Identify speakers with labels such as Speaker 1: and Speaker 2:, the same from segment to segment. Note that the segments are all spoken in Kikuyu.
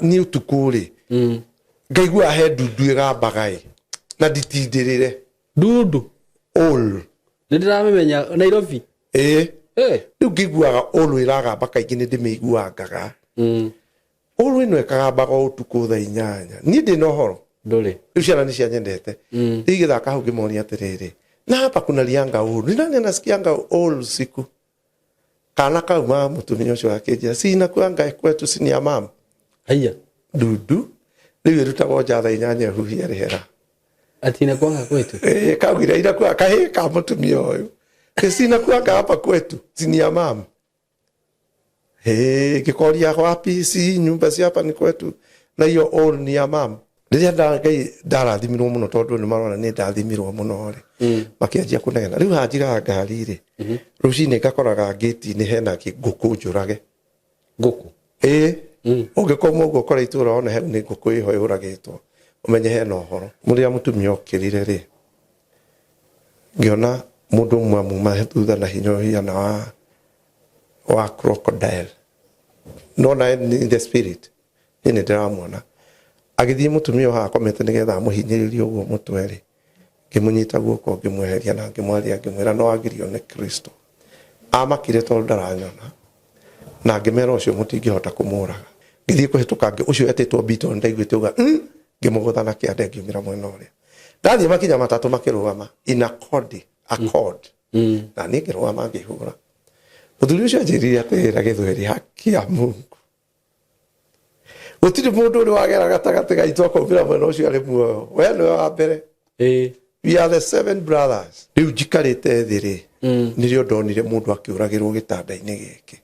Speaker 1: Niĩ ũtukũ rĩ, ngaigua he ndundu ĩgambaga ĩ na nditindĩrĩre.
Speaker 2: Ndundu?
Speaker 1: All.
Speaker 2: Nĩ ndĩramĩmenya Nairobi.
Speaker 1: Ĩĩ.
Speaker 2: Eh.
Speaker 1: Rĩu ngĩiguaga all ĩragamba kaingĩ nĩ ndĩmĩiguangaga. All ĩno ĩkagambaga o ũtukũ thaa 8. Niĩ ndĩ na ũhoro.
Speaker 2: Ndũrĩ.
Speaker 1: Rĩu ciana nĩ cianyendete. Rĩu igĩthaka hau ngĩmonia atĩrĩrĩ, na hapa kuna lianga all. Ni nani anasikianga all usiku? Kana kauma mũtumia ũcio akĩnjĩra, si inakuanga kwetu si ni ya mama.
Speaker 2: Haiya.
Speaker 1: Ndundu rĩu ĩrutagwo nja thaa 8 ĩhuhie rĩera.
Speaker 2: Ati inakuanga kwetu?
Speaker 1: Ĩĩ, kaugire inakuanga kahĩĩ ka mũtumia ũyũ. Si inakuanga hapa kwetu si ni ya mama. Hĩ, ngĩkoria wapi, si nyumba si hapa ni kwetu na hiyo all ni ya mama. Rĩrĩa Ngai ndarathimirwo mũno tondũ nĩ marona nĩ ndathimirwo mũno rĩ, makĩanjia kũnegena. Rĩu haha njigaga ngari rĩ, rũcinĩ ngakoraga ngĩti-inĩ hena ngũkũ njũrage.
Speaker 2: Ngũkũ?
Speaker 1: Ĩĩ. Ũngĩkoma ũguo ũkore itũũra wone hau nĩ ngũkũ ĩho yũragĩtwo, ũmenye hena ũhoro. Rĩrĩa mũtumia okĩrire rĩ, ngĩona mũndũ ũmwe amuma thutha na hinya ũhiana wa crocodile. Nona in the spirit, niĩ nĩ ndĩramuona. Agĩthiĩ mũtumia ũyũ haha akomete nĩgetha amũhinyĩrĩrie ũguo mũtwe rĩ, ngĩmũnyita guoko ngĩmweheria na ngĩmwaria ngĩmwĩra no agirio nĩ Kristo. Amakire tondũ ndaranyona na ngĩmera ũcio mũtingĩhota kũmũraga. Ngĩthiĩ kũhĩtũka ũcio etĩtwo Bito nĩndaiguĩte auga ngĩmũgũtha na kĩande ngiumĩra mwena ũrĩa. Ndathiĩ makinya matatũ makĩrũgama in accord, accord. Na niĩ ngĩrũgama ngĩhũra. Mũthuri ũcio anjĩrire atĩrĩra na gĩthweri, haki ya Mungu. Gũtirĩ mũndũ ũrĩ wagera gatagatĩ gaitũ akaumĩra mwena ũcio arĩ muoyo. We nĩwe wa mbere. We are the seven brothers. Rĩu njikarĩte thĩ rĩ, nĩrĩo ndonire mũndũ akĩũragĩrwo gĩtanda-inĩ gĩkĩ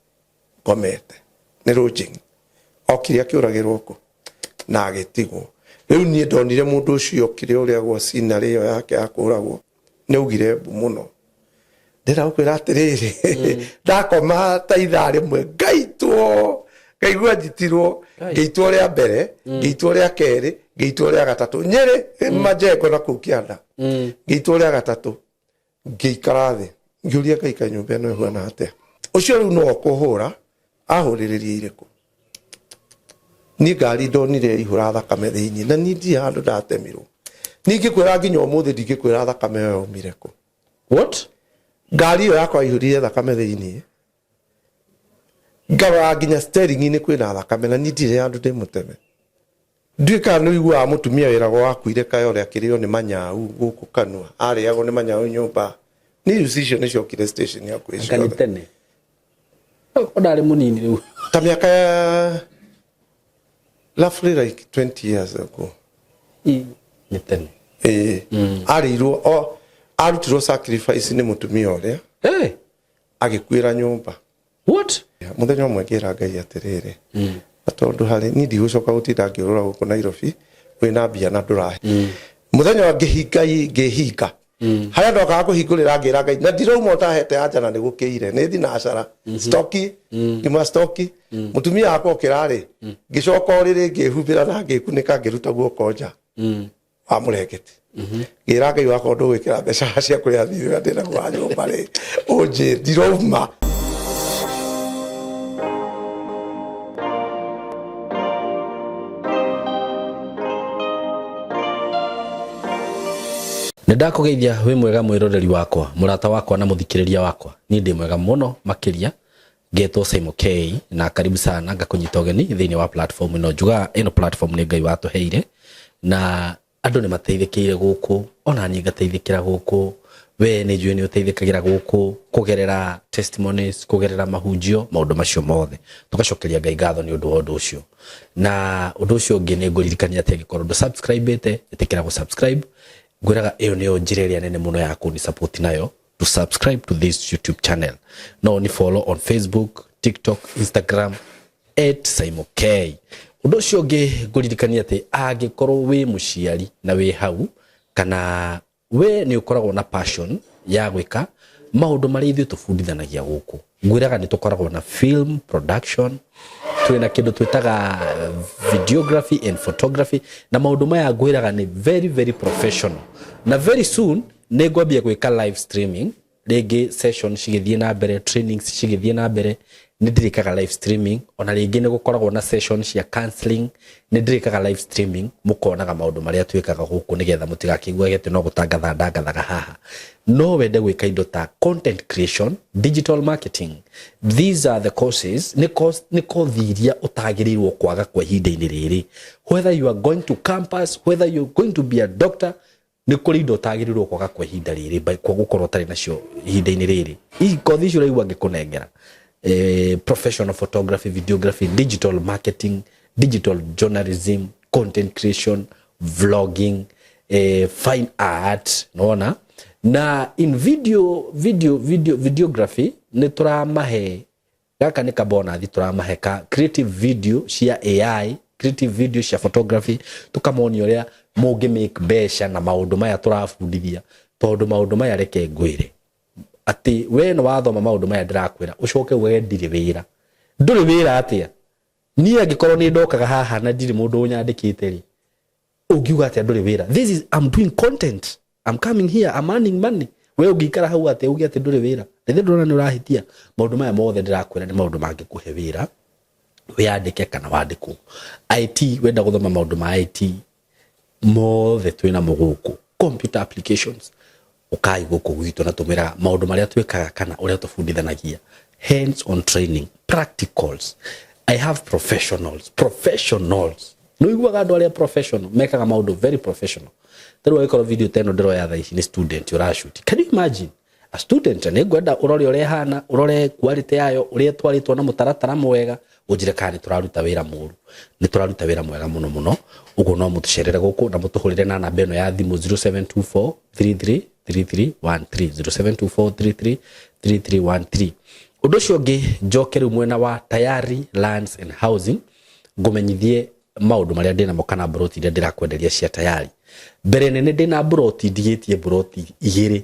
Speaker 1: ngomete. Nĩ lodging. Okire akĩũragĩrwo kũ na agĩtigwo. Rĩu niĩ ndonire mũndũ ũcio okire ũrĩagwo scenery ĩyo yake ya kũũragwo. Nĩ augire mbu mũno. Ndĩrenda gũkwĩra atĩrĩrĩ, ndakoma ta ithaa rĩmwe ngaitwo, ngaigua njitirwo, ngĩitwo rĩa mbere, ngĩitwo rĩa kerĩ, ngĩitwo rĩa gatatũ. Nyĩrĩ majengo na kũu kĩanda. Ngĩitwo rĩa gatatũ, ngĩikara thĩ, ngĩũria Ngai kaĩ nyũmba ĩno ĩhuana atĩa. Ũcio rĩu no ũkũhũra, ahũrĩrĩria irĩkũ. Niĩ ngari ndonire yaihũra thakame thĩinĩ, na niĩ ndirĩ handũ ndatemirwo. Niĩ ingĩkwĩra nginya ũmũthĩ ndingĩkwĩra thakame ĩyo yaumire kũ.
Speaker 2: What?
Speaker 1: Ngari ĩyo yakwa yaihũrire thakame thĩinĩ. Ngarora nginya steering-inĩ kwĩna thakame na niĩ ndirĩ handũ ndĩmũteme. Ndiũĩ kana nĩ ũiguaga mũtumia wĩragwo wakuire kaĩ ũrĩa akĩrĩo nĩ manyau gũkũ kanua. Arĩagwo nĩ manyau nyũmba. News icio nĩ ciokire station hakuhĩ
Speaker 2: Anga nĩ
Speaker 1: ciothe.
Speaker 2: tene. Ko ndarĩ mũnini rĩu.
Speaker 1: Ta mĩaka ya roughly like 20 years ago.
Speaker 2: Nĩ tene.
Speaker 1: Ĩĩ. Arĩirwo o arutirwo sacrifice nĩ mũtumia ũrĩa. Agĩkuĩra nyũmba.
Speaker 2: What?
Speaker 1: Mũthenya ũmwe ngĩra Ngai atĩrĩrĩ, na tondũ harĩ niĩ ndigũcoka gũtinda ngĩũrũra gũkũ Nairobi wĩna mbia na ndũrahe. Mũthenya ngĩhinga ngĩhinga. Harĩa ndokaga kũhingũrĩra ngĩra Ngai na ndirauma ũtahete anja na nĩgũkĩire nĩ thinacara stoki ngĩma stoki mũtumia wakwa okĩra rĩ ngĩcoka ũrĩrĩ ngĩhumbĩra na ngĩkunĩka ngĩruta guoko nja wa mũrengeti ngĩra Ngai wakwa ndũgwĩkĩra mbeca cia kũrĩa thirĩ ũrĩa ndĩnaguo wa nyũmba rĩ ũnjĩ ndirauma.
Speaker 2: Nĩ ndakũgeithia wĩ mwega mwĩroreri wakwa, mũrata wakwa na mũthikĩrĩria wakwa. Niĩ ndĩ mwega mũno makĩria, ngetwo Simon K na karibu sana ngakũnyita ũgeni thĩinĩ wa platform ĩno. Njugaga ĩno platform nĩ Ngai watũheire na andũ nĩ mateithĩkĩire gũkũ, ona niĩ ngateithĩkĩra gũkũ, we nĩ njũĩ nĩ ũteithĩkagĩra gũkũ kũgerera testimonies, kũgerera mahunjio, maũndũ macio mothe. Tũgacokeria Ngai ngatho nĩ ũndũ wa ũndũ ũcio. Na ũndũ ũcio ũngĩ nĩ ngũririkania atĩ angĩkorwo ndũ subscribe-ĩte, ĩtĩkĩra gũ subscribe. Ngwĩraga ĩyo nĩyo njĩra ĩrĩa nene mũno ya kũni support nayo, to subscribe to this YouTube channel. No ni follow on Facebook, TikTok, Instagram at Simon K. Ũndũ ũcio ũngĩ ngũririkania atĩ angĩkorwo wĩ mũciari na wĩ hau kana we nĩ ũkoragwo na passion ya gwĩka maũndũ marĩa ithuĩ tũbundithanagia gũkũ, ngwĩraga nĩ tũkoragwo na film production, twĩna kĩndũ twĩtaga videography and photography, na maũndũ maya ngwĩraga nĩ very very professional, na very soon nĩ ngwambia gwĩka live streaming. Rĩngĩ session cigĩthiĩ na mbere, trainings cigĩthiĩ na mbere, nĩ ndĩrĩkaga live streaming. Ona rĩngĩ nĩ gũkoragwo na session cia counseling, nĩ ndĩrĩkaga live streaming, mũkonaga maũndũ marĩa twĩkaga gũkũ, nĩgetha mũtigakĩiguage atĩ no gũtangatha ndangathaga haha. No wende gwĩka indo ta content creation, digital marketing, these are the courses, nĩ course, nĩ kothi iria ũtagĩrĩirwo kwaga kwa ihinda-inĩ rĩrĩ. Whether you are going to campus, whether you are going to be a doctor, nĩ kũrĩ indo ũtagĩrĩirwo kwaga kwa ihinda rĩrĩ, kwa gũkorwo ũtarĩ nacio ihinda-inĩ rĩrĩ. Hihi kothi icio ũraigua ngĩkũnengera, professional photography, videography, digital marketing, digital journalism, content creation, vlogging, fine art, nona na in video videography, nĩ tũramahe gaka nĩ kabonathi, tũramahe ka creative video cia AI, creative video cia photography, tũkamonia ũrĩa mũngĩ make mbeca na maũndũ maya tũrabundithia. Tondũ maũndũ maya, reke ngwĩre atĩ we nĩ wathoma maũndũ maya ndĩrakwĩra, ũcoke uge ndirĩ wĩra, ndũrĩ wĩra atĩa? Niĩ angĩkorwo nĩ ndokaga haha na ndirĩ mũndũ ũnyandĩkĩte rĩ, ũngiuga atĩa ndũrĩ wĩra? This is, I'm doing content, I'm coming here, I'm earning money. We ũngĩikara hau atĩa uge atĩ ndũrĩ wĩra? Rĩthĩ ndũrona nĩ ũrahĩtia. Maũndũ maya mothe ndĩrakwĩra nĩ maũndũ mangĩkũhe wĩra, wĩyandĩke kana wandĩkwo. IT, wenda gũthoma maũndũ ma IT mothe, twĩnamo gũkũ. Computer applications, ũkai gũkũ gwitũ na tũmĩraga maũndũ marĩa twĩkaga kana ũrĩa tũbundithanagia, hands on training, practicals. I have professionals, professionals. Nĩ ũiguaga andũ arĩa professional mekaga maũndũ very professional. Tarĩu angĩkorwo video ta ĩno ndĩroya thaa ici nĩ student ũrashoot, can you imagine a student? Nĩ ngwenda ũrore ũrĩa ĩhana, ũrore quality yayo, ũrĩa ĩtwarĩtwo na mũtaratara mwega, ũnjĩre kana nĩ tũraruta wĩra mũru. Nĩ tũraruta wĩra mwega mũno mũno. Ũguo no mũtũcerere gũkũ na mũtũhũrĩre na namba ĩno ya thimũ, 0724 33 3313, 0724 33 3313. Ũndũ ũcio ũngĩ, njoke rĩu mwena wa Tayari Lands and Housing, ngũmenyithie maũndũ marĩa ndĩnamo kana mburoti iria ndĩrakwenderia cia Tayari. Mbere nene ndĩna mburoti, ndigĩtie mburoti igĩrĩ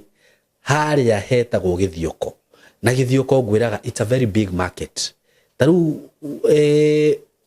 Speaker 2: harĩa hetagwo Gĩthioko. Na Gĩthioko ngwĩraga it's a very big market. Ta rĩu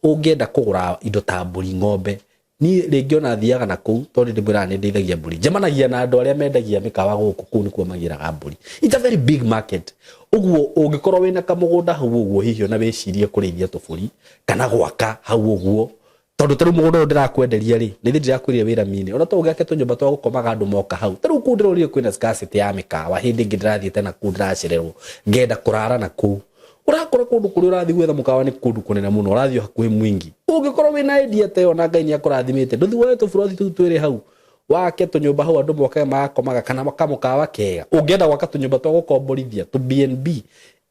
Speaker 2: ũngĩenda kũgũra indo ta mbũri, ng'ombe, niĩ rĩngĩ ona thiaga na kũu, tondũ ndĩmwĩraga nĩ ndeithagia mbũri, njemanagia na andũ arĩa mendagia mĩkawa gũkũ, kũu nĩkuo magĩraga mbũri. It's a very big market. Ũguo ũngĩkorwo wĩna kamũgũnda hau ũguo, hihi ona wĩcirie kũrĩithia tũbũri kana gwaka hau ũguo, tondũ tarĩu mũgũnda ũyũ ndĩrakwenderia rĩ, nĩ ndĩrakwĩrire wĩra mini, ona to ũgĩake tũnyũmba twa gũkomaga andũ moka hau. Tarĩu kũu ndĩrorire kwĩna scarcity ya mĩkawa. Hĩndĩ ĩngĩ ndĩrathiĩte na kũu, ndĩracererwo, ngenda kũrara na kũu, ũrakora kũndũ kũrĩa ũrathiĩ gwetha mũkawa nĩ kũndũ kũnene mũno, ũrathiĩ o hakuhĩ mwingi. Ũngĩkorwo wĩna idea ta ĩyo na Ngai nĩ akũrathimĩte, ndũthi woe tũburoti tũu twĩrĩ hau, wake tũnyũmba hau, andũ moke magakomaga, kana kamũkawa kega. Ũngĩenda gwaka tũnyũmba twa gũkomborithia, tũ BNB,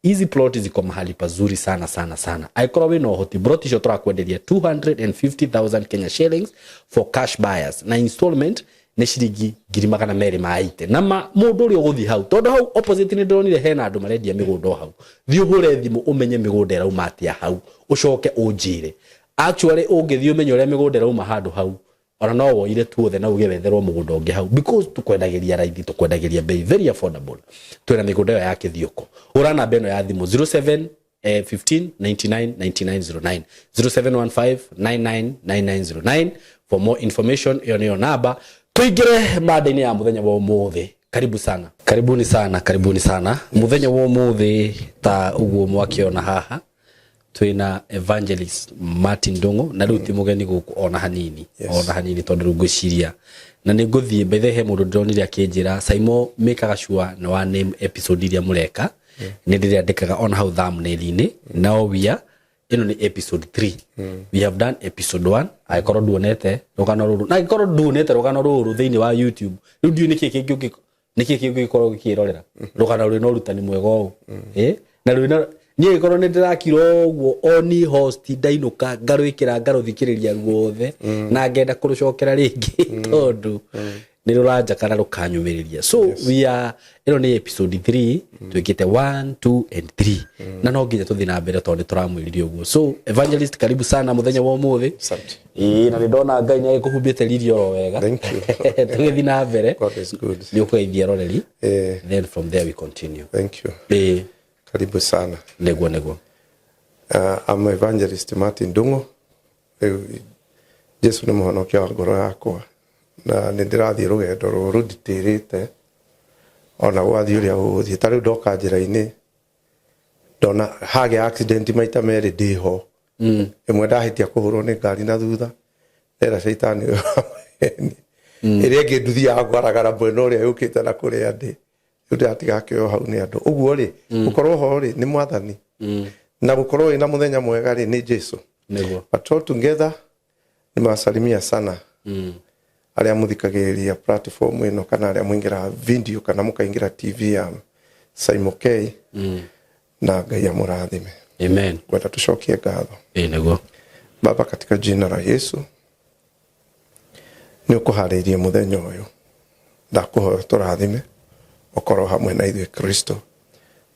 Speaker 2: hizi plot ziko mahali pazuri sana sana sana. Angĩkorwo wĩna ũhoti, plot icio tũrakwenderia 250,000 Kenya shillings for cash buyers, na installment nĩ ciringi 280,000. Na ma mũndũ ũrĩa ũgũthiĩ hau, tondũ hau opposite nĩ ndĩronire hena andũ marendia mĩgũnda o hau, thiĩ ũhũre thimũ ũmenye mĩgũnda ĩrauma atĩa hau, ũcoke ũnjĩre. Actually, ũngĩthiĩ ũmenye ũrĩa mĩgũnda ĩrauma handũ hau, ona no woire tuothe na uge wetherwo mũgũnda ũngĩ hau, because tukwendagĩria raithi, tukwendagĩria bei very affordable. Twĩna mĩgũnda ĩyo ya Kĩthioko. Hũra namba ĩno ya thimũ, 07 15 99 99 09, 0715 99 99 09 for more information. Ĩyo nĩyo namba. Tũingĩre mada-inĩ ya mũthenya wa ũmũthĩ. Karibu sana, karibuni sana, karibuni sana. Mũthenya wa ũmũthĩ, ta ũguo mwakĩona haha, twĩna Evangelist Martin Ndung'u, na rĩu ti mũgeni gũkũ ona hanini. Ona hanini, tondũ rĩu ngwĩciria na nĩ ngũthiĩ mbethe he mũndũ ndĩronire akĩnjĩra, "Saimo, mĩkaga sure nĩ wa name episode iria mũreka." Nĩ ndĩrĩandĩkaga ona hau thumbnail-inĩ. No wia ĩno nĩ episode 3. We have done episode 1. Angĩkorwo nduonete rũgano rũrũ, na angĩkorwo nduonete rũgano rũrũ thĩinĩ wa YouTube rĩu, ndiũĩ nĩkĩ kĩngĩ nĩkĩ kĩngĩ ũngĩkorwo ũgĩkĩrorera rũgano rwĩna ũrutani mwega ũũ. Na rwĩna niĩ gĩkorwo nĩ ndĩrakira ũguo oni host, ndainũka ngarwĩkĩra, ngarũthikĩrĩria ruothe na ngenda kũrũcokera rĩngĩ, tondũ nĩ rũranjaka na rũkanyũmĩrĩria. So we are, ĩno nĩ episode 3. Twĩkĩte 1, 2 and 3, na no nginya tũthiĩ na mbere tondũ nĩ tũramwĩrire ũguo. So Evangelist, karibu sana mũthenya wa ũmũthĩ.
Speaker 1: Asante.
Speaker 2: Ĩĩ, na nĩ ndona Ngai nĩ agĩkũhumbĩte riri oro wega.
Speaker 1: Thank you.
Speaker 2: Tũgĩthiĩ na mbere,
Speaker 1: God is good.
Speaker 2: nĩ ũkũgeithia roreri. Then from there we continue.
Speaker 1: Thank you. Karibu sana.
Speaker 2: Nĩguo.
Speaker 1: I'm Evangelist Martin Ndung'u. Rĩu Jesu nĩ mũhonokia wa ngoro yakwa, na nĩ ndĩrathiĩ rũgendo rũrũ nditĩrĩte. Ona gwathiĩ ũrĩa gũgũthiĩ, ta rĩu ndoka njĩra-inĩ ndona hagĩa accident maita merĩ ndĩho. Ĩmwe ndahĩtia kũhũrwo nĩ ngari na thutha, ndera caitani ũyũ wa maheni. Ĩrĩa ĩngĩ nduthi ya kwaragara mwena ũrĩa yũkĩte na kũrĩa ndĩ, rĩu ndĩratiga akĩoywo hau nĩ andũ. Ũguo rĩ, gũkorwo ho rĩ nĩ Mwathani, na gũkorwo wĩna mũthenya mwega rĩ nĩ Jesu.
Speaker 2: Nĩguo.
Speaker 1: But all together nimewasalimia sana arĩa mũthikagĩrĩria platform ĩno, kana arĩa mũingĩraga video kana mũkaingĩra TV ya Simon K. Na Ngai amũrathime.
Speaker 2: Amen.
Speaker 1: Kwenda tũcokie ngatho.
Speaker 2: Ĩĩ nĩguo.
Speaker 1: Baba, katika jina la Yesu, nĩ ũkũharĩirie mũthenya ũyũ, ndakũhoya tũrathime, ũkorwo hamwe na ithuĩ. Kristo,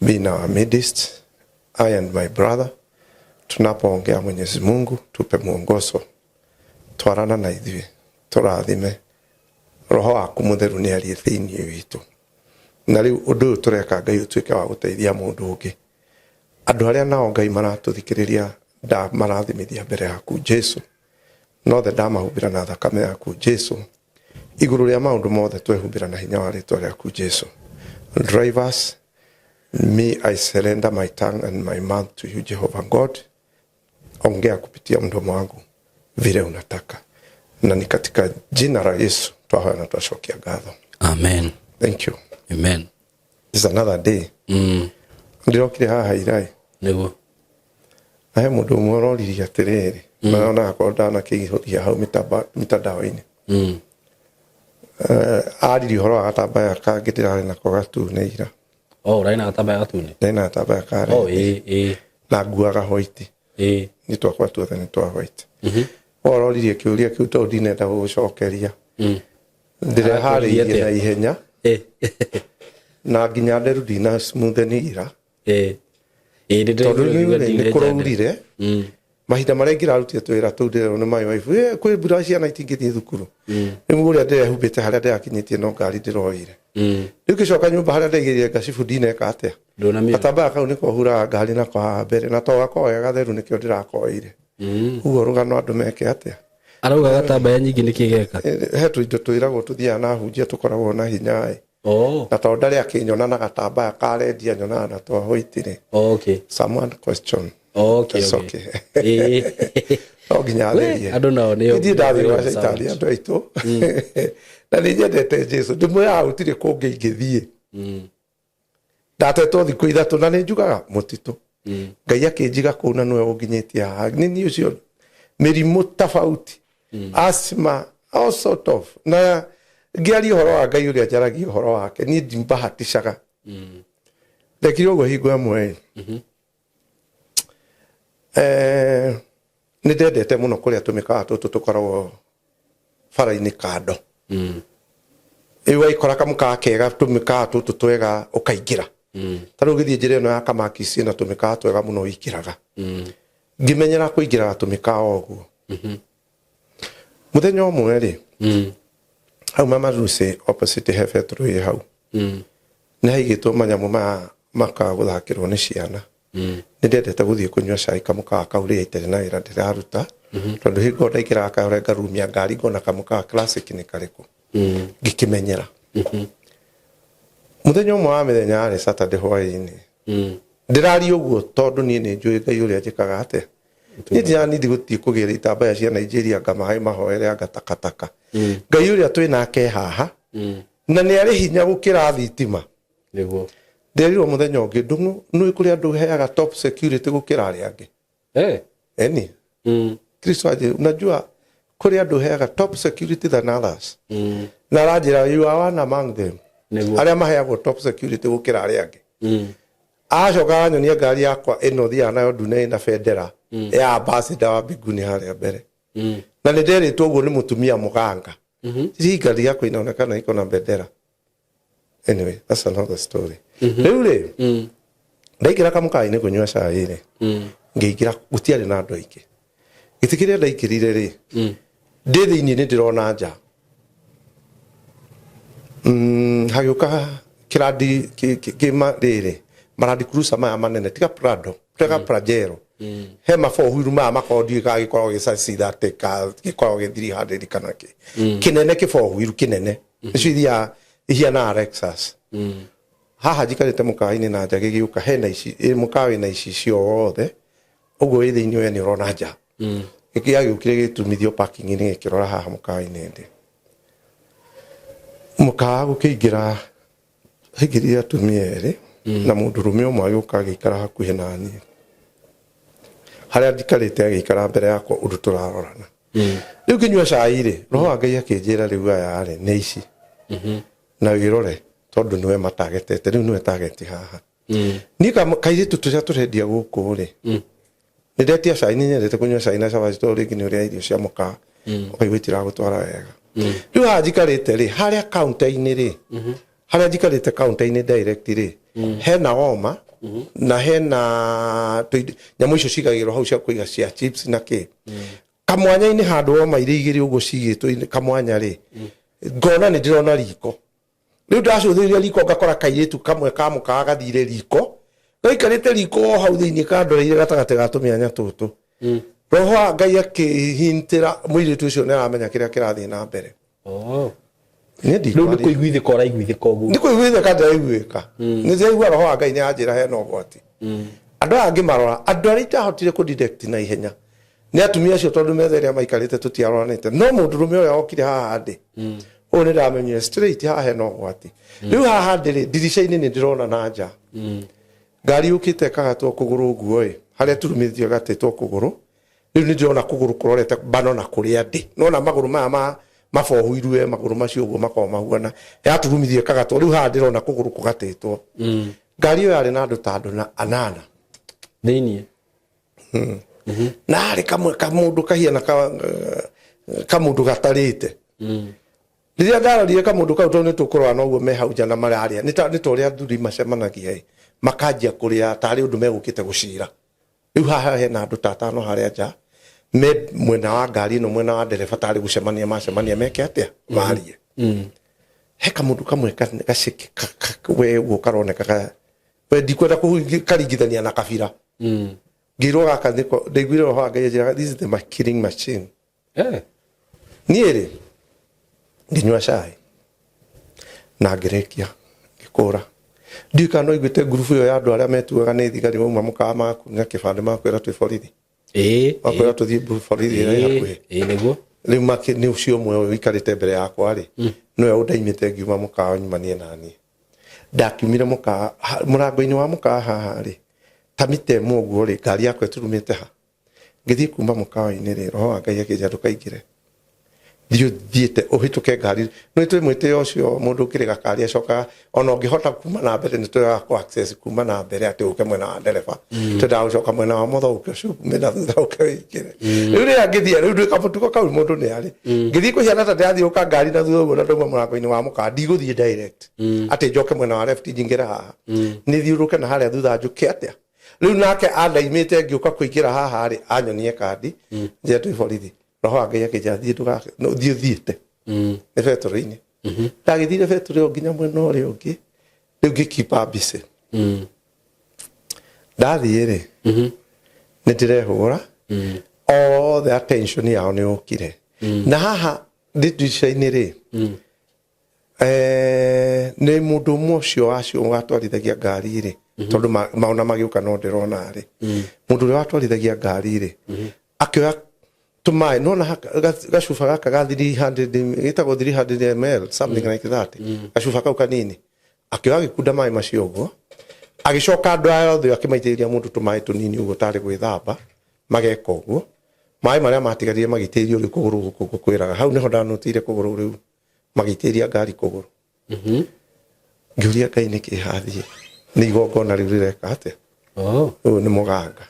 Speaker 1: be in our midst, I and my brother, tunapoongea. Mwenyezi Mungu, tupe mwongozo, twarana na ithuĩ, tũrathime, roho waku mũtheru nĩ arie thĩinĩ witũ. Na rĩu ũndũ ũyũ tũreka, Ngai, ũtuĩke wa gũteithia mũndũ ũngĩ. Andũ arĩa nao, Ngai, maratũthikĩrĩria, ndamarathimithia mbere yaku Jesu, nothe ndamahumbĩra na thakame yaku Jesu. Igũrũ rĩa maũndũ mothe, twehumbĩra na hinya wa rĩtwa rĩaku Jesu. Drivers, me, I surrender my tongue and my mouth to you, Jehovah God. Ongea kupitia mdomo wangu vile unataka, na ni katika jina la Yesu twahoya na twacokia ngatho.
Speaker 2: Amen.
Speaker 1: Thank you.
Speaker 2: Amen.
Speaker 1: This is another day. Ndĩrokire haha irai
Speaker 2: Nĩguo.
Speaker 1: Na he mũndũ ũmwe ũroririe atĩrĩrĩ, na ona akorwo ndanakĩihũria hau mitandao-inĩ. Aririe ũhoro wa gatambaya kangĩ ndĩrarĩ nako gatune ira.
Speaker 2: Oh, ũrarĩ na gatambaya gatune?
Speaker 1: Ndarĩ na gatambaya karĩ
Speaker 2: Oh, ĩĩ ĩĩ.
Speaker 1: na nguaga white. Nĩ twakwa tuothe nĩ twa white. Ororirie kĩũria kĩu tondũ ndinenda gũgũcokeria, ndĩreharĩirie
Speaker 2: Arakũririe
Speaker 1: na ihenya na nginya nderu ndina smootheni ira.
Speaker 2: Ĩĩ nĩ
Speaker 1: Tondũ
Speaker 2: ndĩraigua
Speaker 1: rĩu rĩ, nĩ
Speaker 2: ndinenja.
Speaker 1: kũraurire mahinda marĩa ingĩrarutire twĩra tũu, ndĩrerwo nĩ my wife, "Eh, kwĩ mbura, ciana itingĩthiĩ thukuru." Rĩu ũrĩa ndĩrehumbĩte, harĩa ndĩrakinyĩtie no ngari ndĩroire. Rĩu ngĩcoka nyũmba harĩa ndaigĩrire ngacibu, ndineka atĩa.
Speaker 2: Ndũnamĩona.
Speaker 1: Gatambaya kau nĩko huraga ngari nako haha mbere, na to gakoragwo ge gatheru, nĩkĩo ndĩrakoire. Ũguo rũgano andũ meke atĩa?
Speaker 2: Arauga gatambaya nyingĩ nĩkĩ geka?
Speaker 1: He tũindo twĩragwo tũthiaga na hunjia tũkoragwo na hinya ĩ. Na tondũ ndarĩ akĩnyona na gatambaya karendia, nyonaga na twa white rĩ. Someone question. It's okay. No nginya atherie.
Speaker 2: Andũ nao nĩo.
Speaker 1: Ithiĩ ndathiĩ gwa caitani, andũ aitũ, na nĩ nyendete Jesu, ndĩmwĩraga gũtirĩ kũngĩ ingĩthiĩ. Ndatetwo thikũ 3 na nĩ njugaga mũtitũ, Ngai akĩnjiga kũu na nĩwe ũnginyĩtie haha. Nĩ niĩ ũcio mĩrimũ tofauti, asthma, all sort of, na ngĩaria ũhoro wa Ngai ũrĩa njaragia ũhoro wake, niĩ ndimbahatishaga. Ndekire ũguo hingo ĩmwe. Nĩ ndendete mũno kũrĩa tũmĩkawa tũtũ tũkoragwo bara-inĩ kando. Rĩu waikora kamũkawa kega, tũmĩkawa tũtũ twega, ũkaingĩra. Ta rĩu ũgĩthiĩ njĩra ĩno ya Kamakisi na tũmĩkawa twega mũno ũingĩraga. Ngĩmenyera kũingĩraga tũmĩkawa ũguo. Mũthenya ũmwe rĩ, hau Mama Lucy opposite he betũrũ ĩ hau, nĩ haigĩtwo manyamũ maya makaga gũthakĩrwo nĩ ciana. Nĩ ndendete gũthiĩ kũnyua cai kamũkawa kau rĩrĩa itarĩ na wĩra ndĩraruta, tondũ hingo ndaingĩraga kahora ngarumia ngari ngona kamũkawa classic nĩ karĩkũ. Ngĩkĩmenyera. Mũthenya ũmwe wa mĩthenya, yarĩ Saturday hwaĩ-inĩ. Ndĩraria ũguo tondũ niĩ nĩ njũĩ Ngai ũrĩa njĩkaga atĩa. Niĩ ndiranindi gũthiĩ kũgĩra itambaya cia Nigeria, ngamahe mahoere anga takataka. Ngai ũrĩa twĩ nake haha na nĩ arĩ hinya gũkĩra thitima.
Speaker 2: Nĩguo.
Speaker 1: Nderirwo mũthenya ũngĩ, "Ndung'u, nĩ kũrĩ andũ heaga top security gũkĩra arĩa angĩ." Eni Kristo aje, unajua kũrĩ andũ heaga top security than others? Na aranjĩra, "You are one among them."
Speaker 2: Nĩguo.
Speaker 1: Arĩa maheagwo top security gũkĩra arĩa angĩ. Acoka aranyonia ngari yakwa ĩno thiaga nayo ndune ĩna bendera ya ambassador wa mbinguni harĩa mbere. Na nĩ nderĩtwo ũguo nĩ mũtumia mũganga. Hii ngari yako inaonekana iko na bendera. Anyway, that's another story. Rĩu rĩ, ndaingĩra kamũkawa-inĩ kũnyua cai rĩ, ngĩingĩra gũtiarĩ na andũ aingĩ. Gĩtĩ kĩrĩa ndaingĩrire rĩ, ndĩ thĩinĩ nĩ ndĩrona nja. Hagĩũka kĩrandi rĩrĩ marandi cruiser maya manene, tiga Prado, tiga Pajero, he ma four wheel maya makoragwo, ndiũĩ kana gĩkoragwo gĩ chassis 30 ka gĩkoragwo gĩ 300 kana kĩ, kĩnene, kĩ four wheel kĩnene, nĩcio ithiaga ihianaga Lexus. Haha njikarĩte mũkawa-inĩ na nja gĩgĩũka hena ici mũkawa wĩna icicio wothe ũguo wĩ thĩinĩ we nĩ ũrona nja. Gĩkĩ gĩagĩũkire gĩtumithio parking-inĩ gĩkĩrora haha mũkawa-inĩ ndĩ. Mũkawa gũkĩingĩra haingĩrire atumia erĩ na mũndũrũme ũmwe agĩũka agĩikara hakuhĩ na niĩ. Harĩa njikarĩte agĩikara mbere yakwa ũndũ tũrarorana. Rĩu ngĩnyua cai rĩ, roho wa Ngai akĩnjĩra rĩu aya rĩ nĩ ici. Na wĩrore tondũ nĩwe matagetete rĩu nĩwe tageti haha. Niĩ kairĩtu tũrĩa tũrendia gũkũ rĩ, nĩ ndetia cai, nĩ nyendete kũnyua cai na cabaci tondũ rĩngĩ nĩ ũrĩa irio cia mũkawa ũkaigua itiragũtwara wega. Rĩu haha njikarĩte rĩ, harĩa counter-inĩ rĩ, harĩa njikarĩte counter-inĩ direct rĩ, hena homa na hena nyamũ icio cigagĩrwo hau cia kũiga cia chips na kĩ. Kamwanya-inĩ handũ homa irĩ igĩrĩ ũguo cigĩtwo kamwanya rĩ, ngona nĩ ndĩrona riko. Rĩu ndacũthĩrĩria riko ngakora kairĩtu kamwe ka mũkawa gathire riko, gaikarĩte riko o hau thĩinĩ kandoreire gatagatĩ ga tũmĩanya tũtũ. Roho wa Ngai akĩhintĩra mũirĩtu ũcio nĩ aramenya kĩrĩa kĩrathiĩ na mbere. Niĩ
Speaker 2: Rĩu nĩ kũiguithĩka ũraiguithĩka ũguo.
Speaker 1: Nĩ kũiguithĩka ndĩraiguĩka. Nĩ ndĩraigua roho wa Ngai nĩ anjĩra hena ũgwati. Andũ aya ngĩmarora, andũ arĩa itahotire kũ detect na ihenya nĩ atumia acio tondũ metha ĩrĩa maikarĩte tũtiaroranĩte. No mũndũrũme ũrĩa wokire haha ndĩ, ũyũ nĩ ndamenyire straight haha hena ũgwati. Rĩu haha ndĩ rĩ, ndirica-inĩ nĩ ndĩrona na nja. Ngari yũkĩte ĩkagatwo kũgũrũ ũguo ĩ, harĩa turumithio ĩgatĩtwo kũgũrũ. Rĩu nĩ ndĩrona kũgũrũ kũrorete mbano na kũrĩa ndĩ. Nĩwona magũrũ maya mabohuirwe magũrũ macio ũguo makoragwo mahuana. Yaturumithio ĩkagatwo, rĩu haha ndĩrona kũgũrũ kũgatĩtwo. Ngari ĩyo yarĩ na andũ ta andũ na anana.
Speaker 2: Thĩinĩ?
Speaker 1: Na harĩ kamwe kamũndũ kahiana kamũndũ gatarĩte. Rĩrĩa ndarorire kamũndũ kau tondũ nĩ tũkũrora na ũguo me hau nja na mararĩa, nĩ ta ũrĩa athuri macemanagia ĩ, makanjia kũrĩa tarĩ ũndũ megũkĩte gũcira. Rĩu haha hena andũ ta atano harĩa nja, me mwena wa ngari ĩno mwena wa ndereba tarĩ gũcemania macemania meke atĩa? Marie. He kamũndũ kamwe gaceke we ũguo karoneka we ndikwenda kũkaringithania na kabira. Ngĩirwo gaka nĩko, ndaiguire roho wa Ngai anjĩraga, this is the killing machine. Niĩ rĩ, ngĩnyua cai na ngĩrĩkia ngĩkũra. Ndiũĩ kana no iguĩte ngurubu ĩyo ya andũ arĩa metuaga nĩ thigari mauma mũkawa magakunya kĩbandĩ magakwĩra twĩ borithi. Magakwĩra tũthiĩ borithi ĩrĩa ĩ hakuhĩ.
Speaker 2: Ĩĩ nĩguo.
Speaker 1: Rĩu nĩ ũcio ũmwe ũyũ ũikarĩte mbere yakwa rĩ, nĩwe ũndaimĩte ngiuma mũkawa nyumanie na niĩ. Ndakiumire mũkawa, mũrango-inĩ wa mũkawa haha rĩ, ta mita ĩmwe ũguo rĩ, ngari yakwa ĩturumĩte ha. Ngĩthiĩ kuma mũkawa-inĩ rĩ, roho wa Ngai akĩnjĩra ndũkaingĩre. Thiĩ ũthiĩte ũhĩtũke ngari. Nĩ twĩ mwĩtĩo ũcio mũndũ ũkĩrĩ gakari acokaga ona ũngĩhota kuma na mbere nĩ twegaga kũ access kuma na mbere atĩ ũke mwena wa ndereba. Twendaga gũcoka mwena wa motho ũke ũcio ume na thutha ũke ũingĩre. Rĩu rĩrĩa ngĩthiĩ rĩu ndĩ kamũtugo kau mũndũ nĩ arĩ. Ngĩthiĩ kũhiana ta ndĩrathiũka ngari na thutha ũguo na ndauma mũrango-inĩ wa mũkawa ndigũthiĩ direct. Atĩ njoke mwena wa left nyingĩre haha. Nĩ thiũrũke na harĩa thutha njũke atĩa. Rĩu nake andaimĩte ngĩũka kũingĩra haha rĩ, anyonie kandi, njĩra twĩ borithi. Roho wa Ngai akĩnjĩra thiĩ ndũgake, no thiĩ ũthiĩte. Nĩ betũrũ-inĩ. Ndagĩthire betũrũ ĩyo nginya mwena ũrĩa ũngĩ, rĩu ngĩkipa busy. Ndathiĩ rĩ, nĩ ndĩrehũra, othe attention yao nĩ yũkire. Na haha ndirica-inĩ rĩ, nĩ mũndũ ũmwe ũcio wacio watwarithagia ngari rĩ, tondũ maona magĩũka no ndĩrona rĩ, mũndũ ũrĩa watwarithagia ngari rĩ, akĩoya tũmaĩ, nĩwona gacuba gaka ga 300, gĩtagwo 300 ml, something like that, gacuba kau kanini, akĩoya agĩkunda maĩ macio ũguo, agĩcoka andũ aya othe akĩmaitĩrĩria mũndũ tũmaĩ tũnini ũguo tarĩ gwĩthamba, mageka ũguo, maĩ marĩa matigarire magĩitĩrĩrio rĩu kũgũrũ gũkũ ngũkwĩraga, hau nĩho ndanotire kũgũrũ rĩu magĩitĩrĩria ngari kũgũrũ. Ngĩũria Ngai nĩkĩ hathiĩ, nĩ igongona rĩu rĩreka atĩa? Ũyũ nĩ mũganga.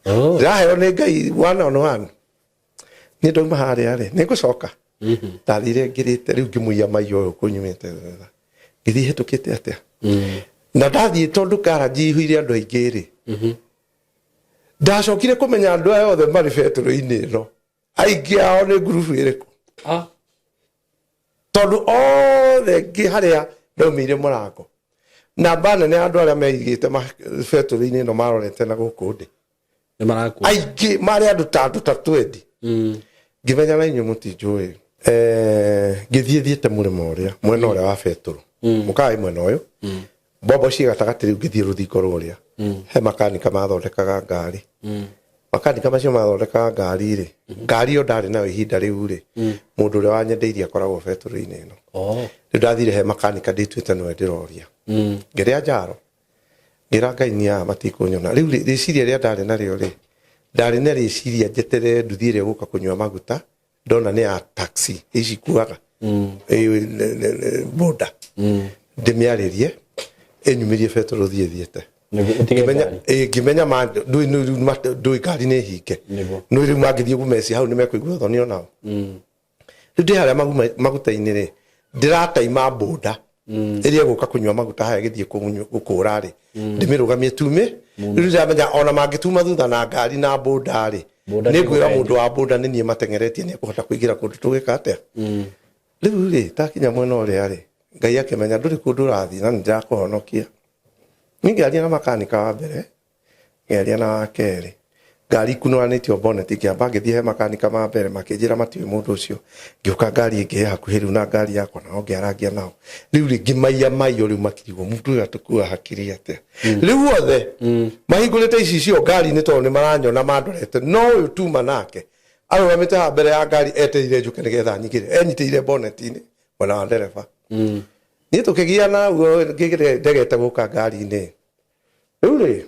Speaker 1: Ndĩraheo nĩ Ngai one on one. Niĩ ndauma harĩa rĩ, nĩ ngũcoka. Ndathire ngĩrĩte rĩu ngĩmũiya mai ũyũ kũnyumĩte thutha. Ngĩthiĩ hĩtũkĩte atĩa? Na ndathiĩ tondũ garage ihũire andũ aingĩ rĩ. Ndacokire kũmenya andũ aya othe marĩ betũrũ-inĩ ĩno. Aingĩ ao nĩ ngurubu ĩrĩkũ? Tondũ othe ngĩ harĩa ndaumĩire mũrango. Namba nene ya andũ arĩa meigĩte betũrũ-inĩ ĩno marorete na gũkũ ndĩ.
Speaker 2: Nĩ marakua.
Speaker 1: Aingĩ marĩ andũ ta andũ ta 20. Ngĩmenya na inyuĩ mũtinjũĩ. Ngĩthiĩ thiĩte mũrĩmo ũrĩa, mwena ũrĩa wa betũrũ. Mũkawa wĩ mwena ũyũ. Mbombo ciĩ gatagatĩ rĩu ngĩthiĩ rũthingo rũrĩa he makanika mathondekaga ngari. Makanika macio mathondekaga ngari rĩ, ngari ĩyo ndarĩ nayo ihinda rĩu rĩ, mũndũ ũrĩa wanyendeirie akoragwo betũrũ-inĩ ĩno. Rĩu ndathire he makanika ndĩtuĩte nĩwe ndĩroria. Ngĩrĩa njaro, ngĩra Ngai niĩ aya matikũnyona. Rĩu rĩ, rĩciria rĩrĩa ndarĩ narĩo rĩ, ndarĩ na rĩciria njeterere nduthi ĩrĩa ĩgũka kũnyua maguta, ndona nĩ ya taxi ici ikuaga boda, ndĩmĩarĩrie ĩnyumĩrie betũrũ thiĩ thiĩte.
Speaker 2: Nĩguo ũtige
Speaker 1: Ngĩmenya
Speaker 2: ngari.
Speaker 1: Ngĩmenya ma ndũĩ nĩ rĩu ndũĩ ngari nĩ hinge. Nĩ rĩu mangĩthiĩ gũmecia hau nĩ mekũigua thoni onao. Rĩu ndĩ harĩa maguta-inĩ rĩ, ndĩrataima boda ĩrĩa ĩgũka kũnyua maguta haya ĩgĩthiĩ gũkũra rĩ, ndĩmĩrũgamie tume. Rĩu ndĩramenya ona mangĩtuma thutha na ngari na boda rĩ,
Speaker 2: Boda
Speaker 1: nĩ ngwĩra
Speaker 2: ndĩgũka.
Speaker 1: Mũndũ wa boda nĩ niĩ mateng'eretie, nĩ ekũhota kũingĩra kũndũ tũgĩka atĩa. Rĩu rĩ, takinya mwena ũrĩa rĩ, Ngai akĩmenya ndũrĩ kũndũ ũrathiĩ na nĩ ndĩrakũhonokia. Niĩ ngĩaria na makanika wa mbere, ngĩaria na wa kerĩ, ngari ikunũranĩtio bonnet. Ngĩamba ngĩthiĩ he makanika ma mbere, makĩnjĩra matiũĩ mũndũ ũcio. Ngĩũka ngari ĩngĩ ĩ hakuhĩ rĩu na ngari yakwa, nao ngĩarangia nao. Rĩu rĩ, ngĩmaiya maiyo rĩu makirigwo, mũndũ ũyũ atũkua hakiri atĩa? Rĩu othe mahingũrĩte icicio ngari-inĩ tondũ nĩ maranyona mandorete, no ũyũ tuma nake arũgamĩte haha mbere ya ngari etereire njũke nĩgetha nyingĩre, enyitĩire bonnet-inĩ mwena wa ndereba. Niĩ tũkĩgiana ũguo ndegete gũka ngari-inĩ. Rĩu rĩ,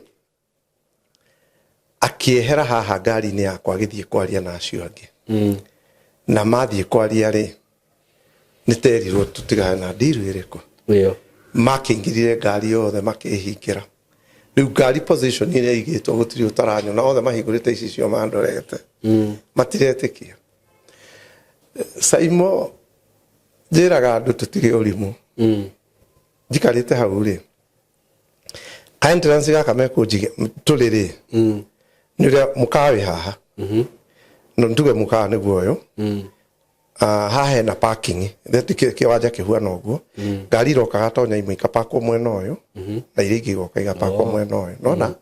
Speaker 1: akĩehera haha ngari-inĩ yakwa agĩthiĩ kwaria na acio angĩ. Na mathiĩ kwaria rĩ, nĩ terirwo tũtigane na ndiru ĩrĩkũ.
Speaker 2: Ĩyo.
Speaker 1: Makĩingĩrire ngari yothe makĩhingĩra. Rĩu ngari position ĩrĩa ĩigĩtwo gũtirĩ ũtaranyona, othe mahingũrĩte icicio mandorete. Matiretĩkia. Saimo, njĩraga andũ tũtige ũrimũ. Njikarĩte hau rĩ, ka entrance gaka mekũnjige tũrĩ rĩ, nĩ ũrĩa mũkawa wĩ haha. No ntuge mũkawa nĩguo ũyũ. Ah, haha hena parking. Theti kĩwanja kĩhuana ũguo. Ngari iroka gatonya imwe ikapakwo mwena ũyũ na iria ingĩ igoka igapakwo mwena ũyũ. Nona?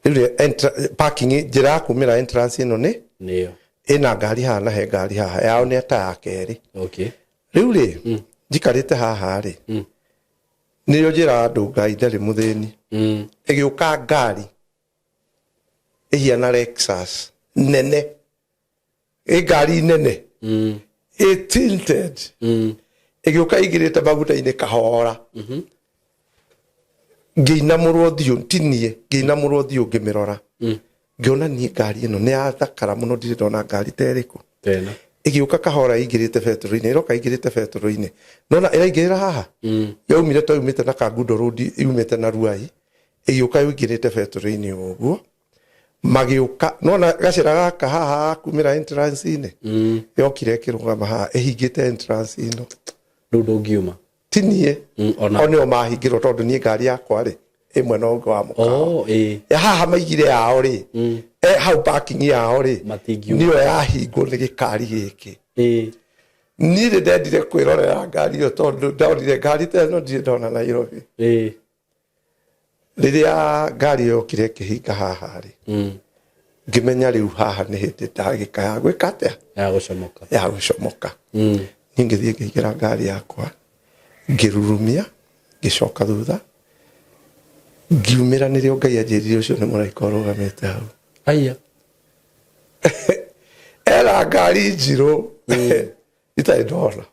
Speaker 1: Rĩu rĩ, parking njĩra ya kumĩra entrance ĩno nĩ
Speaker 2: Nĩyo.
Speaker 1: Ĩna ngari haha na he ngari haha yao nĩ ta ya kerĩ. Rĩu rĩ, njikarĩte haha rĩ, nĩrĩo njĩraga andũ Ngai ndarĩ mũthĩni. Ĩgĩũka ngari ĩhiana Lexus nene, ĩ ngari nene ĩ tinted, ĩgĩũka ĩingĩrĩte maguta-inĩ kahora. Ngĩinamũrwo ũthiũ, ti niĩ, ngĩinamũrwo ũthiũ ngĩmĩrora, ngĩona niĩ ngari ĩno nĩ yathakara mũno, ndirĩ ndona ngari ta ĩrĩkũ.
Speaker 2: Tena.
Speaker 1: Ĩgĩũka kahora ĩingĩrĩte betũrũ-inĩ, ĩroka ĩingĩrĩte betũrũ-inĩ, nona ĩraingĩrĩra haha. Yaumire ta yumĩte na Kangundo Road, yumĩte na Ruai, ĩgĩũka ĩingĩrĩte betũrũ-inĩ ũguo. Magĩũka nona gacĩra gaka haha kumĩra entrance-inĩ, yokire ĩkĩrũgama haha ĩhingĩte entrance ĩno.
Speaker 2: Rĩu ndũngiuma.
Speaker 1: Ti niĩ.
Speaker 2: Ona.
Speaker 1: O nĩo mahingĩrwo tondũ niĩ ngari yakwa rĩ, ĩ mwena ũngĩ wa mũkawa.
Speaker 2: Oh, ĩ.
Speaker 1: Ya haha maigire yao rĩ, hau parking yao rĩ,
Speaker 2: Matingiuma.
Speaker 1: Nĩyo yahingwo nĩ gĩkari gĩkĩ. Niĩ nĩ ndendire kwĩrorera ngari ĩyo tondũ ndonire ngari ta ĩno ndirĩ ndona Nairobi. Rĩrĩa ngari ĩyo yokire ĩkĩhinga haha rĩ, ngĩmenya rĩu haha nĩ hĩndĩ ndagĩka ya gwĩka atĩa?
Speaker 2: Ya gũcomoka.
Speaker 1: Ya gũcomoka. Niĩ ngĩthiĩ ngĩingĩra ngari yakwa, ngĩrurumia, ngĩcoka thutha, ngiumĩra. Nĩrĩo Ngai anjĩrire ũcio nĩ mũraika ũrũgamĩte hau.
Speaker 2: Aya.
Speaker 1: Ena ngari njirũ itarĩ ndona.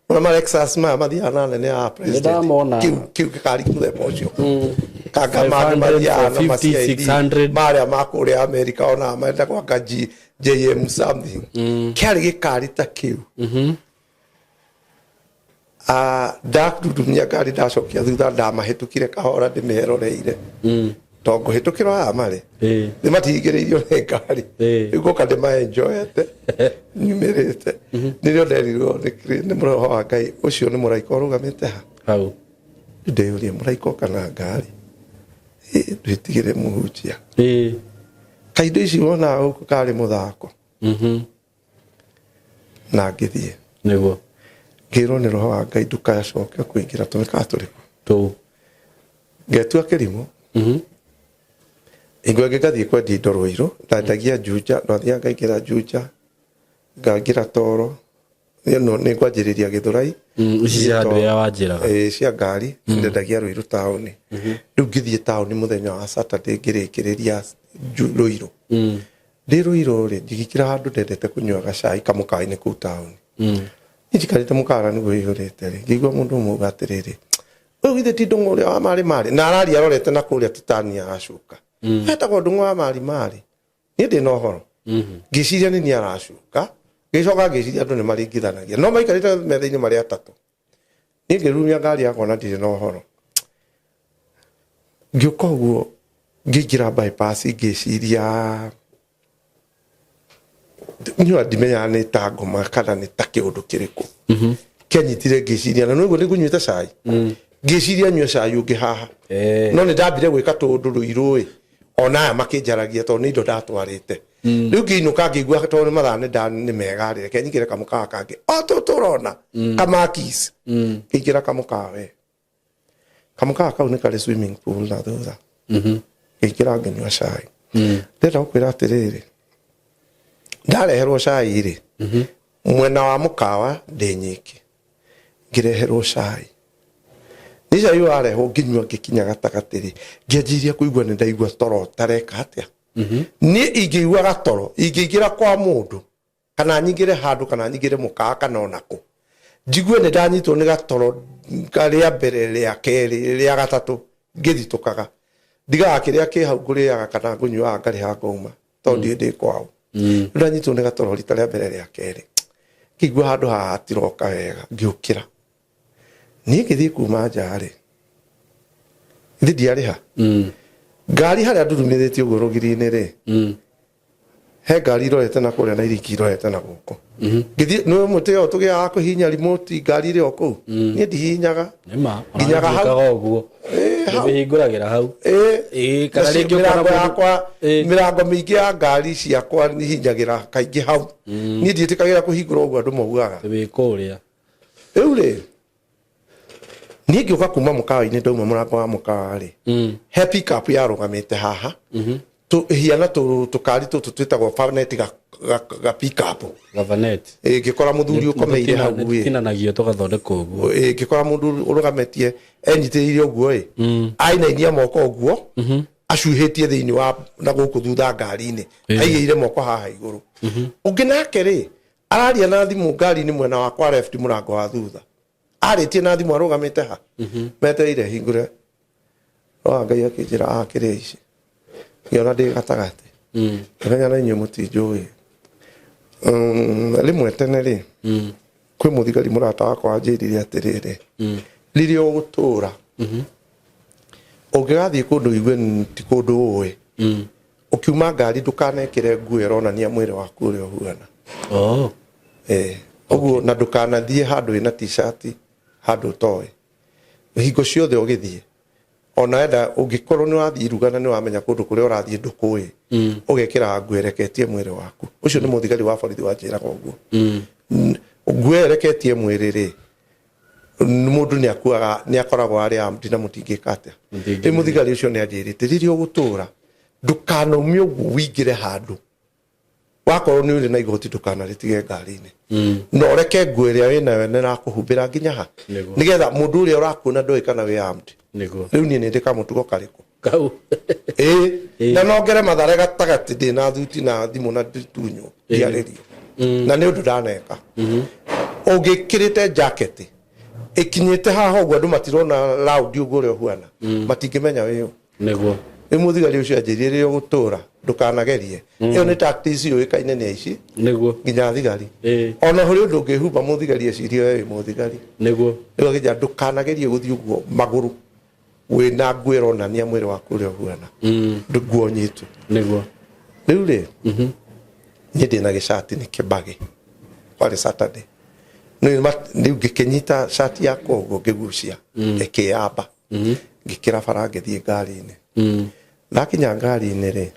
Speaker 1: Ona ma Lexus maya mathiaga na nene ya president.
Speaker 2: Nĩndamona.
Speaker 1: Kĩu gĩkari mũthemba ũcio kanga mangĩ
Speaker 2: 500,
Speaker 1: mathiaga na ma
Speaker 2: 450,
Speaker 1: CID
Speaker 2: 600.
Speaker 1: marĩa ma kũrĩa America ona metagwo anga JM something. Kĩarĩ gĩkari ta kĩu. Ah, ndadudumia ngari, ndacokia thutha, ndamahĩtũkire kahora ndĩmeroreire to ngũhĩtũkĩrwo haha marĩ nĩ matihingĩrĩirio nĩ ngari. Rĩu ngoka ndĩmaenjoete nyumĩrĩte, nĩrĩo nderirwo nĩ roho wa Ngai ũcio nĩ mũraika ũrũgamĩte ha
Speaker 2: Hau.
Speaker 1: Ndĩyũrie, mũraika kana ngari? Ndwĩtigĩre mũhunjia. Kaindo ici wonaga gũkũ karĩ mũthako. Na ngĩthiĩ. Ngĩrwo nĩ roho wa Ngai ndũkacoke kũingĩra tũmĩkaa tũrĩkũ.
Speaker 2: Tũu.
Speaker 1: Ngetua kĩrimũ. Hingo ĩngĩ ngathiĩ kwendia indo Rũirũ, ndendagia Juja, ndathiaga ngaingĩra Juja, ngaingĩra Toro. Ĩno nĩ ngwanjĩrĩria Gĩthũrai.
Speaker 2: Ici cia handũ ĩrĩa wanjĩraga.
Speaker 1: Ĩĩ, cia ngari ndendagia Rũirũ taũni. Rĩu ngĩthiĩ taũni mũthenya wa Saturday ngĩrĩkĩrĩria Rũirũ. Ndĩ Rũirũ rĩ, ngĩgĩkĩra handũ ndendete kũnyua gacai kamũkawa-inĩ kũu taũni. Niĩ njikarĩte mũkawa na nĩguo ũihũrĩte rĩ, ngĩigua mũndũ ũmwe auga atĩrĩrĩ, ũyũ githĩ ti Ndũng'ũ ũrĩa wa marĩ marĩ? Na araria arorete na kũrĩa titani ya gacuka. Etagwo Ndũng'ũ wa marĩ marĩ. Niĩ ndĩ na ũhoro. Ngĩciria nĩ niĩ aracuka, ngĩcoka ngĩciria andũ nĩ maringithanagia. No maikarĩte metha-inĩ marĩ atatũ. Niĩ ngĩrurumia ngari yakwa na ndirĩ na ũhoro. Ngĩũka ũguo ngĩingĩra bypass ngĩciria niĩ ndimenyaga nĩ ta ngoma kana nĩ ta kĩũndũ kĩrĩkũ kĩanyitire ngĩciria na nĩguo nĩngũnyuĩte cai ngĩciria nyue cai ũngĩ haha. No nĩ ndambire gwĩka tũũndũ rũirũ ĩ ona aya makĩnjaragia tondũ nĩ indo ndatwarĩte. Rĩu ngĩinũka ngĩigua tondũ nĩ mathaa nĩ mega rĩ, reke nyingĩre kamũkawa kangĩ o tũtũ ũrona kamakis. Ngĩingĩra kamũkawa we, kamũkawa kau nĩ karĩ swimming pool na thutha. Ngĩingĩra ngĩnyua cai. Ndĩrenda gũkwĩra atĩrĩrĩ, ndareherwo cai rĩ, mwena wa mũkawa ndĩ nyiki, ngĩreherwo cai. Nĩ cai warehwo ngĩnyua, ngĩkinya gatagatĩ rĩ, ngĩanjĩrĩria kũigua nĩ ndaigua toro tareka atĩa. Niĩ ingĩigua gatoro, ingĩingĩra kwa mũndũ kana nyingĩre handũ kana nyingĩre mũkawa kana ona kũ, njigue nĩ ndanyitwo nĩ gatoro rĩa mbere, rĩa kerĩ, rĩa gatatũ, ngĩthitũkaga ndigaga kĩrĩa kĩ hau ngũrĩaga kana ngũnyuaga, ngarĩha ngauma tondũ ndiĩ ndĩ kwao. Rĩu ndanyitwo nĩ gatoro rita rĩa mbere, rĩa kerĩ, ngĩigua handũ haha hatiroka wega, ngĩũkĩra. Niĩ ngĩthiĩ kuma nja rĩ, ithe ndiarĩha ngari harĩa ndurumithĩtie ũguo rũgiri-inĩ rĩ, he ngari irorete na kũrĩa na iria ingĩ irorete na gũkũ. Ngĩthiĩ nĩ mũtĩ ũyũ tũgĩaga wa kũhihinya remote ngari ĩrĩ o kũu, niĩ ndihihinyaga.
Speaker 2: Nĩma.
Speaker 1: Nginyaga hau.
Speaker 2: Ũkaga ũguo.
Speaker 1: Hau.
Speaker 2: Ũhingũragĩra hau.
Speaker 1: Ĩĩ,
Speaker 2: Kana
Speaker 1: nacio
Speaker 2: rĩngĩ ũkona
Speaker 1: mĩrango
Speaker 2: mũndũ-
Speaker 1: yakwa, mĩrango mĩingĩ ya ngari ciakwa hihinyagĩra kaingĩ hau. Niĩ ndiĩtĩkagĩra kũhingũra ũguo andũ maugaga.
Speaker 2: Wĩ kũrĩa.
Speaker 1: Rĩu rĩ, niĩ ngĩũka kuma mũkawa-inĩ, ndauma mũrango wa mũkawa rĩ, he pickup yarũgamĩte haha hiana tũkari tũtũ twĩtagwo vanet ga pickup.
Speaker 2: Gavanet.
Speaker 1: Ĩ, ngĩkora mũthuri ũkomeire hau ĩ.
Speaker 2: Tinanagio tũgathondekwo ũguo.
Speaker 1: Ĩ, ngĩkora mũndũ ũrũgamĩtie enyitĩrĩire ũguo ĩ, ainainia moko ũguo acuhĩtie thĩinĩ wa na gũkũ thutha ngari-inĩ, aigĩire moko haha igũrũ. Ũngĩ nake rĩ, araria na thimũ ngari-inĩ mwena wakwa left, mũrango wa thutha, arĩtie na thimũ arũgamĩte ha metereire hingũre. Roho wa Ngai akĩnjĩra akĩrĩa ici ngĩona ndĩ gatagatĩ, ngĩmenya na inyuĩ mũtinjũĩ. Rĩmwe tene rĩ, kwĩ mũthigari mũrata wakwa wanjĩrire atĩrĩrĩ, rĩrĩa ũgũtũra ũngĩgathiĩ kũndũ igue ti kũndũ ũĩ, ũkiuma ngari ndũkanekĩre nguo ĩronania mwĩrĩ waku ũrĩa ũhuana. Ũguo na ndũkanathiĩ handũ wĩna t-shirt, handũ ũtoĩ. Hingo ciothe ũgĩthiĩ, ona enda ũngĩkorwo nĩ wathiĩ iruga na nĩ wamenya kũndũ kũrĩa ũrathiĩ ndũkũĩ, ũgekĩra nguo ĩreketie mwĩrĩ waku. Ũcio nĩ mũthigari wa borithi wanjĩraga ũguo. Nguo ĩyo ĩreketie mwĩrĩ rĩ, mũndũ nĩ akuaga, nĩ akoragwo arĩ armed na mũtingĩka atĩa.
Speaker 2: Mũtingĩ-
Speaker 1: Rĩu mũthigari ũcio nĩ anjĩrĩte, rĩrĩa ũgũtũra ndũkanaume ũguo wingĩre handũ, wakorwo nĩ ũrĩ na igoti ndũkanarĩtige ngari-inĩ, na ũreke nguo ĩrĩa wĩnayo nĩ ĩrakũhumbĩra nginya ha, nĩgetha mũndũ ũrĩa ũrakuona ndoĩ kana wĩ armed. Rĩu niĩ nĩ ndĩ kamũtugo karĩkũ?
Speaker 2: Kau.
Speaker 1: Ĩĩ, na nongere mathare gatagatĩ ndĩ na thuti na thimũ na nditunywo ndiarĩrio, na nĩ ũndũ ndaneka. Ũngĩkĩrĩte jacket ĩkinyĩte haha ũguo andũ matirona raundi ũguo ũrĩa ũhuana, matingĩmenya wĩ ũ. Rĩu mũthigari ũcio anjĩrire, rĩrĩa ũgũtũra ndũkanagerie. Ĩyo nĩ tactics yũĩkaine nĩ aici, nginya thigari. Ona ũrĩ ũndũ ũngĩhumba mũthigari ecirie we wĩ mũthigari. Rĩu akĩnjĩra ndũkanagerie gũthiĩ ũguo magũrũ wĩna nguo ĩronania mwĩrĩ waku ũrĩa ũhuana, nguo nyitu. Rĩu rĩ, niĩ ndĩna gĩcati nĩ kĩbagĩ, kwarĩ Saturday. Rĩu ngĩkĩnyita cati yakwa ũguo ngĩgucia ĩkĩyamba, ngĩkĩra bara ngĩthiĩ ngari-inĩ. Ndakinya ngari-inĩ rĩ,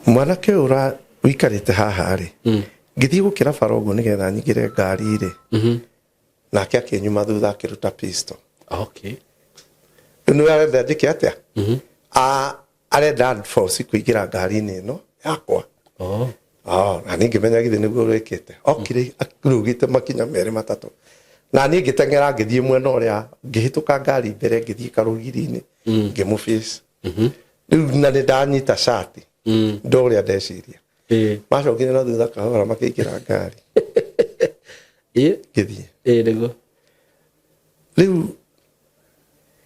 Speaker 1: mwanake ũyũ ũikarĩte haha rĩ, ngĩthiĩ gũkĩra bara ũguo nĩgetha nyingĩre ngari rĩ, nake akĩnyuma thutha akĩruta pistol. Rĩu nĩ arenda njĩke atĩa? Arenda force kũingĩra ngari-inĩ ĩno. Yakwa.
Speaker 2: Oh.
Speaker 1: Oh, na niĩ ngĩmenya githĩ nĩguo wĩkĩte. Okire arugĩte makinya merĩ matatũ, na niĩ ngĩteng'era ngĩthiĩ mwena ũrĩa, ngĩhĩtũka ngari mbere, ngĩthiĩ karũgiri-inĩ, ngĩmũface. Rĩu na nĩ ndanyita cati ndo ũrĩa ndeciria. Macokire na thutha kahora makĩingĩra ngari. Ngĩthiĩ.
Speaker 2: Nĩguo.
Speaker 1: Rĩu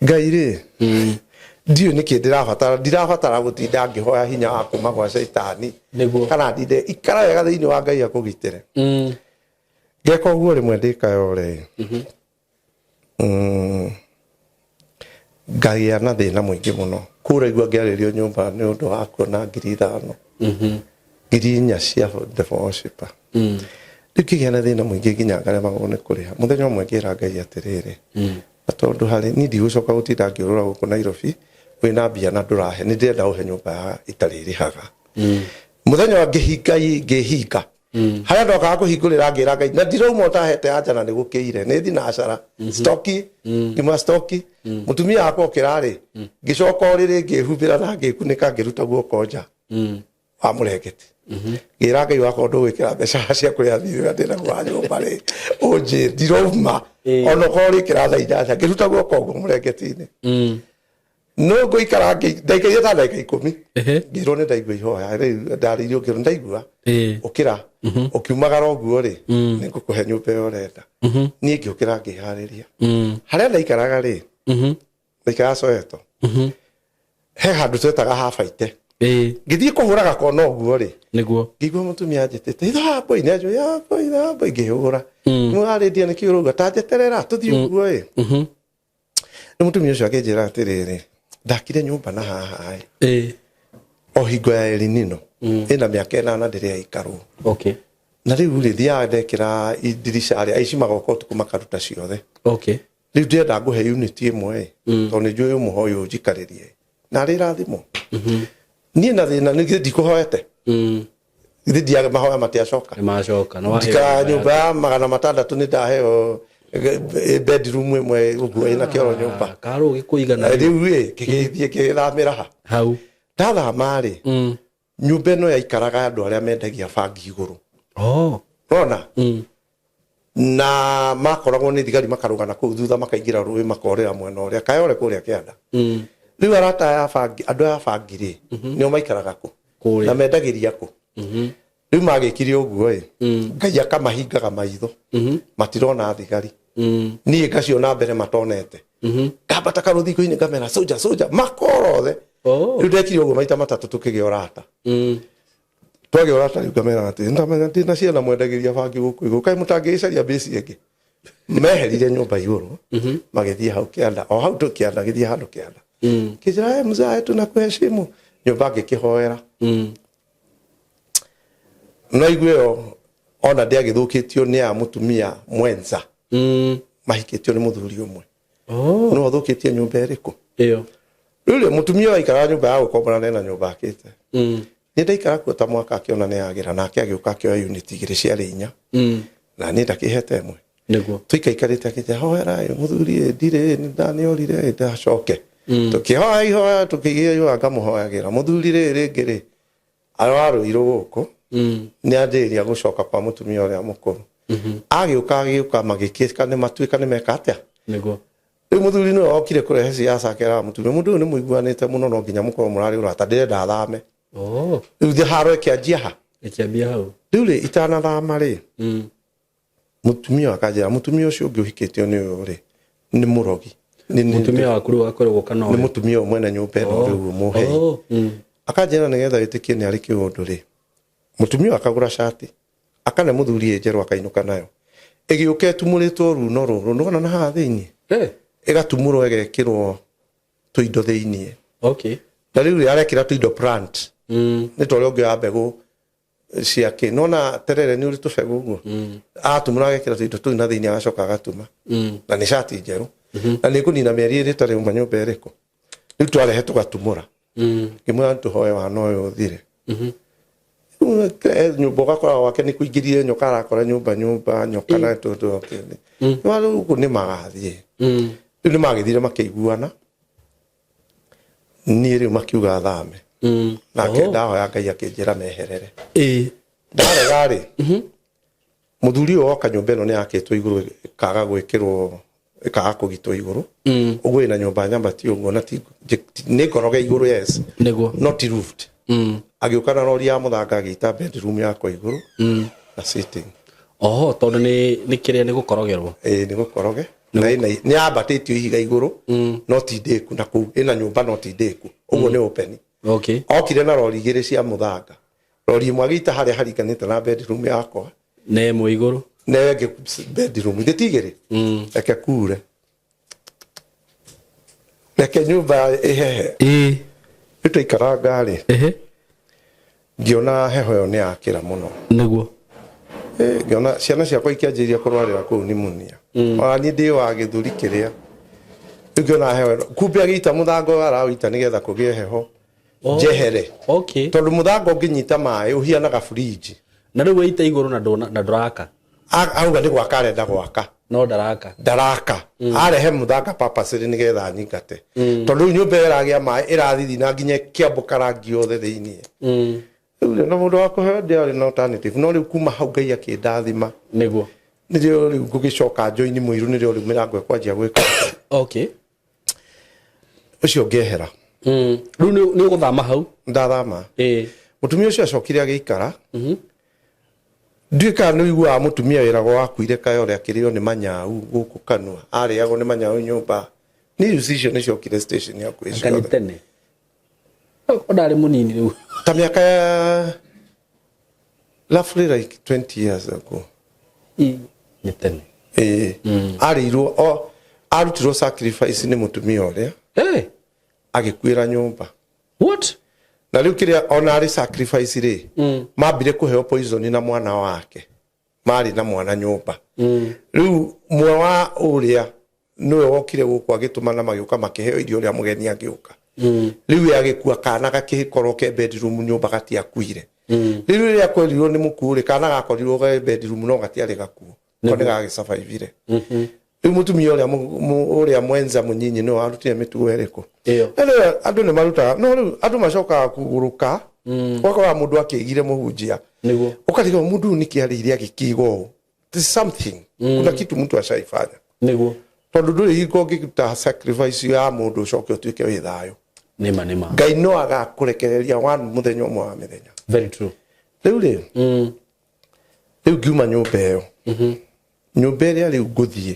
Speaker 1: Ngai rĩ, ndiũĩ nĩkĩ ndĩrabatara, ndirabatara gũtinda ngĩhoya hinya wa kuma gwa caitani. Kana ndinde ikara wega thĩinĩ wa Ngai akũgitĩre. Ngeka ũguo rĩmwe ndĩkayo rĩ, ngagĩa na thĩna mũingĩ mũno. Kũraigua ngĩarĩrio nyũmba nĩ ũndũ wa kuona 5,000, 4,000 cia the worshiper. Rĩu ngĩgĩa na thĩna mũingĩ nginya ngaremagwo nĩ kũrĩha. Mũthenya ũmwe ngĩra Ngai atĩrĩrĩ, na tondũ harĩ niĩ ndigũcoka gũtinda ngĩũrũra gũkũ Nairobi wĩna mbia na ndũrahe, nĩ ndĩrenda ũhe nyũmba ya itarĩ ĩrĩhaga. Mũthenya wa ngĩhinga, ngĩhinga harĩa ndokaga kũhingũrĩra, ngĩra Ngai na ndirauma ũtahete anja, na nĩ gũkĩire nĩ thinacara stoki ngima stoki. Mũtumia wakwa okĩra rĩ, ngĩcoka ũrĩrĩ, ngĩhumbĩra na ngĩkunĩka, ngĩruta guoko nja wa mũrengeti, ngĩra Ngai wakwa ndũgwĩkĩra mbeca cia kũrĩa thirĩ ũrĩa ndĩnaguo wa nyũmba rĩ, ũnjĩ ndirauma ona okorwo ũrĩkĩra thaa 8. Ngĩruta guoko ũguo mũrengeti-inĩ, no ngũikara ndaikaire ta ndagĩka 10. Ngĩrwo nĩ ndaigua ihoya rĩu ndarĩirio, ngĩrwo ndaigua ũkĩra ũkiumagara ũguo rĩ, nĩ ngũkũhe nyũmba ĩyo ũrenda. Niĩ ngĩũkĩra, ngĩharĩria. Harĩa ndaikaraga rĩ, ndaikaraga Soweto, he handũ twetaga habaite. Ngĩthiĩ kũhũra gakona ũguo rĩ, ngĩigua mũtumia anjĩtĩte, ithamboi nĩ anjũ yamboi ithamboi. Ngĩhũra nĩwarĩndia nĩkĩ ũrauga ta njeterera tũthiĩ ũguo ĩ. Nĩ mũtumia ũcio akĩnjĩra atĩrĩrĩ, ndakire nyũmba na haha ĩ, o hingo ya El Nino, ĩna mĩaka 8 ndĩrĩ yaikarwo. Na rĩu rĩ, thiaga ndekĩra ndirica rĩ, aici magoka ũtukũ makaruta ciothe. Rĩu ndĩrenda ngũhe unit ĩmwe ĩ, tondũ nĩ njũĩ ũmũhoyo ũnjikarĩrie na arĩ rathimo. Niĩ na thĩna nĩ ndikũhoete, githĩ ndiaga mahoya matiacoka?
Speaker 2: Nĩ macoka. Nĩ waheo
Speaker 1: ndikara nyũmba ya 600, nĩ ndaheo bedroom ĩmwe ũguo ĩna kĩoro nyũmba.
Speaker 2: Karũ gĩkũigana.
Speaker 1: Rĩu ĩ, kĩgĩthiĩ kĩgĩthamĩra ha?
Speaker 2: Hau.
Speaker 1: Ndathama rĩ, nyũmba ĩno yaikaraga andũ arĩa mendagia bangi igũrũ.
Speaker 2: Oh.
Speaker 1: Rona na makoragwo nĩ thigari, makarũga na kũu thutha, makaingĩra rũĩ, makorĩra mwena ũrĩa kayore kũrĩa kĩanda. Rĩu arata aya a bangi, andũ aya a bangi rĩ, nĩo maikaraga kũ?
Speaker 2: Kũrĩa.
Speaker 1: Na mendagĩria kũ? Rĩu magĩkire ũguo ĩ, Ngai akamahingaga maitho, matirona thigari. Niĩ ngaciona mbere matonete. Ngambata karũthingo-inĩ, ngamera soja soja, makora othe.
Speaker 2: Oh.
Speaker 1: Rĩu ndekire ũguo maita matatũ, tũkĩgĩa ũrata. Twagĩa ũrata rĩu ngamera atĩ ndamenya ndĩna ciana mwendagĩria bangi gũkũ igũrũ, kaĩ mũtangĩgĩcaria mbĩci ĩngĩ? Meherire nyũmba igũrũ, magĩthiĩ hau kĩanda, o hau tũ kĩanda, gĩthiĩ handũ kĩanda. Kĩnjĩra, "Eh, mzae, tunakuheshimu." Nyũmba ngĩkĩhoera. No igue ĩyo ona ndĩagĩthũkĩtio nĩ ya mũtumia mwenza. Mahikĩtio nĩ mũthuri ũmwe.
Speaker 2: Oh.
Speaker 1: No ũthũkĩtie nyũmba ĩrĩkũ?
Speaker 2: Ĩyo.
Speaker 1: Rĩu rĩ, mũtumia ũyũ aikaraga nyũmba ya gũkombora na ena nyũmba akĩte. Nĩ ndaikara kuo ta mwaka, akĩona nĩ yagĩra, nake agĩũka akĩoya unit igĩrĩ, ciarĩ inya. Na niĩ ndakĩhete ĩmwe. Tũikaikarĩte akĩnjĩra, hoera ĩ mũthuri ĩ, ndirĩ nĩ ndanĩorire ĩ, ndacoke. Tũkĩhoya ihoya, tũkĩgĩa ihoya, ngamũhoyagĩra mũthuri rĩ, rĩngĩ rĩ, ararũirwo gũkũ. Nĩ ambĩrĩria gũcoka kwa mũtumia ũrĩa mũkũrũ. Agĩũka agĩũka, magĩkĩka nĩ matuĩka nĩ meka atĩa. Rĩu mũthuri nĩwe okire kũrehe siasa, akeraga mũtumia, mũndũ ũyũ nĩ mũiguanĩte mũno, no nginya mũkorwo mũrarĩ ũrata, ndĩrenda athame.
Speaker 2: Oh.
Speaker 1: Rĩu thĩ haro ĩkĩanjia ha?
Speaker 2: Ĩkĩambia hau.
Speaker 1: Rĩu rĩ, itanathama rĩ, mũtumia akanjĩra mũtumia ũcio ũngĩ ũhikĩtio nĩ ũyũ rĩ, nĩ mũrogi.
Speaker 2: Mũtumia waku rĩu akoragwo kana
Speaker 1: nĩ mũtumia ũyũ mwene nyũmba ĩno rĩu mũhei.
Speaker 2: Oh.
Speaker 1: Akanjĩra nĩgetha wĩtĩkie nĩ arĩ kĩũndũ rĩ, mũtumia ũyũ akagũra cati, akane mũthuri ĩ njerũ, akainũka nayo ĩgĩũka ĩtumũrĩtwo runo rũrũ nĩwona na haha thĩinĩ. Ĩgatumũrwo, ĩgekĩrwo tũindo thĩinĩ. Na rĩu rĩ, arekĩra tũindo plant. Nĩ ta ũrĩa ũngĩoya mbegũ cia kĩ nona terere nĩ ũrĩ tũbegũ ũguo. Atumũra, agekĩra tũindo tũu na thĩinĩ, agacoka agatuma. Na nĩ cati njerũ, na nĩ kũnina mĩeri 2 ĩtarĩ uma nyũmba ĩrĩkũ. Rĩu twarehe tũgatumũra. Ngĩmwĩra tũhoe wana ũyũ ũthire. Rĩu, nyũmba ũgakora gwake nĩ kũingĩrire nyoka, arakora nyũmba nyũmba nyoka na tũndũ. Rĩu gũkũ nĩ magathiĩ. Rĩu nĩ magĩthire makĩiguana, niĩ rĩu makiuga thame. Nake
Speaker 2: Oh.
Speaker 1: ndahoya Ngai akĩnjĩra meherere.
Speaker 2: Ĩĩ.
Speaker 1: Ndarega rĩ, mũthuri ũyũ oka nyũmba ĩno nĩ yakĩtwo igũrũ, ĩkaga gwĩkĩrwo, ĩkaga kũgitwo igũrũ. Ũguo ĩna nyũmba nyambati ũguo na nĩ ngoroge igũrũ, yes,
Speaker 2: Nĩguo.
Speaker 1: not roofed. Agĩũka na rori ya mũthanga, agĩita bedroom yakwa igũrũ na sitting.
Speaker 2: Oho, tondũ nĩ kĩrĩa nĩ gũkorogerwo.
Speaker 1: Ĩĩ, nĩ gũkoroge na nĩ yambatĩtio ihiga igũrũ, no ti ndĩku, na kũu ĩna nyũmba no ti ndĩku, ũguo nĩ open.
Speaker 2: Okay.
Speaker 1: Okire na rori igĩrĩ cia mũthanga, rori ĩmwe agĩita harĩa haringanĩte na bedroom yakwa,
Speaker 2: Na ĩmwe igũrũ.
Speaker 1: Na ĩyo ĩngĩ bedroom ithe ti igĩrĩ. Reke kure, reke nyũmba ĩhehe. Rĩu twaikaranga rĩ, ngĩona heho ĩyo nĩ yakĩra mũno. Ngĩona ciana ciakwa ikĩanjĩrĩria kũrwarĩra kũu pneumonia, ona niĩ ndĩ wa gĩthũri kĩrĩa. Rĩu ngĩona heho ĩno, kumbe agĩita mũthanga ũyũ arawĩita nĩgetha kũgĩe heho njehere, tondũ mũthanga ũngĩnyita maĩ ũhianaga fridge.
Speaker 2: Na rĩu waita igũrũ na na ndũraka.
Speaker 1: Auga nĩ gwaka arenda gwaka.
Speaker 2: No ndaraka.
Speaker 1: Ndaraka, arehe mũthanga purposely nĩgetha anyingate, tondũ rĩu nyũmba ĩyo ĩragĩa maĩ, ĩrathithina nginya ĩkĩambũka rangi yothe thĩiniĩ. Rĩu na mũndũ wa kũheo ndĩarĩ na alternative, no rĩu kuma hau Ngai akĩndathima. Nĩrĩo rĩu ngũgĩcoka njoini mũiru, nĩrĩo rĩu mĩrango ĩkwanjia gwĩka. Ũcio ngehera.
Speaker 2: Rĩu nĩ ũgũthama hau.
Speaker 1: Ndathama. Mũtumia ũcio acokire agĩikara. Ndiũĩ kana nĩ ũiguaga mũtumia wĩragwo wakuire kayore akĩrĩo nĩ manyau gũkũ kanua, arĩagwo nĩ manyau nyũmba. News icio nĩ ciokire station hakuhĩ
Speaker 2: Anga nĩ
Speaker 1: ciothe.
Speaker 2: tene o ndarĩ mũnini rĩu.
Speaker 1: Ta mĩaka ya roughly like 20 years ago.
Speaker 2: Nĩ tene.
Speaker 1: Ĩĩ, arĩirwo o arutirwo sacrifice nĩ mũtumia ũrĩa, agĩkuĩra nyũmba.
Speaker 2: What?
Speaker 1: Na rĩu kĩrĩa ona arĩ sacrifice rĩ, mambire kũheo poison na mwana wake, marĩ na mwana nyũmba. Rĩu mwe wa ũrĩa nĩwe wokire gũkũ agĩtũmana, magĩũka makĩheo irio, ũrĩa mũgeni agĩũka. Rĩu we agĩkua, kana gakĩkorwo ke bedroom nyũmba gatiakuire. Rĩu rĩrĩa kwerirwo nĩ mũkuũ rĩ, kana gakorirwo ge bedroom no gatiarĩ gakuo, ko nĩ gagĩcabaibire. Rĩu mũtumia ũrĩa ũrĩa mwenza mũnyinyi nĩwe warutire mĩtugo ĩrĩkũ?
Speaker 2: Ĩyo.
Speaker 1: Na rĩu andũ nĩ marutaga, no rĩu andũ macokaga kũgũrũka, ũgakora mũndũ akĩigire mũhunjia, ũkarigwo mũndũ ũyũ nĩkĩ arĩire agĩkiiga ũũ. There's something, kuna kitu mtu ashaifanya. Tondũ ndũrĩ hingo ũngĩruta sacrifice ya mũndũ ũcoke ũtuĩke wĩ thayũ.
Speaker 2: Nĩma nĩma.
Speaker 1: Ngai no agakũrekereria one mũthenya ũmwe wa mĩthenya.
Speaker 2: Very true.
Speaker 1: Rĩu rĩ, rĩu ngiuma nyũmba ĩyo, nyũmba ĩrĩa rĩu ngũthiĩ,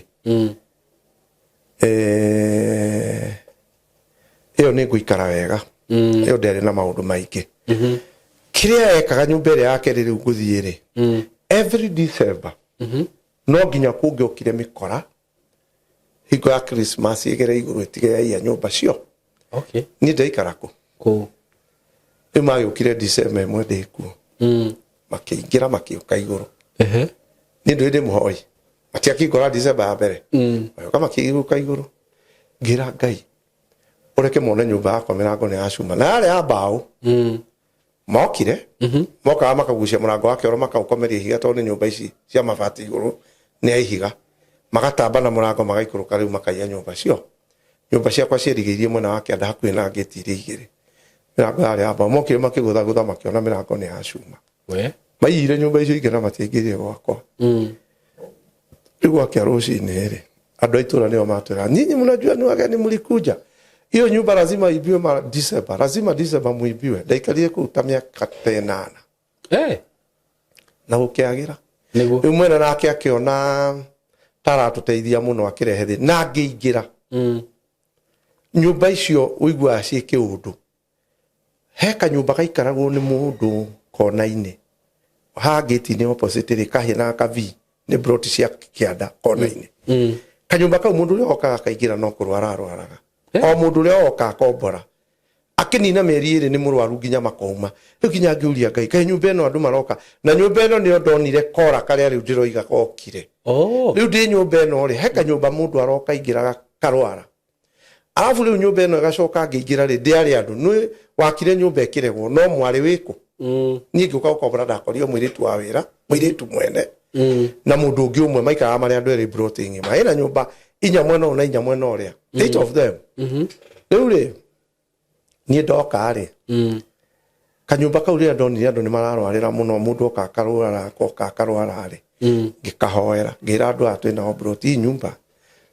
Speaker 1: ĩyo nĩ ngũikara wega. Ĩyo ndĩarĩ na maũndũ maingĩ. Kĩrĩa ekaga nyũmba ĩrĩa ya kerĩ rĩu ngũthiĩ rĩ, every December no nginya kũngĩokire mĩkora hingo ya Christmas ĩgere igũrũ ĩtige yaiya nyũmba cio. Niĩ ndaikara kũ?
Speaker 2: Kũ?
Speaker 1: Rĩu magĩũkire December ĩmwe ndĩkuo, makĩingĩra, makĩũka igũrũ. Niĩ ndũĩ ndĩ mũhoi, matiakĩngora December ya mbere. Magĩũka makĩũka igũrũ, ngĩra Ngai ũreke mone nyũmba yakwa mĩrango nĩ ya cuma na yarĩ ya mbaũ. Mokire, mokaga makagucia mũrango wa kĩoro, makaũkomeria ihiga, tondũ nĩ nyũmba ici cia mabati igũrũ nĩ ya ihiga, magatamba na mũrango, magaikũrũka, rĩu makaiya nyũmba cio. Nyũmba ciakwa cierigĩirie mwena wa kĩanda hakuhĩ na ngĩti iria igĩrĩ, mĩrango yarĩ ya mbaũ. Mokire makĩgũthagũtha, makĩona mĩrango nĩ ya cuma. Maiyire nyũmba icio ingĩ na matiaingĩrire gwakwa. Rĩu gwakĩa rũcinĩ rĩ, andũ a itũra nĩo matwĩra, "Nyinyi mnajua ni wageni mlikuja, hiyo nyumba lazima ibiwe mara December, lazima December muibiwe." Ndaikarire kũu ta mĩaka ta ĩnana na gũkĩagĩra. Rĩu mwene nake akĩona taratũteithia mũno, akĩrehe thĩ na ngĩingĩra nyũmba icio ũiguaga ciĩ kĩũndũ. He kanyũmba gaikaragwo nĩ mũndũ kona-inĩ ha ngĩti-inĩ opposite rĩ, kahianaga ka V, nĩ plot cia kĩanda kona-inĩ. Kanyũmba kau mũndũ ũrĩa okaga akaingĩra no kũrwara arwaraga. O mũndũ ũrĩa oka akombora, akĩnina mĩeri ĩrĩ nĩ mũrwaru nginya makouma. Rĩu nginya ngĩũria Ngai, kaĩ nyũmba ĩno andũ maroka na nyũmba ĩno nĩyo ndonire kora karĩa rĩu ndĩroiga kokire. Rĩu ndĩ nyũmba ĩno rĩ, he kanyũmba mũndũ aroka aingĩraga karwara, arabu rĩu nyũmba ĩno ĩgacoka ngĩingĩra rĩ, ndĩarĩ andũ nĩ wakire nyũmba ĩkĩregwo no mwarĩ wĩkũ. Niĩ ngĩũka gũkombora, ndakorire mũirĩtu wa wĩra, mũirĩtu mwene na mũndũ ũngĩ ũmwe, maikaraga marĩ andũ erĩ plot ng'ima ĩna nyũmba inya mwena ũyũ na inya mwena ũrĩa, eight of them. Rĩu rĩ, niĩ ndoka rĩ, Kanyũmba kau rĩrĩa ndonire andũ nĩ mararwarĩra mũno, mũndũ oka akarwara, oka akarwara rĩ, ngĩkahoera, ngĩra andũ aya twĩnao broti hii nyumba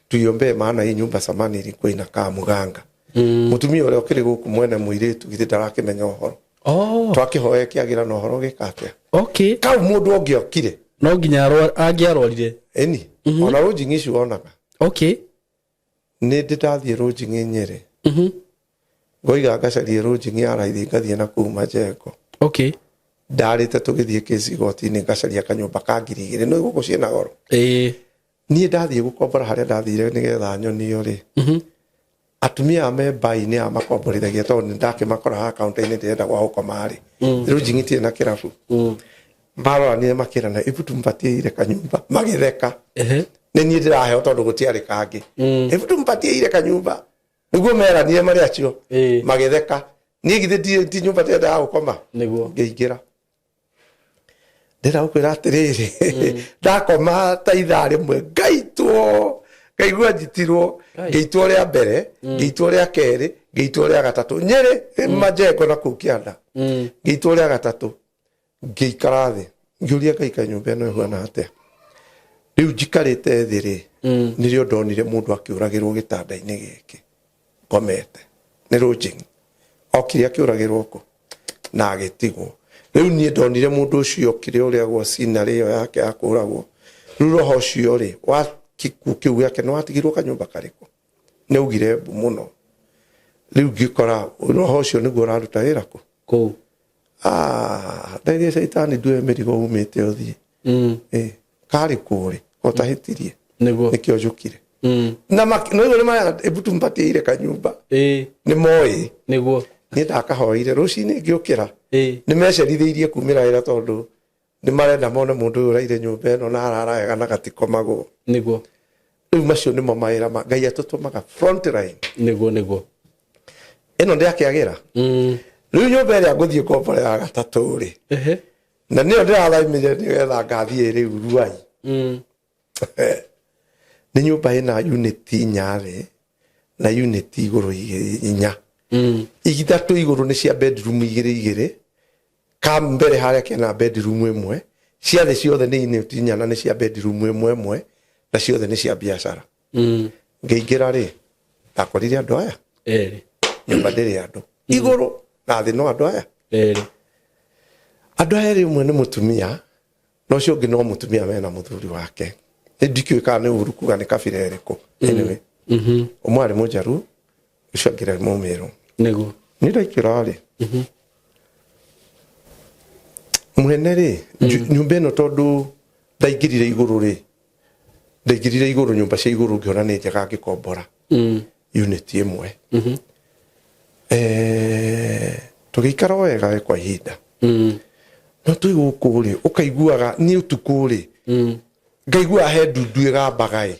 Speaker 1: tuiombee, maana hii nyumba zamani ilikuwa inakaa muganga. Mũtumia ũrĩa ũkĩrĩ gũkũ mwene mũirĩtu githĩ ndarakĩmenya ũhoro.
Speaker 2: Oh.
Speaker 1: Twakĩhoya kĩagĩra na ũhoro gĩka atĩa?
Speaker 2: Okay.
Speaker 1: Kau mũndũ ũngĩokire
Speaker 2: No nginya angĩarwarire.
Speaker 1: Ĩni, ona rũnjing'i ici wonaga.
Speaker 2: Okay.
Speaker 1: Nĩ ndĩ ndathiĩ rũnjing'i Nyĩrĩ, ngoiga ngacarie rũnjing'i ya raithi, ngathiĩ na kũu Majengo.
Speaker 2: Okay.
Speaker 1: Ndarĩte tũgĩthiĩ kĩci igoti-inĩ, ngacaria kanyũmba ka 2000, nĩ gũkũ ciĩna goro.
Speaker 2: Ĩĩ.
Speaker 1: Niĩ ndathiĩ gũkombora harĩa ndathire nĩgetha nyonio rĩ, atumia aya me mbai-inĩ aya makomborithagia, tondũ nĩ ndakĩmakora haha kaunta-inĩ ndĩrenda gwa gũkoma rĩ, rũnjing'i itirĩ na kĩrabu. Maroranire makĩrana, "Ibu tumpatie ile kanyumba," magĩtheka. Nĩ niĩ ndĩraheo tondũ gũtiarĩ kangĩ. "Ibu tumpatie ile kanyumba," nĩguo meranire marĩ acio. Magĩtheka. Niĩ githĩ ti nyũmba ndĩrendaga gũkoma?
Speaker 2: Nĩguo.
Speaker 1: Ngĩingĩra, ndĩrenda gũkwĩra atĩrĩrĩ, ndakoma ta ithaa rĩmwe, ngaitwo, ngaigua njitirwo.
Speaker 2: Ngai.
Speaker 1: Ngĩitwo rĩa mbere, ngĩitwo rĩa kerĩ, ngĩitwo rĩa gatatũ Nyĩrĩ, Majengo na kũu kĩanda. Ngĩitwo rĩa gatatũ, ngĩikara thĩ, ngĩũria Ngai, kaĩ nyũmba ĩno ĩhuana atĩa? Rĩu njikarĩte thĩ rĩ, nĩrĩo ndonire mũndũ akĩũragĩrwo gĩtanda-inĩ gĩkĩ ngomete. Nĩ rũnjing'i okire akĩũragĩrwo kũ na agĩtigwo. Rĩu niĩ ndonire mũndũ ũcio okire ũrĩagwo cinarĩ ĩyo yake ya kũũragwo. Rĩu roho ũcio rĩ wa gĩkuũ kĩu gĩake nĩ watigirwo kanyũmba karĩkũ? Nĩ augire mbu mũno. Rĩu ngĩkora roho ũcio nĩguo ũraruta wĩra kũ.
Speaker 2: Kũu.
Speaker 1: Ah, ndeithie caitani ndue mĩrigo umĩte ũthiĩ. Ĩ, karĩ kũrĩ ũtahĩtirie.
Speaker 2: Nĩguo.
Speaker 1: Nĩkĩo njũkire. Na no igũrũ maya, "Ebu tumpatie ile kanyumba." Nĩ moĩ.
Speaker 2: Nĩguo.
Speaker 1: Niĩ ndakahoire rũcinĩ ngĩũkĩra. Nĩ mecerithĩirie kumĩra wĩra tondũ nĩ marenda mone mũndũ ũyũ ũraire nyũmba ĩno na arara wega na gatikomagwo.
Speaker 2: Nĩguo.
Speaker 1: Rĩu macio nĩmo mawĩra ma Ngai atũtũmaga front line.
Speaker 2: Nĩguo, nĩguo.
Speaker 1: Ĩno ndĩakĩagĩra. Rĩu nyũmba ĩrĩa ngũthiĩ ngombore ya gatatũ rĩ, na nĩyo ndĩrathaimire nĩgetha ngathiĩ rĩu Ruai, nĩ nyũmba ĩna unit inya thĩ na unit igũrũ inya. Ithatũ igũrũ nĩ cia bedroom igĩrĩ igĩrĩ, ka mbere harĩa kena bedroom ĩmwe. Ciathĩ ciothe nĩ unit inya na nĩ cia bedroom ĩmwe ĩmwe, na ciothe nĩ cia biacara. Ngĩingĩra rĩ, ndakorire andũ aya.
Speaker 2: Erĩ.
Speaker 1: Nyũmba ndĩrĩ andũ igũrũ na thĩ, no andũ aya.
Speaker 2: Erĩ.
Speaker 1: Andũ aya erĩ, ũmwe nĩ mũtumia na ũcio ũngĩ no mũtumia mena mũthuri wake. Nĩ ndikĩũĩ kana nĩ ũru kuga nĩ kabira ĩrĩkũ. Anyway, ũmwe arĩ mũnjaru, ũcio ũngĩ arĩ mũmĩrũ.
Speaker 2: Nĩguo.
Speaker 1: Nĩ ndaingĩra rĩ, mwene rĩ nyũmba ĩno, tondũ ndaingĩrire igũrũ rĩ, ndaingĩrire igũrũ, nyũmba cia igũrũ ngĩona nĩ njega, ngĩkombora unit ĩmwe. Tũgĩikara o wega we kwa ihinda, no twĩ gũkũ rĩ, ũkaiguaga niĩ ũtukũ rĩ, ngaiguaga he ndundu ĩgambaga ĩ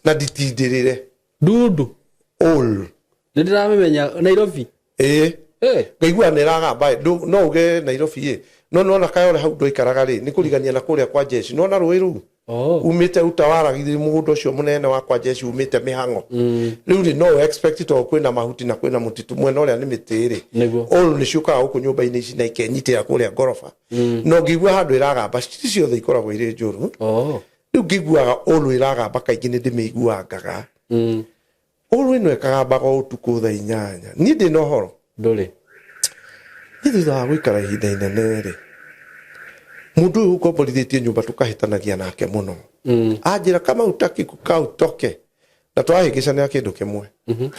Speaker 1: na nditindĩrĩre.
Speaker 2: Ndundu?
Speaker 1: All.
Speaker 2: Nĩ ndĩramĩmenya Nairobi.
Speaker 1: Ĩĩ.
Speaker 2: Eh.
Speaker 1: Ngaigua nĩ ĩragamba ĩ. No uge Nairobi ĩ, no nona Kayole hau ndwaikaraga rĩ, nĩ kũrigania na kũrĩa kwa jeshi, nona rũĩ rũu umĩte Utawala, githĩ mũgũnda ũcio mũnene wa kwa jeshi umĩte mĩhang'o rĩu rĩ, no expect tondũ kwĩna mahuti na kwĩna mũtitu mwena ũrĩa nĩ mĩtĩ rĩ. All nĩ ciũkaga gũkũ nyũmba-inĩ ici na ikenyitĩra kũrĩa ngoroba, no ngĩigua handũ ĩragamba, ti ciothe ikoragwo irĩ njũru. Rĩu ngĩiguaga ũlũ ĩragamba kaingĩ, nĩ ndĩmĩiguangaga. Ũlũ ĩno ĩkagambaga o ũtukũ thaa 8, niĩ ndĩ na ũhoro.
Speaker 2: Ndũrĩ.
Speaker 1: Niĩ thutha wa gũikara ihinda inene rĩ, mũndũ ũyũ ũkomborithĩtie nyũmba tũkahĩtanagia nake mũno. Anjĩra, "Kama hutaki kukaa utoke," na twahĩngĩcanĩra kĩndũ kĩmwe,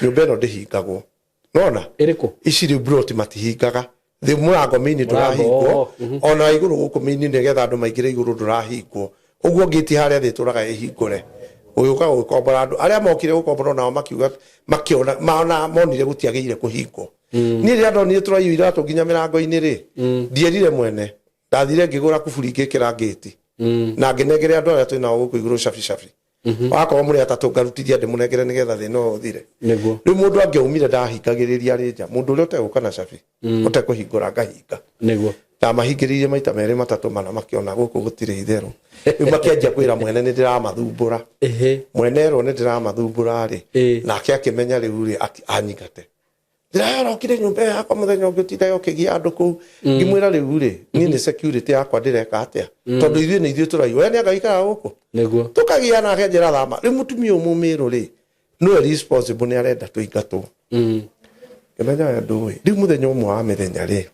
Speaker 1: nyũmba ĩno ndĩhingagwo nona.
Speaker 2: Ĩrĩkũ?
Speaker 1: Ici rĩu broti matihingaga thĩ, mũrango mĩini
Speaker 2: Mũrango,
Speaker 1: ndũrahingwo. Ona igũrũ gũkũ mĩini nĩgetha andũ maingĩre igũrũ ndũrahingwo. Ũguo ngĩti harĩa thĩ ĩtũraga ĩhingũre, ũgĩũka gũkombora, andũ arĩa mokire gũkombora nao makiuga makĩona maona monire gũtiagĩrĩire kũhingwo. Niĩ rĩrĩa ndonire tũraiywo iratũ nginya mĩrango-inĩ rĩ, ndierire mwene, ndathire ngĩgũra kuburi, ngĩkĩra ngĩti na ngĩnengere andũ arĩa twĩ nao gũkũ igũrũ cabi cabi. Wakorwo mũrĩ atatũ, ngarutithia ndĩmũnengere nĩgetha thĩna ũyũ ũthire. Rĩu mũndũ angĩaumire ndahingagĩrĩria arĩ nja, mũndũ ũrĩa ũtegũka na cabi, ũtekũhingũra, ngahinga. Ndamahingĩrĩirie maita merĩ matatũ mana, makĩona gũkũ gũtirĩ itherũ. Rĩu makĩanjia kwĩra mwene nĩ ndĩramathumbũra. Mwene erwo nĩ ndĩramathumbũra rĩ, nake akĩmenya rĩu rĩ anyingate. Ndĩrarokire nyũmba ĩyo yakwa mũthenya ũngĩ ũtindaga ũkĩgia andũ kũu. Ngĩmwĩra rĩu rĩ, niĩ nĩ security yakwa ndĩreka atĩa, tondũ ithuĩ nĩ ithuĩ tũraiywo, we nĩ anga ikaraga gũkũ.
Speaker 2: Nĩguo.
Speaker 1: Tũkagĩa nake njĩra thama. Rĩu mũtumia ũyũ mũmĩrũ rĩ, nĩwe responsible, nĩ arenda tũingatwo. Ngĩmenya we ndũĩ. Rĩu mũthenya ũmwe wa mĩthenya rĩ,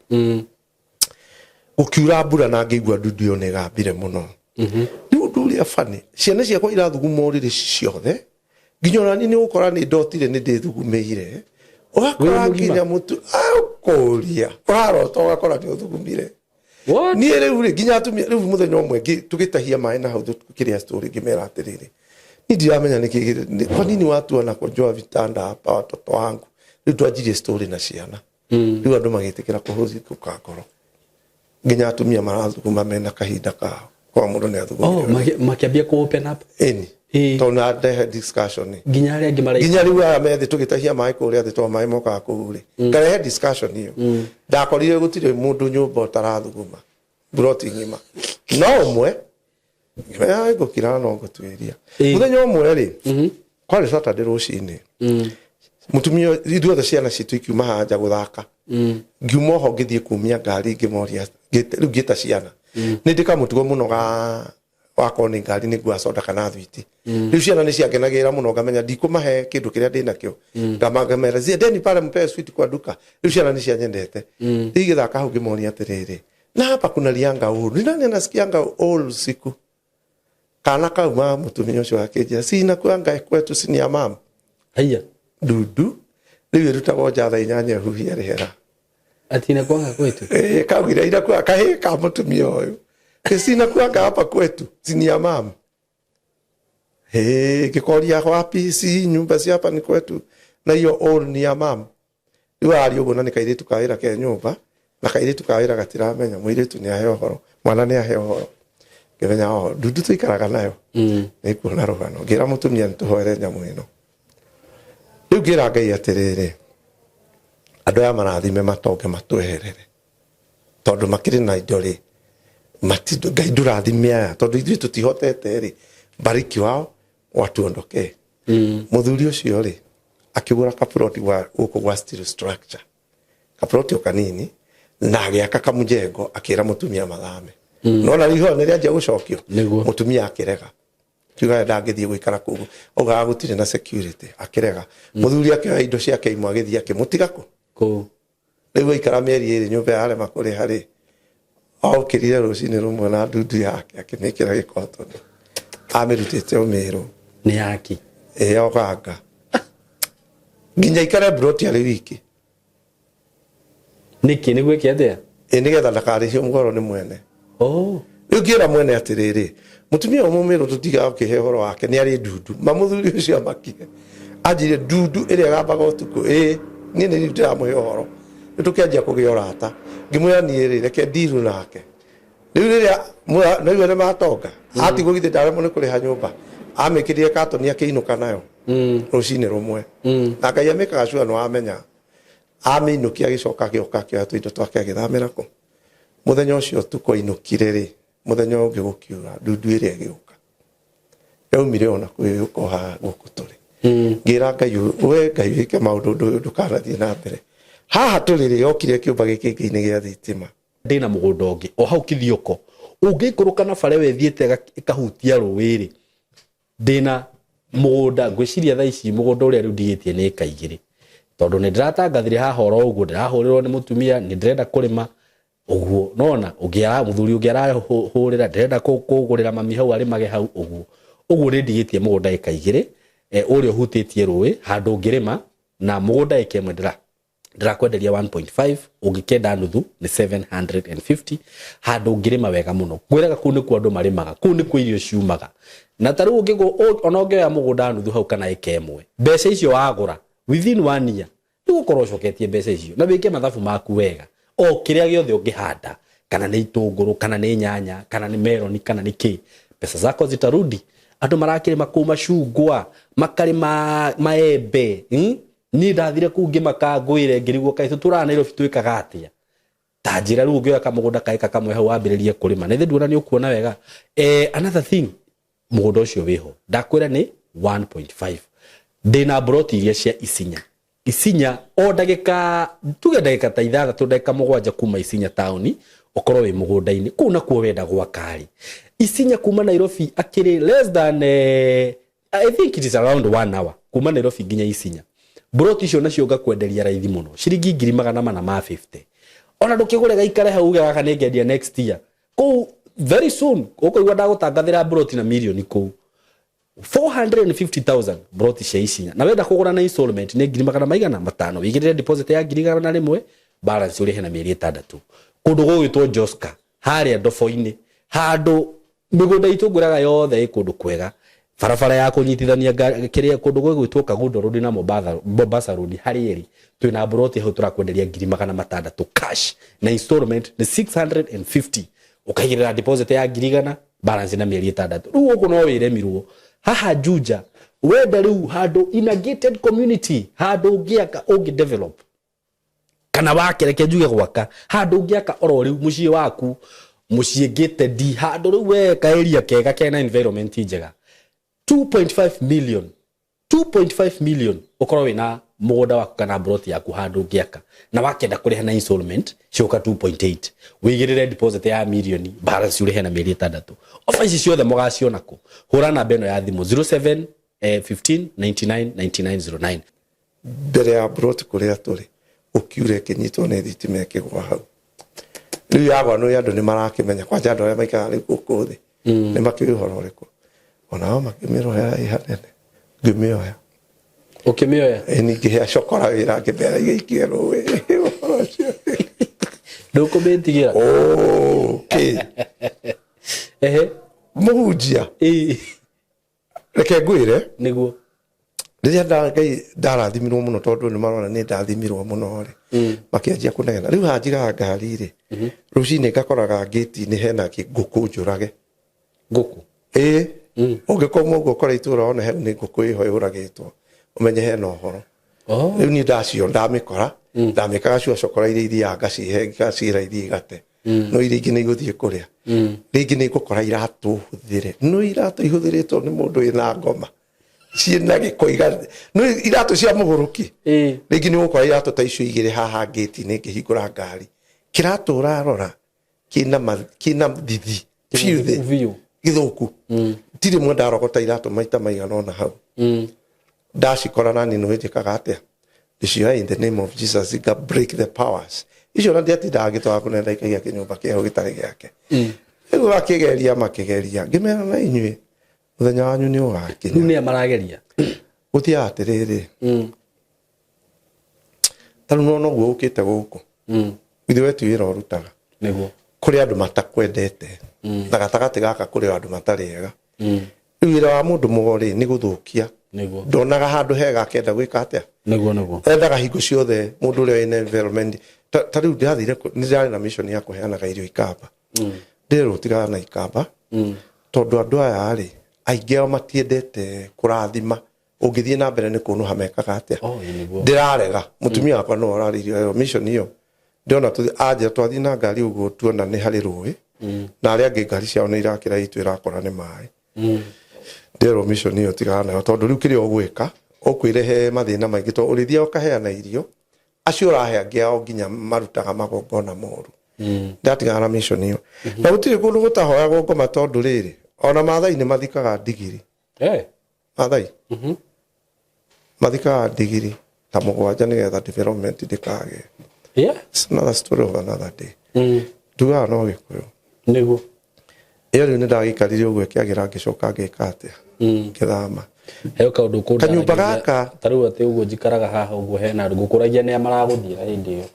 Speaker 1: gũkiura mbura na ngĩigua ndundu ĩyo nĩ ĩgambire mũno. Rĩu ũndũ ũrĩa bani, ciana ciakwa irathuguma ũrĩrĩ ciothe, nginya ona niĩ nĩ ũgũkora nĩ ndotire nĩ ndĩthugumĩire, ũgakora
Speaker 2: Wĩ mũgima?
Speaker 1: Nginya mũtu akũria ũrarota ũgakora nĩ ũthugumire.
Speaker 2: What?
Speaker 1: Niĩ rĩu rĩ, nginya atumia rĩu mũthenya ũmwe tũgĩtahia maĩ na hau tũkĩrĩa story, ngĩmera atĩrĩrĩ, niĩ ndiramenya nĩkĩ kwa nini watu wanakojoa vitanda hapa, watoto wangu. Rĩu twanjirie story na ciana. Rĩu andũ magĩtĩkĩra kũhũthikũka ngoro, nginya atumia marathuguma mena kahinda kao kwa mũndũ nĩ
Speaker 2: Oh,
Speaker 1: athugumire.
Speaker 2: Makĩambia kũ open up.
Speaker 1: Ĩni. Tondũ na ndehe discussion ĩ.
Speaker 2: Nginya arĩa angĩ maraika.
Speaker 1: Nginya rĩu aya methi tũgĩtahia maĩ kũrĩa thĩ, tondũ maĩ mokaga kũu rĩ, ngarehe discussion ĩyo. Ndakorire gũtirĩ mũndũ nyũmba ũtarathuguma buroti ng'ima, no ũmwe ngĩmenya ngũkira no ngũtuĩria. Mũthenya ũmwe rĩ, kwarĩ Saturday rũcinĩ, mũtumia ithuothe ciana citũ ikiuma haha nja gũthaka. Ngiuma oho ngĩthiĩ kumia ngari, ngĩmoria rĩu ngĩta ciana. Nĩ ndĩ kamũtugo mũno ga wakorwo nĩ ngari nĩ ngua soda kana thwiti. Rĩu ciana nĩ ciangenagĩrĩra mũno, ngamenya ndikũmahe kĩndũ kĩrĩa ndĩ nakĩo. Ngamera, "Ziendeni pale mpewe sweet kwa duka." Rĩu ciana nĩ cianyendete. Rĩu igĩthaka hau, ngĩmoria atĩrĩrĩ, na hapa kuna lianga uru, ni nani anasikianga all usiku? Kana kauma mũtumia ũcio akĩnjĩra, si inakuanga kwetu, si ni ya mama.
Speaker 2: Haiya.
Speaker 1: Ndundu rĩu ĩrutagwo nja thaa 8 ĩhuhia rĩera.
Speaker 2: Ati inakuanga kwetu.
Speaker 1: Eh, kaugire inakuwa kahĩ ka mũtumia ũyũ, si inakuanga hapa kwetu, si ni ya mama. Hey, ngĩkoria wapi, si nyumba si hapa ni kwetu, na hiyo all ni ya mama. Rĩu aria ũguo na nĩ kairĩtu ka wĩra ke nyũmba, na kairĩtu ka wĩra gatiramenya mũirĩtu nĩ ahe ũhoro, mwana nĩ ahe ũhoro. Ngĩmenya o ndundu tũikaraga nayo. Nĩ kuona rũgano, ngĩra mũtumia nĩ tũhoere nyamũ ĩno. Rĩu ngĩra Ngai atĩrĩrĩ, andũ aya marathime matonge matweherere, tondũ makĩrĩ na indo rĩ, Ngai ndũrathime aya, tondũ ithuĩ tũtihotete rĩ, bariki wao watuondokee. Mũthuri ũcio rĩ, akĩgũra kaploti gwa gũkũ gwa steel structure, kaploti o kanini, na agĩaka kamũjengo, akĩra mũtumia mathame. Nona rĩu ihoya nĩ rĩanjia gũcokio.
Speaker 2: Nĩguo.
Speaker 1: Mũtumia akĩrega, kiuga ndangĩthiĩ gũikara kũu, augaga gũtirĩ na security, akĩrega. Mũthuri akĩoya indo ciake imwe, agĩthiĩ akĩmũtiga kũ.
Speaker 2: Kũu.
Speaker 1: Rĩu aikara mĩeri 2 nyũmba yarema kũrĩha rĩ, okĩrire rũcinĩ rũmwe na ndundu yake akĩmĩkĩra gĩkotoni, amĩrutĩte ũmĩrũ.
Speaker 2: Nĩ yaki.
Speaker 1: Ĩ oganga nginya ikare mburoti arĩ wiki.
Speaker 2: Nĩkĩ, nĩguo ĩke atĩa?
Speaker 1: Ĩ nĩgetha ndakarĩhio mũgoro nĩ mwene.
Speaker 2: Oh.
Speaker 1: Rĩu ngĩra mwene atĩrĩrĩ, mũtumia ũyũ mũmĩrũ tũtigaga ũkĩhe ũhoro wake, nĩ arĩ ndundu ma. Mũthuri ũcio amakire, anjĩrire ndundu ĩrĩa ĩgambaga ũtukũ. Ĩ niĩ nĩ rĩu ndĩramũhe ũhoro, rĩu tũkĩanjia kũgĩa ũrata. Ngĩmwĩra niĩ rĩ, reke ndiru nake. Rĩu rĩrĩa naigua nĩ matonga, atigwo githĩ ndaremwo nĩ kũrĩha nyũmba, amĩkĩrire katoni akĩinũka nayo rũcinĩ rũmwe. Na Ngai amĩkaga cua, nĩ wamenya amĩinũkia, agĩcoka agĩũka akĩoya tũindo twake agĩthamĩra kũ. Mũthenya ũcio ũtukũ ainũkire rĩ, mũthenya ũngĩ gũkiura, ndundu ĩrĩa ĩgĩũka yaumire ona kũ, ĩgĩũka o haha gũkũ tũrĩ. Ngĩra Ngai, we Ngai wĩke maũndũ, ũndũ ũyũ ndũkanathiĩ na mbere haha tũrĩ rĩ. Yokire kĩũmba gĩkĩ ngĩ-inĩ gĩa thitima.
Speaker 2: Ndĩna mũgũnda ũngĩ o hau Kithioko, ũngĩikũrũka na bara ĩyo ĩthiĩte ĩkahutia rũĩ rĩ, ndĩna mũgũnda. Ngwĩciria thaa ici mũgũnda ũrĩa rĩu ndigĩtie nĩ ĩka 2, tondũ nĩ ndĩratangathire haha oro ũguo, ndĩrahũrĩrwo nĩ mũtumia, nĩ ndĩrenda kũrĩma ũguo, nona ũngĩ mũthuri ũngĩ arahũrĩra, ndĩrenda kũgũrĩra mami hau arĩmage hau ũguo ũguo. Nĩ ndigĩtie mũgũnda ĩka 2, ũrĩa ũhutĩtie rũĩ, handũ ũngĩrĩma, na mũgũnda ĩka 1 ndĩrakwenderia 1.5, ũngĩkenda nuthu nĩ 750, handũ ũngĩrĩma wega mũno. Ngwĩraga kũu nĩkuo andũ marĩmaga, kũu nĩkuo irio ciumaga. Na ta rĩu ona ũngĩoya mũgũnda nuthu hau kana ĩka 1, mbeca icio wagũra, within one year nĩgũkorwo ũcoketie mbeca icio, na wĩke mathabu maku wega, o kĩrĩa gĩothe ũngĩhanda, kana nĩ itũngũrũ, kana nĩ nyanya, kana nĩ meroni, kana nĩ kĩ, pesa zako zitarudi. Andũ marakĩrĩma kũu macungwa, makarĩma maembe, Niĩ ndathire kũu ngĩmaka, ngwĩre ngĩrigwo kaĩ tũtũraga Nairobi twĩkaga atĩa. Ta njĩra rĩu ũngĩoya kamũgũnda kaĩka kamwe hau wambĩrĩrie kũrĩma, na ithe nduona nĩ ũkuona wega. Another thing, mũgũnda ũcio wĩho ndakwĩra nĩ 1.5. Ndĩna mburoti iria cia Isinya. Isinya o ndagĩka tuge ndagĩka ta 6 ndagĩka 7 kuma Isinya taũni ũkorwo wĩ mũgũnda-inĩ kũu nakuo wenda gwaka rĩ. Isinya kuma Nairobi akĩrĩ less than I think it is around 1 hour kuma Nairobi nginya Isinya. Broti icio nacio ngakwenderia raithi mũno, ciringi 450,000. Ona ndũkĩgũre gaikare hau uge gaka nĩngendia next year. Kũu very soon ũkũigua ndagũtangathĩra broti na mirioni kũu. 450,000 broti cia Isinya. Na wenda kũgũra na installment nĩ 500,000. Wĩigĩrĩre deposit ya 100,000, balance ũrĩhe na mĩeri 6. Kũndũ gũgwĩtwo Joska harĩa Ndobo-inĩ, handũ mĩgũnda itũ ngũraga yothe ĩ kũndũ kwega, barabara ya kũnyitithania kĩrĩa kũndũ gũgwĩtwo Kagundo Road na Mombasa Road harĩ ĩrĩ twĩna broti hau tũrakwenderia 600,000 cash na installment nĩ 650, ũkaigĩrĩra deposit ya 100,000, balance na mĩeri 6. Rĩu gũkũ no wĩremirwo haha Juja, wenda rĩu handũ in a gated community, handũ ũngĩaka ũngĩ develop kana wake, reke njuge gwaka handũ ũngĩaka oro rĩu mũciĩ waku, mũciĩ gated, handũ rĩu we ka area kega kena environment njega, 2.5 million, 2.5 million ũkorwo wĩna mũgũnda waku kana broti yaku handũ ũngĩaka, na wakenda kũrĩha na installment cioka 2.8, wĩigĩrĩre deposit ya mirioni, balance ũrĩhe na mĩeri 6. Ofa ici ciothe mũgaciona kũ? Hũra namba ĩno ya thimũ 07 15 99 99 09.
Speaker 1: Mbere ya broti kũrĩa tũrĩ ũkiure ĩkĩnyitwo nĩ thitima ĩkĩgwa hau. Rĩu yagwa nĩ andũ nĩ marakĩmenya, kwanja andũ arĩa maikaraga rĩu gũkũ thĩ nĩ makĩũĩ ũhoro ũrĩkũ, onao makĩmĩrorera ĩ hanene, ngĩmĩoya.
Speaker 2: Ũkĩmĩoya?
Speaker 1: Ĩ, ningĩ cokora wĩra ngĩmera igĩikie rũĩ ũhoro ũcio.
Speaker 2: Ndũkũmĩtigĩra?
Speaker 1: Okay.
Speaker 2: Ehe.
Speaker 1: Mũhunjia, reke ngwĩre,
Speaker 2: nĩguo
Speaker 1: rĩrĩa Ngai ndarathimirwo mũno, tondũ nĩ marona nĩ ndathimirwo mũno rĩ, makĩanjia kũnegena. Rĩu haha njigaga ngari rĩ, rũcinĩ ngakoraga ngĩti-inĩ hena ngũkũ njũrage.
Speaker 2: Ngũkũ?
Speaker 1: Ĩĩ. Ũngĩkoma ũguo ũkore itũra one hau nĩ ngũkũ ĩho yũragĩtwo, ũmenye hena ũhoro. Rĩu niĩ ndacio ndamĩkora, ndamĩkaga cio cokora iria ithiaga ngacihe, ngaciĩra ithiĩ igate, no iria ingĩ nĩ igũthiĩ kũrĩa. Rĩngĩ nĩ ngũkora iratũ hũthĩre, no iratũ ihũthĩrĩtwo nĩ mũndũ wĩna ngoma ciĩna gĩko, no iratũ cia mũgũrũki. Rĩngĩ nĩ ũgũkora iratũ ta icio igĩrĩ haha ngĩti-inĩ ngĩhingũra ngari, kĩratũ ũrarora kĩna thithi biũ thĩ,
Speaker 2: biũ,
Speaker 1: gĩthũku. Ti rĩmwe ndarogota iratũ maita maigana ũna hau. Ndacikora nani nĩ njĩkaga atĩa? Ndĩcioya in the name of Jesus, nga break the powers icio, na ndiatindaga ngĩtwara kũnene, ikagia kĩnyũmba kĩao gĩtarĩ gĩake. Rĩu akĩgeria makĩgeria, ngĩmera na inyuĩ mũthenya wanyu nĩ ũgakinya.
Speaker 2: Rĩu nĩa marageria?
Speaker 1: Gũthiaga atĩrĩrĩ, ta rĩu nona ũguo ũkĩte gũkũ, ithuĩ we ti wĩra ũrutaga.
Speaker 2: Nĩguo.
Speaker 1: Kũrĩ andũ matakwendete, na gatagatĩ gaka kũrĩ andũ matarĩ ega. Rĩu wĩra wa mũndũ mũgo rĩ nĩ gũthũkia.
Speaker 2: Nĩguo.
Speaker 1: Ndonaga handũ hega akenda gwĩka atĩa?
Speaker 2: Nĩguo nĩguo.
Speaker 1: Endaga hingo ciothe mũndũ ũrĩa wĩna environment ta rĩu ndĩrathire nĩ ndĩrarĩ na mission ya kũheanaga irio Ikamba, ndĩrerwo tigana na Ikamba, tondũ andũ aya rĩ aingĩ ao matiendete kũrathima, ũngĩthiĩ na mbere nĩ kũnũha mekaga atĩa?
Speaker 2: Oh, ĩ nĩguo.
Speaker 1: Ndĩrarega. Mũtumia wakwa no ararĩirio ĩyo mission ĩyo, ndĩrona anjĩra twathiĩ na ngari ũguo tuona nĩ harĩ rũĩ, na arĩa angĩ ngari ciao nĩ irakĩra itũ ĩrakora nĩ maĩ. Ndĩrerwo mission ĩyo tigana nayo, tondũ rĩu kĩrĩa ũgwĩka ũkwĩrehe mathĩna maingĩ, tondũ ũrĩthiaga ũkaheana irio acio ũrahe angĩ ao nginya marutaga magongona moru. Ndatigana na mission ĩyo, na gũtirĩ kũndũ gũtahoyagwo ngoma, tondũ rĩrĩ ona Maathai nĩ mathikaga ndigiri. Maathai mathikaga ndigiri ta 7 nĩgetha development ndĩkagĩe. It's another story of another day. Ndugaga no Gĩkũyũ.
Speaker 2: Nĩguo.
Speaker 1: Ĩyo rĩu nĩ ndagĩikarire ũguo ĩkĩagĩra, ngĩcoka ngĩka atĩa? Ngĩthama.
Speaker 2: Heo kaũndũ
Speaker 1: Kanyũmba gaka.
Speaker 2: Ta rĩu atĩ ũguo njikaraga haha ũguo, hena andũ ngũkũragia nĩa maragũthiĩra hĩndĩ ĩyo?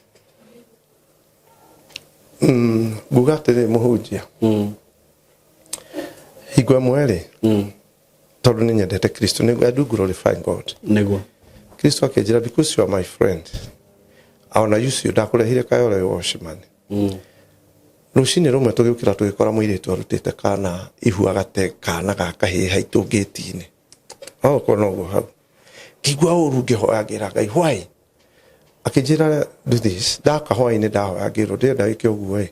Speaker 1: Nguga atĩrĩ mũhunjia, hingo ĩmwe rĩ, tondũ nĩ nyendete Kristo, nĩ I do glorify God.
Speaker 2: Nĩguo.
Speaker 1: Kristo akĩnjĩra, "Because you are my friend, ona ucio ndakũrehire Kayole watchman." Rũcinĩ rũmwe tũgĩũkĩra tũgĩkora mũirĩtu arutĩte kana ihu, agate kana ga kahĩĩ haitũ ngĩti-inĩ. No ũkorwo noguo hau ngĩigua ũru, ngĩhoya, ngĩra Ngai why. Akĩnjĩra, "Do this." Ndaka hwainĩ ndahoya, ngĩrwo ndĩrenda wĩke ũguo ĩ,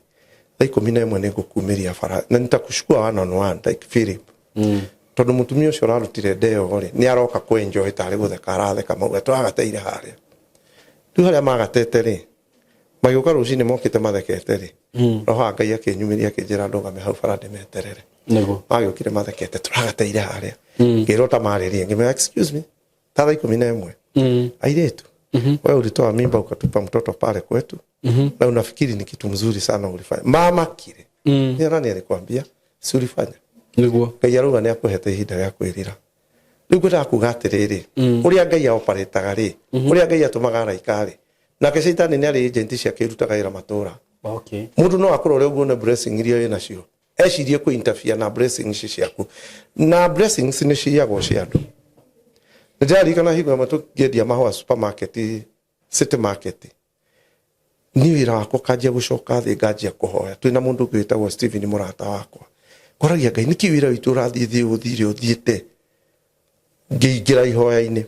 Speaker 1: thaa 11 nĩ ngũkumĩria bara na nitakuchukua one on one like Philip, tondũ mũtumia ũcio ũrarutire ndeo rĩ nĩ aroka kũ enjoy tarĩ gũtheka aratheka mauga tũragateire harĩa. Rĩu harĩa magatete rĩ, magĩũka rũcinĩ mokĩte mathekete rĩ, roho wa Ngai akĩnyumĩria, akĩnjĩra ndũgame hau bara ndĩmeterere.
Speaker 2: Niguo.
Speaker 1: Magĩũkire mathekete, tũragateire harĩa. Ngĩrwo ta marĩrie, ngĩmera, "Excuse me," ta thaa 11. "Airĩtu, wewe ulitoa mimba ukatupa mtoto pale kwetu na unafikiri ni kitu mzuri sana ulifanya." Mama kire. Ni nani alikwambia? Si ulifanya?
Speaker 2: Niguo.
Speaker 1: Ngai arauga nĩ akũhete ihinda rĩa kwĩrira. Rĩu ngwendaga kuga atĩrĩrĩ, ũrĩa Ngai aoparĩtaga rĩ, ũrĩa Ngai atũmaga araika rĩ, nake caitani nĩ arĩ agent ciake irutaga wĩra matũra. Mũndũ no akũrore ũguo nĩ blessing iria wĩ nacio, ecirie kũ interfere na blessings ici ciaku, na blessings nĩ ciyagwo cia andũ. Nĩ ndĩraririkana hingo ĩmwe tũkĩendia mahũa supermarket, City Market, niĩ wĩra wakwa ũkanjia gũcoka thĩ, nganjia kũhoya twĩna mũndũ ũngĩ wĩtagwo Steven, mũrata wakwa. Ngoragia Ngai, nĩkĩ wĩra witũ ũrathiĩ thĩ ũthire ũthiĩte? Ngĩingĩra ihoya-inĩ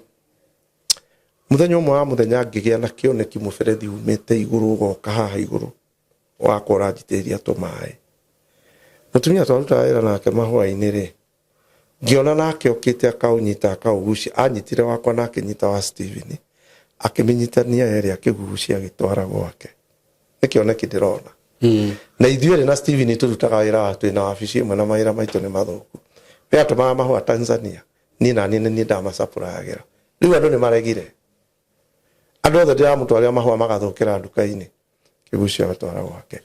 Speaker 1: mũthenya ũmwe wa mũthenya, ngĩgĩa na kĩoneki, mũberethi umĩte igũrũ ũgoka haha igũrũ wakwa ũranjitĩrĩria tũmaĩ. Mũtumia twarutaga wĩra nake mahũa-inĩ rĩ, ngĩona nake okĩte akaũnyita, akaũgucia. Anyitire wakwa na akĩnyita wa Steven, akĩmĩnyitania erĩ, akĩgucia, agĩtwara gwake. Nĩ kĩoneki ndĩrona. Na ithuĩ na Steven tũrutaga wĩra wa twĩna wabici ĩmwe na mawĩra maitũ nĩ mathũku. We atũmaga mahũa Tanzania, niĩ naniĩ nĩ niĩ ndamacapũrayagĩra. Rĩu andũ nĩ maregire, andũ othe ndĩramũtwarĩra mahũa magathũkĩra nduka-inĩ, kĩgucio agatwara gwake.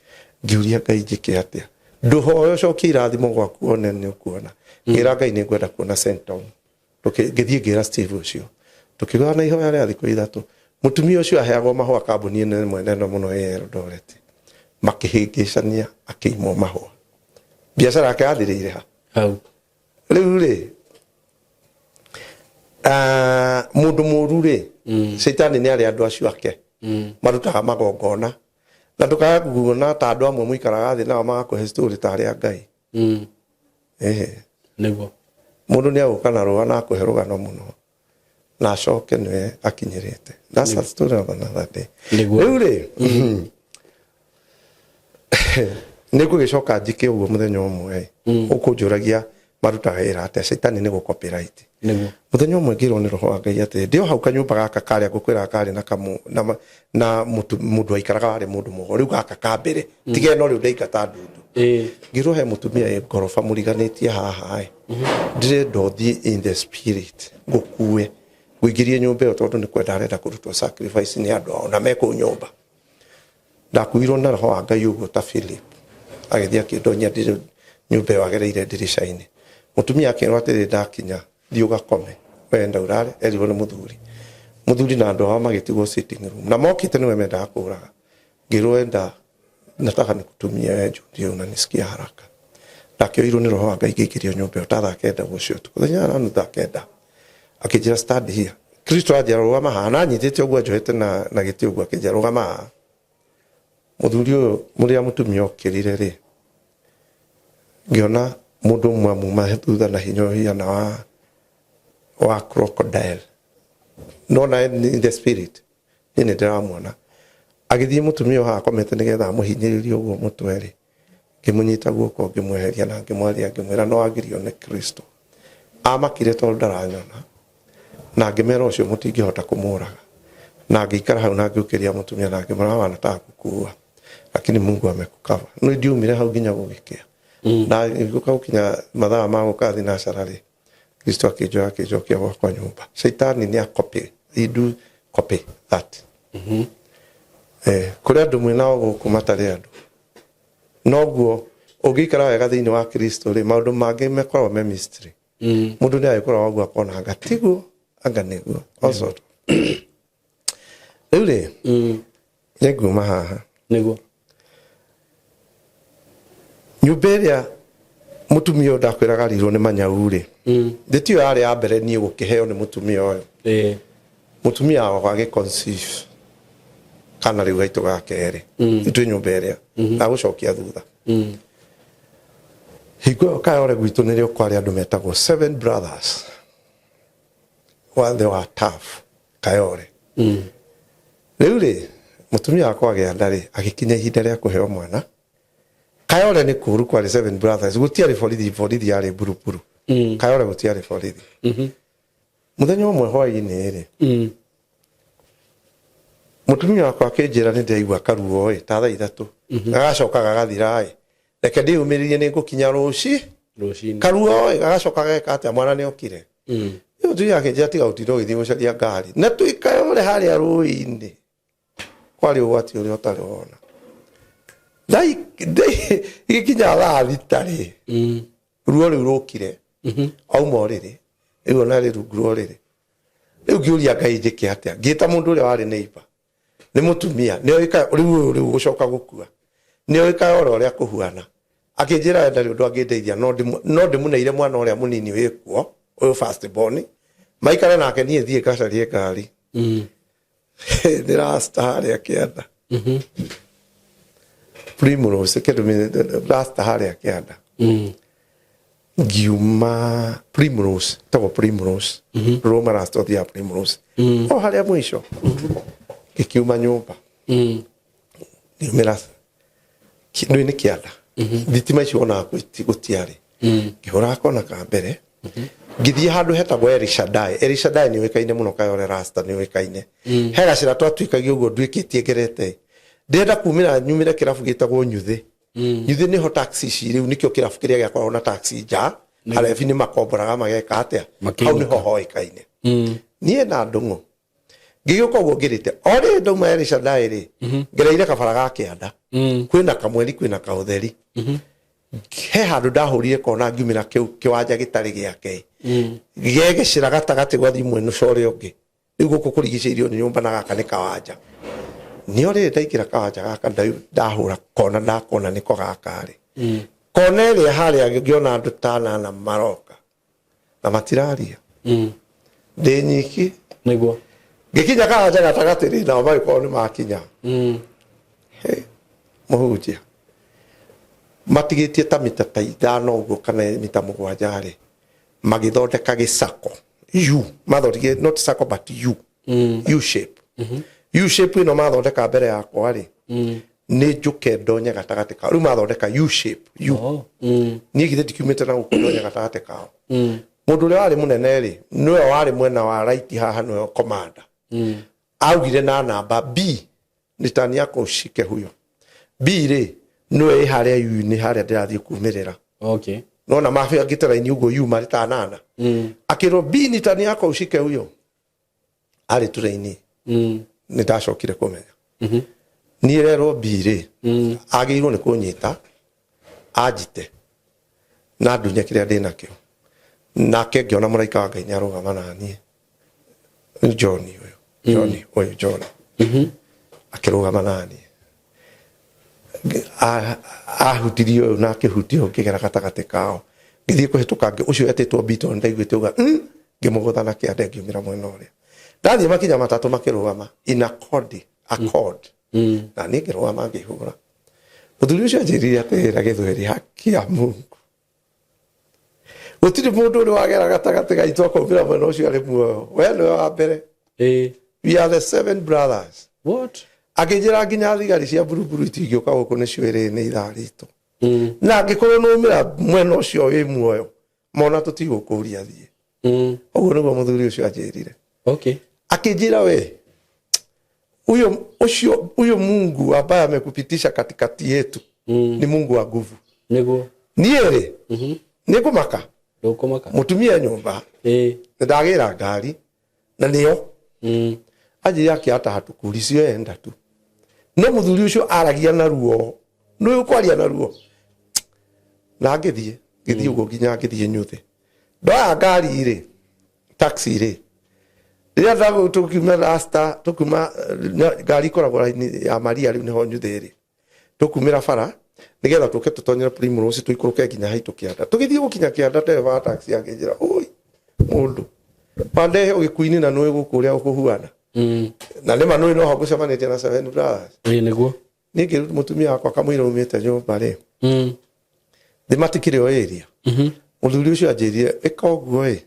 Speaker 1: Ngĩũria Ngai, njĩke atĩa? Ndũhoe ũcokie irathimo gwaku one nĩ ũkuona. Ngĩra Ngai nĩ ngwenda kuona symptom. Ngĩthiĩ ngĩra Steve ũcio, tũkĩgũra na ihoya rĩa thikũ 3. Mũtumia ũcio aheagwo mahũa kambuni ĩno ĩmwe nene mũno ĩ Eldoret, makĩhĩngĩcania, akĩimwo mahũa. Biacara yake yathirĩire ha?
Speaker 2: Hau.
Speaker 1: Rĩu rĩ, mũndũ mũru rĩ, caitani nĩ arĩ andũ acio ake marutaga magongona, na ndũkaga kuona ta andũ amwe mũikaraga thĩ nao magakũhe story ta arĩa Ngai. Ehe.
Speaker 2: Niguo.
Speaker 1: Mũndũ nĩ agũka na rũa na akũhe rũgano mũno na acoke nĩwe akinyĩrĩte. That's a story of another day.
Speaker 2: Nĩguo.
Speaker 1: Rĩu rĩ, nĩ ngũgĩcoka njĩke ũguo mũthenya ũmwe ũkũnjũragia marutaga wĩra atĩa. Caitani nĩ gũ copyright.
Speaker 2: Niguo.
Speaker 1: Mũthenya ũmwe ngĩrwo nĩ roho wa Ngai atĩ ndĩ o hau kanyũmba gaka karĩa ngũkwĩraga karĩ na kamu na mũndũ waikaraga warĩ mũndũ mũgo. Rĩu gaka ka mbere tiga ĩno rĩu ndaingata ndundu. Ngĩrwo he mũtumia ĩ ngoroba mũriganĩtie haha ĩ, ndĩrenda ũthiĩ in the spirit, ngũkue ngũingĩrie nyũmba ĩyo, tondũ nĩ kwenda arenda kũrutwo sacrifice nĩ andũ ao na me kũu nyũmba. Ndakuirwo na roho wa Ngai ũguo ta Philip agĩthiĩ akĩndonya nyũmba ĩyo agereire ndirica-inĩ. Mũtumia akĩrwo atĩrĩ, "Ndakinya, thiĩ ũgakome, wenda ũrare." Erirwo nĩ mũthuri. Mũthuri na andũ ao magĩtigwo sitting room na mokĩte nĩwe mendaga kũraga. Ngĩrwo, "Enda, nataka nikutumie wewe juu ndio unanisikia haraka." Ndakĩoirwo nĩ roho wa Ngai, ngĩingĩrio nyũmba ĩyo ta thaa 9 ũcio ũtukũ, thenya na nuthu thaa 9. Akĩnjĩra, "Stand here." Kristo anjĩra, "Rũgama haha," na anyitĩte ũguo, anjohete na gĩtĩ ũguo, akĩnjĩra, "Rũgama haha." Mũthuri ũyũ mũrĩa mũtumia okĩrire rĩ, ngĩona mũndũ ũmwe amuma thutha na hinya ũhiana wa crocodile. Nona in the spirit niĩ nĩ ndĩramuona agĩthiĩ mũtumia ũyũ haha akomete nĩgetha amũhinyĩrĩrie ũguo mũtwe rĩ. Ngĩmũnyita guoko, ngĩmweheria na ngĩmwaria, ngĩmwĩra no agirio nĩ Kristo. Amakire tondũ ndaranyona, na ngĩmera ũcio mũtingĩhota kũmũraga. Na ngĩikara hau na ngĩũkĩria mũtumia na ngĩmwĩra, "Wanataka kukua, lakini Mungu amekukava." No ndiumire hau nginya gũgĩkĩa. Na gũka gũkinya mathaa ma gũka thinacara rĩ, Kristo akĩnjoya, akĩnjokia gwakwa nyũmba. Shaitani nĩ acopy, he do copy that. Kũrĩ andũ mwĩnao gũkũ matarĩ andũ, noguo ũngĩikara wega thĩinĩ wa Kristo rĩ, maũndũ mangĩ makoragwo me mystery. Mũndũ nĩ agĩkũra ũguo akona anga tiguo, anga nĩguo also. Rĩu rĩ, nĩ nguma haha.
Speaker 2: Niguo.
Speaker 1: Nyũmba ĩrĩa mũtumia ũyũ ndakwĩraga arirwo nĩ manyau rĩ, ndĩtiyo yarĩ ya mbere niĩ gũkĩheo nĩ mũtumia ũyũ. Mũtumia wakwa agĩconceive kana rĩu gaitũ ga kerĩ. Rĩu twĩ nyũmba ĩrĩa ndagũcokia thutha. Hingo ĩyo Kayore gwitũ nĩrĩo kwarĩ andũ metagwo Seven Brothers wathe wa tough Kayore. Rĩu rĩ, mũtumia wakwa agĩa nda rĩ, agĩkinya ihinda rĩa kũheo mwana. Kayore nĩ kũũru, kwarĩ Seven Brothers, gũtiarĩ borithi, borithi yarĩ Buruburu. Kayore gũtiarĩ borithi. Mũthenya ũmwe hwaĩ-inĩ rĩ, Mũtumia wakwa akĩnjĩra nĩ ndĩraigua karuo ĩ ta thaa 3, gagacoka gagathira ĩ, reke ndĩyũmĩrĩrie, nĩ ngũkinya rũci
Speaker 2: Rũcinĩ.
Speaker 1: Karuo ĩ gagacoka geka atĩa, mwana nĩ okire. Rĩu mũtumia akĩnjĩra tiga gũtinda ũgĩthiĩ gũcaria ngari na tũikare ũrĩ harĩa rũĩ-inĩ, kwarĩ ũgwati ũrĩa ũtarĩ wona. Igĩkinya thaa 6 rĩ, ruo rĩu rũkire, auma ũrĩrĩ rĩu ona rĩ rungu rwa ũrĩrĩ. Rĩu ngĩũria Ngai njĩke atĩa, ngĩta mũndũ ũrĩa warĩ neighbor, nĩ mũtumia, nĩ oĩka rĩu ũyũ rĩu gũcoka gũkua, nĩ oĩka oro ũrĩa kũhuana. Akĩnjĩra we ndarĩ ũndũ angĩndeithia, no ndĩmũneire mwana ũrĩa mũnini wĩkuo ũyũ first born maikare nake, niĩ thiĩ ngacarie ngari. Nĩ rasta harĩa kĩanda, Primrose kĩndũ rasta harĩa kĩanda. Ngiuma Primrose, tagwo Primrose, Roma rasta ũthiaga Primrose o harĩa mũico. Ngĩkiuma nyũmba, ngiumĩra nĩ nĩ kĩanda, thitima icio wonaga gũtiarĩ. Ngĩhũra kona ka mbere, ngĩthiĩ handũ hetagwo Elishadai. Elishadai nĩ ũĩkaine mũno, Kayole rasta nĩ ũĩkaine. He gacĩra twatuĩkagia ũguo nduĩkĩtie ngerete, ndĩrenda kumĩra nyumĩre kĩrabu gĩtagwo Nyuthĩ. Nyuthĩ nĩho taxi ici rĩu, nĩkĩo kĩrabu kĩrĩa gĩakoragwo na taxi nja, arebi nĩ makomboraga mageka atĩa hau.
Speaker 2: Makĩinũka.
Speaker 1: Nĩho hoĩkaine. Niĩ na ndũng'ũ ngĩgĩũka ũguo ngĩrĩte o rĩ, ndauma Elishadai rĩ, ngereire kabara ga kĩanda, kwĩna kamweri, kwĩna kaũtheri. He handũ ndahũrire kona, ngiumĩra kĩu kĩwanja gĩtarĩ gĩake, gegecĩra gatagatĩ gwathiĩ mwena ũcio ũrĩa ũngĩ. Rĩu gũkũ kũrigicĩirio nĩ nyũmba na gaka nĩ kawanja. Nĩ rĩrĩ ndaingĩra kawanja gaka, ndahũra kona, ndakona nĩko gaka rĩ, kona ĩrĩa harĩa, ngĩona andũ ta anana maroka na matiraria, ndĩ nyiki. Ngĩkinya kawanja gatagatĩ rĩ, nao magĩkorwo nĩ makinya. Hey, mũhunjia, matigĩtie ta mita ta 5 ũguo kana mita 7 rĩ, magĩthondeka gĩcako U, mathondekire not circle but U, U shape. U shape ĩno mathondeka mbere yakwa rĩ, nĩ njũke ndonye gatagatĩ kao. Rĩu mathondeka U shape U.
Speaker 2: Oh.
Speaker 1: Niĩ githĩ ndikiumĩte na gũkũ ndonye gatagatĩ kao. Mũndũ ũrĩa warĩ mũnene rĩ, nĩwe warĩ mwena wa right haha, nĩwe commander. Augire na namba B ni tani yako ushike huyo B rĩ, nĩwe ĩ harĩa U-inĩ harĩa ndĩrathiĩ kumĩrĩra. Nona mabangĩte raini ũguo U marĩ ta anana. Akĩrwo B ni tani yako ushike huyo arĩ turaini. Nĩ ndacokire kũmenya niĩ rerwo B rĩ, agĩrĩirwo nĩ kũnyita anjite na ndunye kĩrĩa ndĩ nakĩo. Nake ngĩona mũraika wa Ngai nĩ arũgama na niĩ. Rĩu John ũyũ, John ũyũ, John akĩrũgama na niĩ. Ahutirie ũyũ na akĩhutia ũyũ, ngĩgera gatagatĩ kao ngĩthiĩ kũhĩtũka ũcio etĩtwo B, tondũ nĩndaiguĩte uga ngĩmũgũtha na kĩande, ngiumĩra mwena ũrĩa. Ndathiĩ makinya matatũ makĩrũgama in accord accord na niĩ ngĩrũgama ngĩhũra. Mũthuri ũcio anjĩrire atĩrĩra gĩthweri, "Haki ya Mungu, gũtirĩ mũndũ ũrĩ wagera gatagatĩ gaitũ akaumĩra mwena ũcio arĩ muoyo, we nĩwe wa mbere." We are the seven brothers.
Speaker 2: What?
Speaker 1: Akĩnjĩra nginya thigari cia buruburu itingĩũka gũkũ, nĩcio ĩrĩ nĩ ithaa ritũ, na angĩkorwo nĩ umĩra mwena ũcio wĩ muoyo, mona tũtigũkũria thiĩ. Ũguo nĩguo mũthuri ũcio anjĩrire. Akĩnjĩra we huyo ũcio, huyo Mungu ambaye amekupitisha katikati yetu ni Mungu wa nguvu. Niĩ rĩ, nĩ ngũmaka.
Speaker 2: Ndũkũmaka.
Speaker 1: Mũtumia nyũmba, nĩ ndagĩra ngari na nĩyo anjĩra akĩata hatukuri cio enda tu. No mũthuri ũcio aragia na ruo, nĩ ũkwaria na ruo, na ngĩthiĩ ngĩthiĩ ũguo nginya ngĩthiĩ Nyuthĩ, ndoya ngari rĩ, taxi rĩ. Rĩrĩa tũkiuma rasta, tũkiuma ngari ikoragwo raini ya Maria, rĩu nĩho Nyuthĩ rĩ, tũkumĩra bara nĩgetha tũke tũtonyere Primrose, tũikũrũke nginya haitũ kĩanda. Tũgĩthiĩ gũkinya kĩanda, ndereba wa taxi akĩnjĩra, "Oi mũndũ wandehe ũgĩkuinĩ na nũĩ gũkũ ũrĩa ũkũhuana na nĩma nũĩ noho ngũcemanĩtie na Seven Brothers."
Speaker 2: Nĩguo.
Speaker 1: Niĩ ngĩrut mũtumia wakwa kamũira umĩte nyũmba rĩ, thĩ matikĩrĩ o area. Mũthuri ũcio anjĩrire ĩka ũguo ĩ,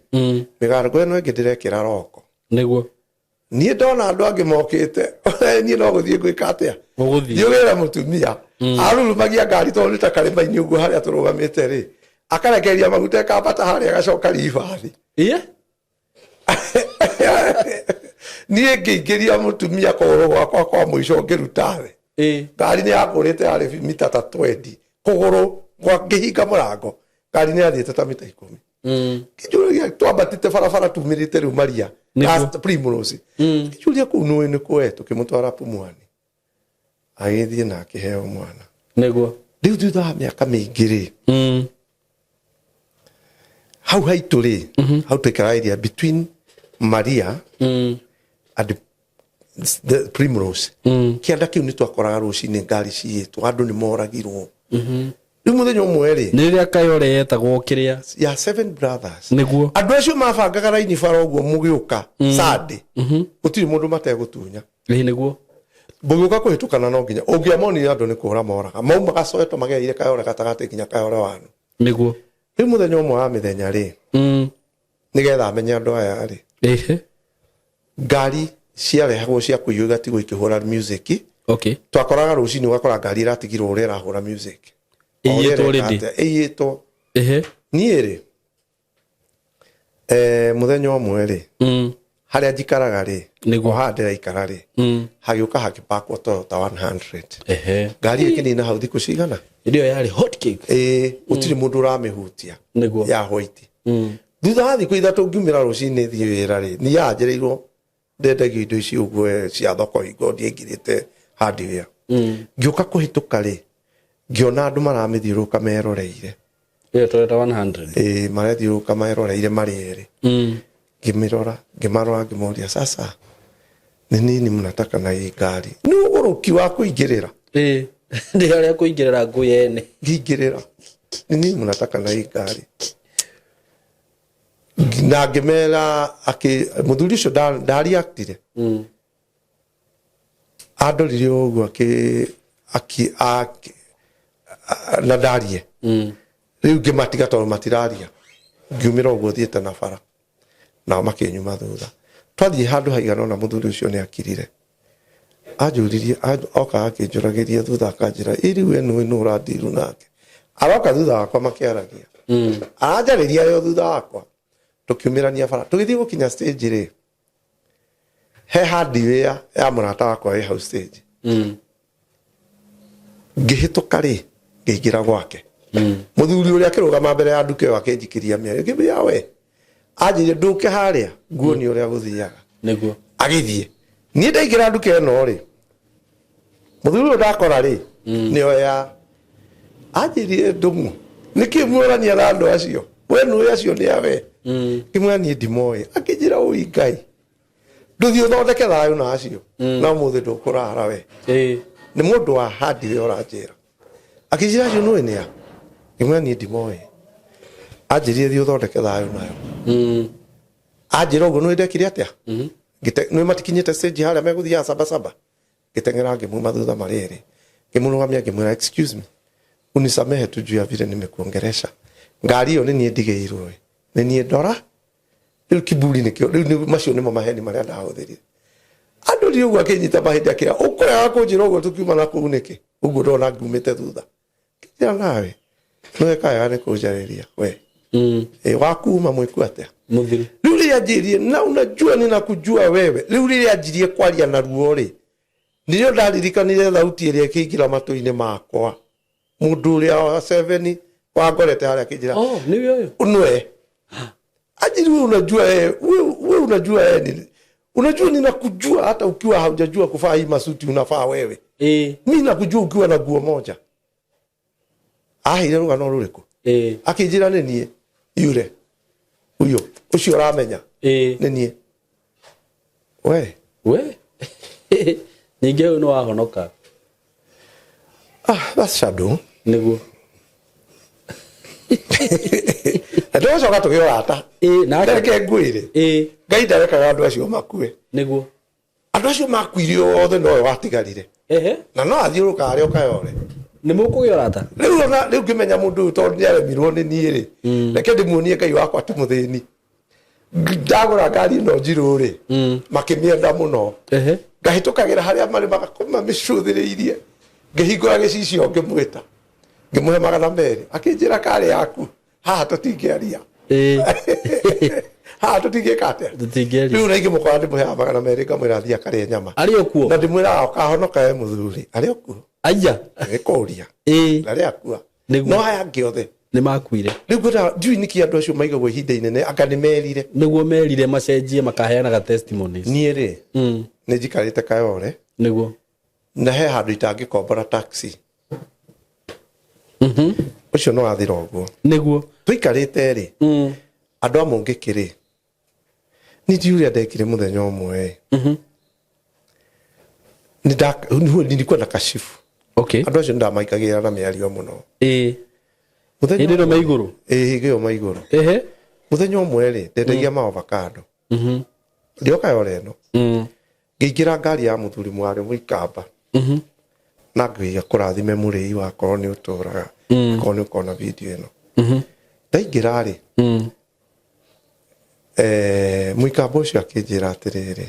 Speaker 1: mĩgarũko ĩno ĩngĩ ndĩrekĩra roko. Niĩ ndona andũ angĩ mokĩte, niĩ no gũthiĩ ngwĩka atĩa?
Speaker 2: Ũgũthiĩ.
Speaker 1: Thiĩ ũgĩre mũtumia arurumagia ngari, tondũ nĩ ta karĩma-inĩ ũguo harĩa tũrũgamĩte rĩ, akarekereria maguta ĩkambata harĩa, agacoka ribathi. Niĩ ngĩingĩria mũtumia kũgũrũ gwakwa kwa mũico ngĩruta thĩ. Ngari nĩ yakũrĩte yarĩ mita ta 20 kũgũrũ gwa ngĩhinga mũrango ngari nĩ yathiĩte ta mita 10. Ngĩnjũria twambatĩte barabara tumĩrĩte rĩu Maria.
Speaker 2: Nĩguo.
Speaker 1: Last Primrose. Ngĩnjũria kũu nũĩ nĩ kũe tũkĩmũtwara Pumwani. Agĩthiĩ na akĩheo mwana.
Speaker 2: Nĩguo.
Speaker 1: Rĩu thutha wa mĩaka mĩingĩ rĩ, hau haitũ rĩ, hau twaikaraga area between Maria and the Primrose. Kĩanda kĩu nĩ twakoraga rũcinĩ ngari ciyĩtwo andũ nĩ moragirwo. Rĩu mũthenya ũmwe rĩ,
Speaker 2: Nĩ rĩrĩa Kayore yetagwo kĩrĩa.
Speaker 1: Ya Seven Brothers.
Speaker 2: Nĩguo.
Speaker 1: Andũ acio mabangaga raini bara ũguo mũgĩũka Sunday, gũtirĩ mũndũ mategũtunya.
Speaker 2: Ĩĩ nĩguo.
Speaker 1: Mũgĩũka kũhĩtũkana no nginya ũngĩamonire andũ nĩ kũra moraga maumaga Soweto magereire Kayore gatagatĩ nginya Kayore wanu.
Speaker 2: Nĩguo.
Speaker 1: Rĩu mũthenya ũmwe wa mĩthenya rĩ, nĩgetha menye andũ aya rĩ, ngari ciarehagwo cia kũiywo igatigwo ikĩhũra music. Twakoraga rũcinĩ ũgakora ngari ĩratigirwo ũrĩa ĩrahũra music. O ũrĩa
Speaker 2: Ĩiyĩtwo
Speaker 1: ĩreka
Speaker 2: already.
Speaker 1: atĩa, ĩiyĩtwo. Niĩ rĩ, mũthenya ũmwe rĩ, harĩa njikaraga rĩ,
Speaker 2: Nĩguo.
Speaker 1: o haha ndĩraikara rĩ, hagĩũka hagĩpakwo Toyota 100. Ngari ĩkĩnina hau thikũ cigana.
Speaker 2: Ĩrĩa yarĩ hot cake.
Speaker 1: Ĩĩ, gũtirĩ mũndũ ũramĩhutia.
Speaker 2: Nĩguo.
Speaker 1: Ya white. Thutha wa thikũ 3 ngiumĩra rũcinĩ thiĩ wĩra rĩ, niĩ yanjĩrĩirwo ndendagio indo ici ũguo cia thoko hingo ndiaingĩrĩte hardware. Ngĩũka kũhĩtũka rĩ, ngĩona andũ maramĩthiũrũrũka meroreire.
Speaker 2: Ĩyo Toyota 100.
Speaker 1: Ĩĩ, marethiũrũrũka meroreire marĩ erĩ. Ngĩmĩrora, ngĩmarora, ngĩmoria sasa ni nini mnataka na hii ngari? Nĩ ũgũrũki wa kũingĩrĩra.
Speaker 2: Ĩĩ. Ndĩ harĩa kũingĩrĩra ngũ yene.
Speaker 1: Ngĩingĩrĩra. Ni nini mnataka na hii ngari? Na ngĩmera akĩ mũthuri ũcio ndariaktire. Andorire ũguo akĩ akĩ akĩ na ndarie. Rĩu ngĩmatiga tondũ matiraria. Ngiumĩra ũguo thiĩte na bara. Nao makĩnyuma thutha. Twathiĩ handũ haigana ũna mũthuri ũcio nĩ akirire. Anjũririe, oka akĩnjũragĩria thutha akanjĩra, ĩ rĩu we nũĩ nũ ũrandiru nake. Aroka thutha wakwa makĩaragia. Aranjarĩria yo thutha wakwa. Tũkiumĩrania bara. Tũgĩthiĩ gũkinya stage rĩ, he hardware ya mũrata wakwa wĩ hau stage. Ngĩhĩtũka rĩ, ngĩingĩra gwake. Mũthuri ũrĩa akĩrũgama mbere ya nduka ĩyo akĩnjikĩria mĩario. Ngĩmwĩra we, anjĩrire ndũke harĩa nguonie ũrĩa gũthiaga.
Speaker 2: Nĩguo.
Speaker 1: Agĩthiĩ. Niĩ ndaingĩra nduka ĩno rĩ, mũthuri ũyũ ndakora rĩ, nĩo ya anjĩrire ndũng'ũ. Nĩkĩ muorania na andũ acio? We nũĩ acio nĩ awe. Ngĩmwĩra niĩ ndimoĩ. Akĩnjĩra ũi Ngai. Ndũthiĩ ũthondeke thayũ na acio. Na ũmũthĩ ndũkũrara we. Nĩ mũndũ wa hardware ũranjĩra. Akĩnjĩra acio nũĩ nĩ a? Ngĩmwĩra niĩ ndimoĩ. Anjĩrire thiĩ ũthondeke thayũ nayo. Anjĩra ũguo nũĩ ndekire atĩa? Nũĩ matikinyĩte stage harĩa megũthiaga saba saba. Ngĩteng'era ngĩmuma thutha marĩ erĩ. Ngĩmũrũgamia ngĩmwĩra excuse me. Unisamehe tu juu ya vile nimekuongelesha. Ngari ĩyo nĩ niĩ ndigĩirwo. Nĩ niĩ ndora. Rĩu kiburi nĩkĩo, rĩu nĩ macio nĩmo maheni marĩa ndahũthĩrire. Andũ rĩ ũguo akĩnyita mahĩndĩ akĩra, ũkũrega kũnjĩra ũguo tũkiuma na kũu nĩkĩ? Ũguo ndona ngumĩte thutha. Ngĩnjĩra nawe, nĩweka wega nĩ kũnjarĩria we. Wakuma mwĩku atĩa?
Speaker 2: Mũthiru.
Speaker 1: Rĩu rĩrĩa anjĩrire, na unajua ninakujua wewe. Rĩu rĩrĩa anjirie kwaria na ruo rĩ, nĩrĩo ndaririkanire thauti ĩrĩa ĩkĩingĩra matũ-inĩ makwa. Mũndũ ũrĩa wa 7 wangorete harĩa akĩnjĩra,
Speaker 2: Oh, nĩwe ũyũ?
Speaker 1: Nĩwe. Anjĩrire, wewe unajua wewe, wewe unajua wewe ni, unajua ninakujua hata ukiwa haujajua kuvaa hii masuti unavaa wewe. Mimi nakujua ukiwa na nguo moja. Aheire rũgano rũrĩkũ? Akĩnjĩra nĩ niĩ yure. Uyo, ũcio ũramenya. Nĩ niĩ. We.
Speaker 2: We. Ningĩ ũyũ nĩ wahonoka.
Speaker 1: That's shadow.
Speaker 2: Nĩguo.
Speaker 1: Na tũgĩcoka tũgĩe ũrata.
Speaker 2: Nake.
Speaker 1: Reke ngwĩre. Ngai ndarekaga andũ acio makue.
Speaker 2: Nĩguo.
Speaker 1: Andũ acio makuire othe nowe watigarire. Na no athiũrũka harĩa ũkayore.
Speaker 2: Nĩ mũkũgĩa ũrata?
Speaker 1: Rĩu ona rĩu ngĩmenya mũndũ ũyũ tondũ nĩaremirwo nĩ niĩ rĩ. Reke ndĩmuonie Ngai wakwa ti mũthĩni. Ndagũra ngari ĩno njirũ rĩ, makĩmĩenda mũno. Ngahĩtũkagĩra harĩa marĩ magakoma mĩcũthĩrĩirie. Ngĩhingũra gĩcicio ngĩmwĩta. Ngĩmũhe 200. Akĩnjĩra karĩ yaku. Haha tũtingĩaria. Haha tũtingĩka atĩa?
Speaker 2: Tũtingĩaria.
Speaker 1: Rĩu na ingĩmũkora ndĩmũheaga 200 ngamwĩra athiĩ akarĩe nyama.
Speaker 2: Arĩ o kuo?
Speaker 1: Na ndĩmwĩraga ũkahonoka we mũthuri. Arĩ o kuo.
Speaker 2: Aya.
Speaker 1: Nĩkũria.
Speaker 2: Ĩĩ.
Speaker 1: Na rĩ akua.
Speaker 2: Nĩguo.
Speaker 1: No aya angĩ othe.
Speaker 2: Nĩ makuire.
Speaker 1: Rĩu ngwĩra ndiũĩ nĩkĩ andũ acio maigagwo ihinda inene anga nĩ merire.
Speaker 2: Nĩguo merire macenjie makaheanaga testimonies.
Speaker 1: Niĩ rĩ, nĩ njikarĩte Kayole.
Speaker 2: Nĩguo.
Speaker 1: Na he handũ itangĩkombora taxi. Ũcio no athira ũguo.
Speaker 2: Nĩguo.
Speaker 1: Tũikarĩte rĩ, andũ a Mũngĩkĩ rĩ, niĩ ndiũĩ ũrĩa ndekire mũthenya ũmwe ĩ. Nilikuwa na kashifu. Andũ acio nĩndamaikagĩra na mĩario mũno. Mũthenya
Speaker 2: Hĩndĩ ĩno
Speaker 1: ũmwe-
Speaker 2: me igũrũ?
Speaker 1: Ĩĩ, hĩndĩ ĩyo me igũrũ. Mũthenya ũmwe rĩ, ndendagia ma avocado. Ndĩoka yore ĩno. Ngĩingĩra ngari ya mũthuri mwarĩ mũikamba. Na ngĩiga kũrathime mũrĩi wakorwo nĩ ũtũraga. Korwo nĩ ũkona video ĩno. Ndaingĩra rĩ, mũikamba ũcio akĩnjĩra atĩrĩrĩ,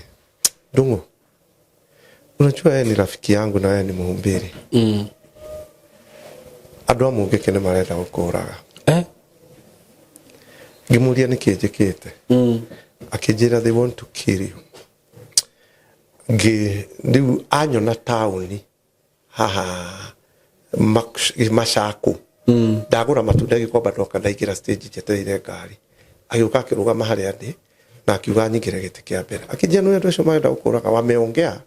Speaker 1: Ndung'u, unajua yeye ni rafiki yangu na yeye ni mhubiri. Andũ a Mũngĩkĩ nĩ marenda gũkũraga. Ngĩmũria nĩkĩ njĩkĩte. Akĩnjĩra they want to kill you. Ngĩ rĩu anyona taũni haha Macaku. Ndagũra matunda gĩkomba ndoka ndaingĩra stage njetereire ngari. Agĩũka akĩrũgama harĩa ndĩ na akiuga nyingĩre gĩtĩ kĩa mbere. Akĩnjĩra nĩ andũ acio marenda gũkũraga wameongea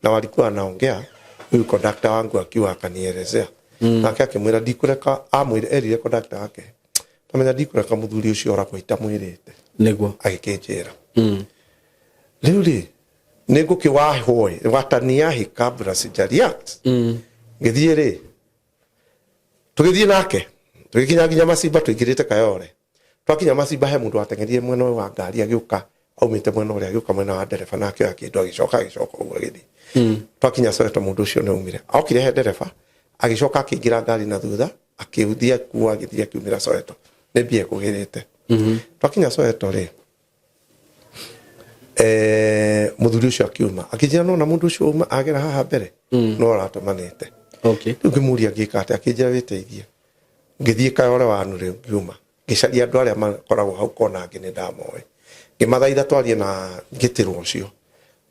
Speaker 1: na walikuwa wanaongea huyu conductor wangu akiwa akanielezea. Nake akĩmwĩra ndikũreka amwĩre erire conductor wake tamenya ndikũreka mũthuri ũcio oragwo itamwĩrĩte.
Speaker 2: Nĩguo.
Speaker 1: Agĩkĩnjĩra. Rĩu rĩ nĩ ngũkĩwahũĩ wataniahi kabla sija react. Ngĩthiĩ rĩ tũgĩthiĩ nake tũgĩkinya nginya Macimba tũingĩrĩte Kayole. Twakinya Macimba he mũndũ wateng'erire mwena ũyũ wa ngari agĩũka aumĩte mwena ũrĩa agĩũka mwena wa ndereba na akĩoya kĩndũ agĩcoka agĩcoka ũguo agĩthiĩ. Twakinya Soweto mũndũ ũcio nĩ aumire. Okire he ndereba agĩcoka akĩingĩra ngari na thutha akĩũthia kuo agĩthiĩ akiumĩra Soweto. Nĩ mbia ekũgĩrĩte. Twakinya Soweto rĩ, mũthuri ũcio akiuma akĩnjĩra nona mũndũ ũcio auma agera haha mbere no aratũmanĩte. Rĩu ngĩmũria ngĩka atĩa akĩnjĩra wĩteithie. Ngĩthiĩ Kayole wanu rĩu ngiuma ngĩcaria andũ arĩa makoragwo hau kona angĩ nĩ ndamoĩ. Ngĩmathaitha twarie na ngĩtĩrwo ũcio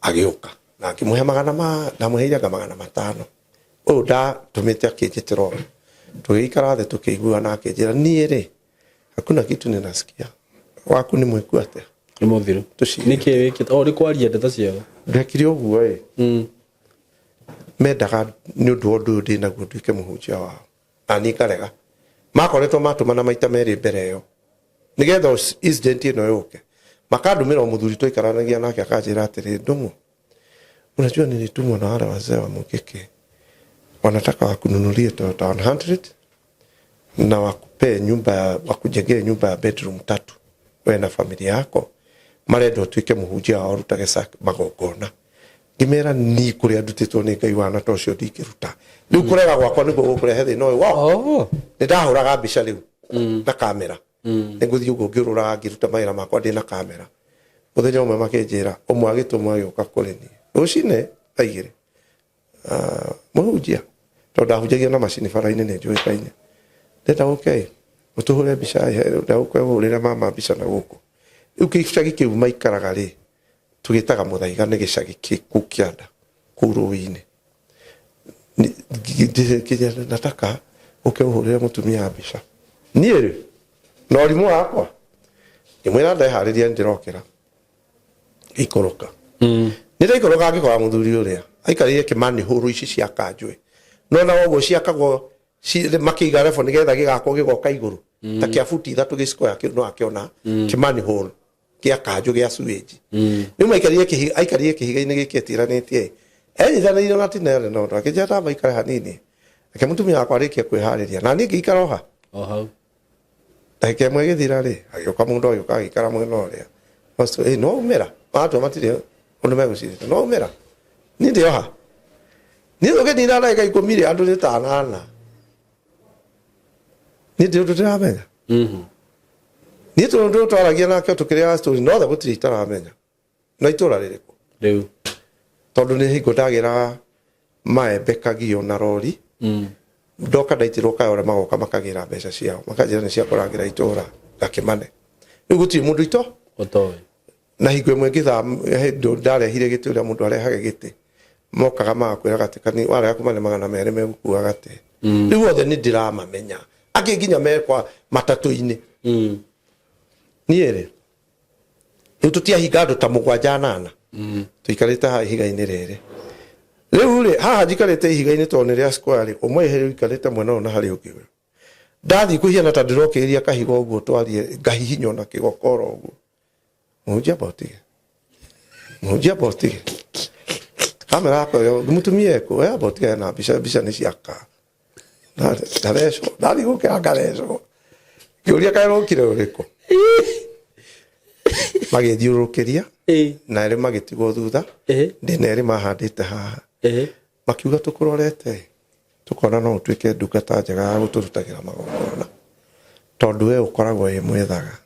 Speaker 1: agĩũka na ngĩmũhe magana ma ndamũheire anga 500. Ũyũ ndatũmĩte akĩnjĩtĩra ũũ. Tũgĩikara thĩ tũkĩiguana akĩnjĩra niĩ rĩ hakuna kitu ninasikia. Waku nĩ mwĩku atĩa?
Speaker 2: Nĩ mũthiru.
Speaker 1: Tũcire.
Speaker 2: Nĩkĩ wĩkĩte? O, nĩ kwaria ndeto ciao.
Speaker 1: Ndekire ũguo ĩ. Mendaga nĩ ũndũ wa ũndũ ũyũ ndĩnaguo nduĩke mũhunjia wao. Na niĩ ngarega. Makoretwo matũmana maita merĩ mbere ĩyo. Nĩgetha incident ĩno yũke. Makandũmĩra o mũthuri twaikaranagia nake akanjĩra atĩrĩ, Ndung'u, unajua nilitumwa na wale wazee wa Mũngĩkĩ. Wanataka wakununulie Toyota 100 na wakupee nyumba, wakujengee nyumba ya bedroom 3 we na familia yako. Marenda ũtuĩke mũhunjia wao ũrutage magongona. Ngĩmera ni kũrĩa ndutĩtwo nĩ Ngai wana ta ũcio ndingĩruta. Rĩu kũrega gwakwa nĩguo gũkũrehe thĩna ũyũ wao. Nĩ ndahũraga mbica rĩu na kamera. Nĩ ngũthiĩ ũguo ngĩũrũraga ngĩruta mawĩra makwa ndĩ na kamera. Mũthenya ũmwe makĩnjĩra, ũmwe agĩtũmwo agĩũka kũrĩ niĩ. Rũcinĩ thaa igĩrĩ. Mũhunjia. Tondũ ndahunjagia na macini bara-inĩ nĩ njũĩkaine. Ndĩrenda ũke ĩ, ũtũhũre mbica ĩ, ndĩrenda ũke ũhũrĩre mama mbica na gũkũ. Rĩu gĩcagi kĩu maikaraga rĩ, tũgĩtaga Mũthaiga nĩ gĩcagi kĩ kũu kĩanda, kũu rũĩ-inĩ. Nataka ũke ũhũrĩre mũtumia mbica. Niĩ rĩ, na ũrimũ wakwa, ngĩmwĩra ndeharĩria nĩndĩrokĩra. Ngĩikũrũka. Nĩ ndaikũrũka ngĩkora mũthuri ũrĩa aikarĩire kĩmani hũrũ ici cia kanjũ. No na ũguo ciakagwo makĩiga rebo nĩgetha gĩgakwo gĩgoka igũrũ. Ta kĩa buti 3 gĩcikoya kĩu no akĩona kĩmani hũrũ kĩa kanjũ gĩa sewage. Rĩu maikarĩire kĩhiga, aikarĩire kĩhiga-inĩ gĩkĩ etiranĩtie. Enyitanĩire na Tinere no ũndũ, akĩnjĩra tamba ikare hanini. Reke mũtumia wakwa arĩkie kwĩharĩria. Na niĩ ngĩikara o ha.
Speaker 2: O hau.
Speaker 1: Ndagĩka ĩmwe ĩgĩthira rĩ, agĩũka mũndũ agĩũka agĩikara mwena ũrĩa. Ũcio, no umĩra. Matua matirĩ ũndũ megũcirĩte. No umĩra. Niĩ ndĩ o ha. Niĩ tũkĩnina ndagĩka 10 rĩ, andũ nĩ ta 8. Niĩ ndĩ ũndũ ndĩramenya. Niĩ tondũ twaragia nake tũkĩrĩaga story, no othe gũtirĩ itaramenya. Na itũra rĩrĩkũ?
Speaker 2: Rĩu.
Speaker 1: Tondũ nĩ hingo ndagĩraga maembe kagio na rori. Ndoka ndaitirwo Kayole magoka makagĩra mbeca ciao. Makanjĩra nĩ cia kũrangĩra itũra ngakĩmane. Rĩu gũtirĩ mũndũ ito?
Speaker 2: Ũtoĩ.
Speaker 1: Na hingo ĩmwe ngĩtha ndarehire gĩtĩ, ũrĩa mũndũ arehage gĩtĩ, mokaga magakwĩra gatĩ kani warega kumane 200 megũkua gatĩ. Rĩu othe nĩ ndĩramamenya, angĩ nginya mekwa matatũ-inĩ. Niĩ rĩ, rĩu tũtiahinga andũ ta 7 8, tũikarĩte haha ihiga-inĩ rĩrĩ. Rĩu rĩ, haha njikarĩte ihiga-inĩ tondũ nĩ rĩa square rĩ, ũmwe harĩ ũikarĩte mwena ũyũ na harĩ ũngĩ ũyũ. Ndathiĩ kũhiana ta ndĩrokĩrĩria kahiga ũguo twarie, ngahihinywo na kĩgokoro ũguo. Mũhunjia amba ũtige, mũhunjia amba ũtige kamera yakwa ĩyo, mũtumia ekũ we, amba ũtige na mbica, mbica nĩ ciaka. Ndarecwo, ndathiĩ gũkĩra ngarecwo. Ngĩũria kaĩ rũkire rũrĩkũ? Magĩthiũrũrũkĩria na erĩ magĩtigwo thutha. Ndĩ na erĩ mahandĩte haha. Makiuga tũkũrorete tũkona no ũtuĩke ndungata njega ya gũtũrutagĩra magongona tondũ we ũkoragwo wĩ mwethaga.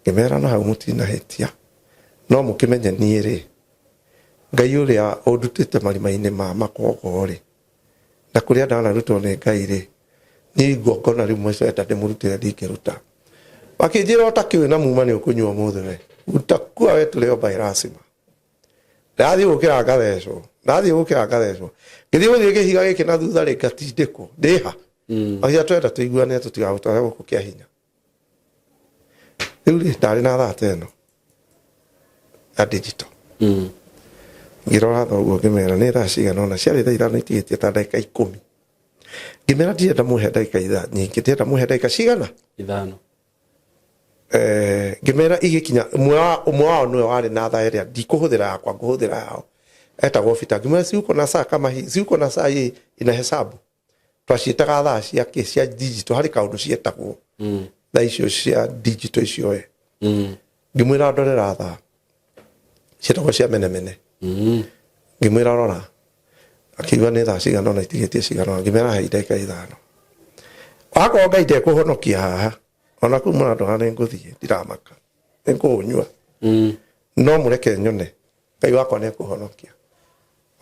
Speaker 1: Ngĩmera na hau mũtinahĩtia, no mũkĩmenye niĩ rĩ, Ngai ũrĩa ũndutĩte marima-inĩ ma makongo rĩ, na kũrĩa ndanarutwo nĩ Ngai rĩ, niĩ igongona rĩu mwecenda ndĩmũrutĩre ndingĩruta. Makĩnjĩra ũtakĩũĩ na muma nĩ ũkũnyua ũmũthĩ we, utakua we tũrĩo by lazima. Ndathiĩ gũkĩra ngathecwo, ndathiĩ gũkĩra ngathecwo, ngĩthiĩ gũthiĩ kĩhiga gĩkĩ na thutha rĩ, ngatindĩkwo ndĩha. Makiuga twenda tũiguane tũtigagũtware gũkũ kĩa hinya. Rĩu rĩ, ndarĩ na thaa ta ĩno ya digital. Ngĩrora thaa ũguo ngĩmera nĩ thaa cigana ũna, ciarĩ thaa 5 itigĩtie ta ndagĩka 10. Ngĩmera ndirenda mũhe ndagĩka ithaa nyingĩ, ndĩrenda mũhe ndagĩka cigana?
Speaker 2: 5.
Speaker 1: Ngĩmera igĩkinya, ũmwe wao nĩwe warĩ na thaa ĩrĩa ndikũhũthĩra yakwa, ngũhũthĩra yao, etagwo Peter. Ngĩmwĩra si uko na saa kama hii, si uko na saa hii inahesabu. Twaciĩtaga thaa cia kĩ, cia digital, harĩ kaũndũ cietagwo thaa icio cia digital icio ĩ. Ngĩmwĩra ndorera thaa cietagwo cia menemene. Ngĩmwĩra rora, akiuga nĩ thaa cigana ũna itigĩtie cigana ũna. Ngĩmwĩra he ndagĩka 5, akorwo Ngai ndekũhonokia haha, ona kũu mũrandwara nĩ ngũthiĩ, ndiramaka, nĩ ngũũnyua, no mũreke nyone Ngai wakwa nĩ ekũhonokia.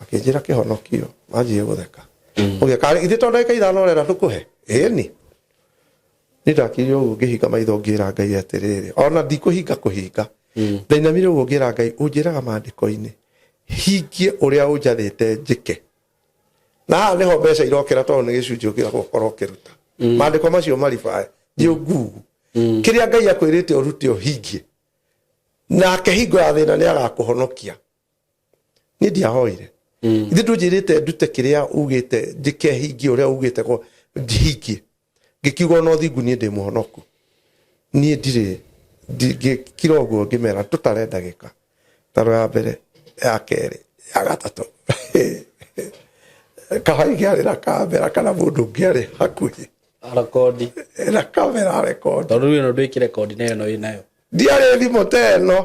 Speaker 1: Makĩnjĩra kĩhonokio, manjie gũtheka. Ũgĩka ithe to ndagĩka 5 ũrenda tũkũhe? Ĩni. Niĩ ndakirire ũguo ngĩhinga maitho ngĩra Ngai atĩrĩrĩ, ona ndikũhinga kũhinga. Ndainamire ũguo ngĩra Ngai, ũnjĩraga maandĩko-inĩ hingie ũrĩa ũnjathĩte njĩke. Na haha nĩho mbeca irokĩra tondũ nĩ gĩcunjĩ ũkĩragwo ũkorwo ũkĩruta. Maandĩko macio maribae, thiĩ ũngugu. Kĩrĩa Ngai akwĩrĩte ũrute ũhingie. Nake hingo ya thĩna nĩ agakũhonokia. Niĩ ndiahoire. Ithe ndũnjĩrĩte ndute kĩrĩa ugĩte njĩke, hingie ũrĩa ugĩte hingie. Ngĩkiuga ona ũthingu niĩ ndĩ mũhonoku. Niĩ ndirĩ, ngĩkira ũguo ngĩmera tũtare ndagĩka. Taro ya mbere, ya kerĩ, ya gatatũ. Kaba ingĩarĩ na kamera kana mũndũ ũngĩ arĩ hakuhĩ.
Speaker 2: Rekondi.
Speaker 1: Na kamera rekondi.
Speaker 2: Tondũ rĩu ĩno ndwĩkĩrekondi nayo no wĩnayo.
Speaker 1: Ndiarĩ thimũ ta ĩno.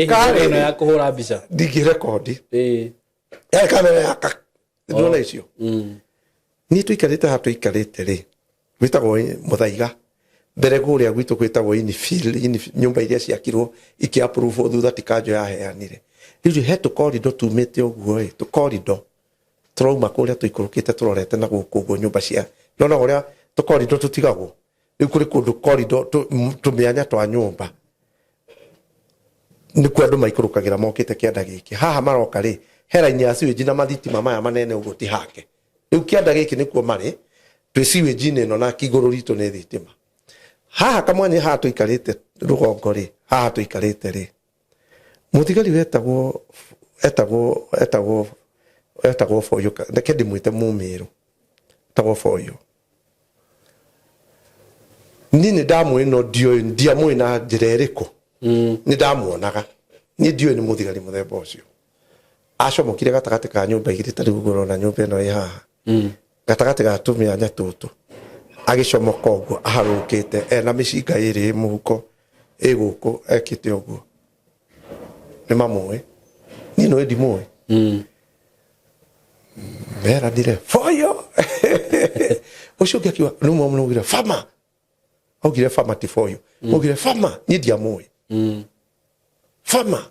Speaker 2: Karĩ ĩno ya kũhũra mbica.
Speaker 1: Ndingĩrekondi. Yarĩ kamera ya ka. Ndĩrona icio. Niĩ tũikarĩte haha tũikarĩte rĩ, gwĩtagwo Mũthaiga. Mbere kũrĩa gwitũ gwĩtagwo infill, nyũmba iria ciakirwo ikĩ approve thutha ti kanjũ yaheanire. Rĩu he tũkorindo tumĩte ũguo ĩ, tũkorindo tũrauma kũrĩa tũikũrũkĩte tũrorete na gũkũ ũguo nyũmba cia, nona ũrĩa tũkorindo tũtigagwo. Rĩu kũrĩ kũndũ korindo tũmĩanya twa nyũmba nĩkuo andũ maikũrũkagĩra mokĩte kĩanda gĩkĩ. Haha maroka rĩ, he raini ya sewage na mathitima maya manene ũguo ti hake. Rĩu kĩanda gĩkĩ nĩkuo marĩ, twĩ sewage-inĩ ĩno na igũrũ ritũ nĩ thitima. Haha kamwanya haha tũikarĩte rũgongo rĩ, haha tũikarĩte rĩ, mũthigari wetagwo etagwo etagwo etagwo Boyũ, reke ndĩmwĩte Mũmĩrũ, etagwo Boyũ. Niĩ nĩ ndamũĩ no ndiũĩ ndiamũĩ na njĩra ĩrĩkũ. Nĩ ndamuonaga, niĩ ndiũĩ nĩ mũthigari mũthemba ũcio. Acomokire gatagatĩ ka nyũmba igĩrĩ ta rĩu ũguo ũrona nyũmba ĩno ĩ haha. Gatagatĩ ga tũmĩanya tũtũ agĩcomoka ũguo aharũkĩte ena mĩcinga ĩrĩ ĩ mũhuko ĩ gũkũ ekĩte ũguo. Nĩ mamũĩ, niĩ nĩũĩ ndimũĩ. Meranire Boyũ. Ũcio ũngĩ akiuga nĩ ũmwe augire fama, augire fama ti Boyũ, augire fama, niĩ ndiamũĩ. Fama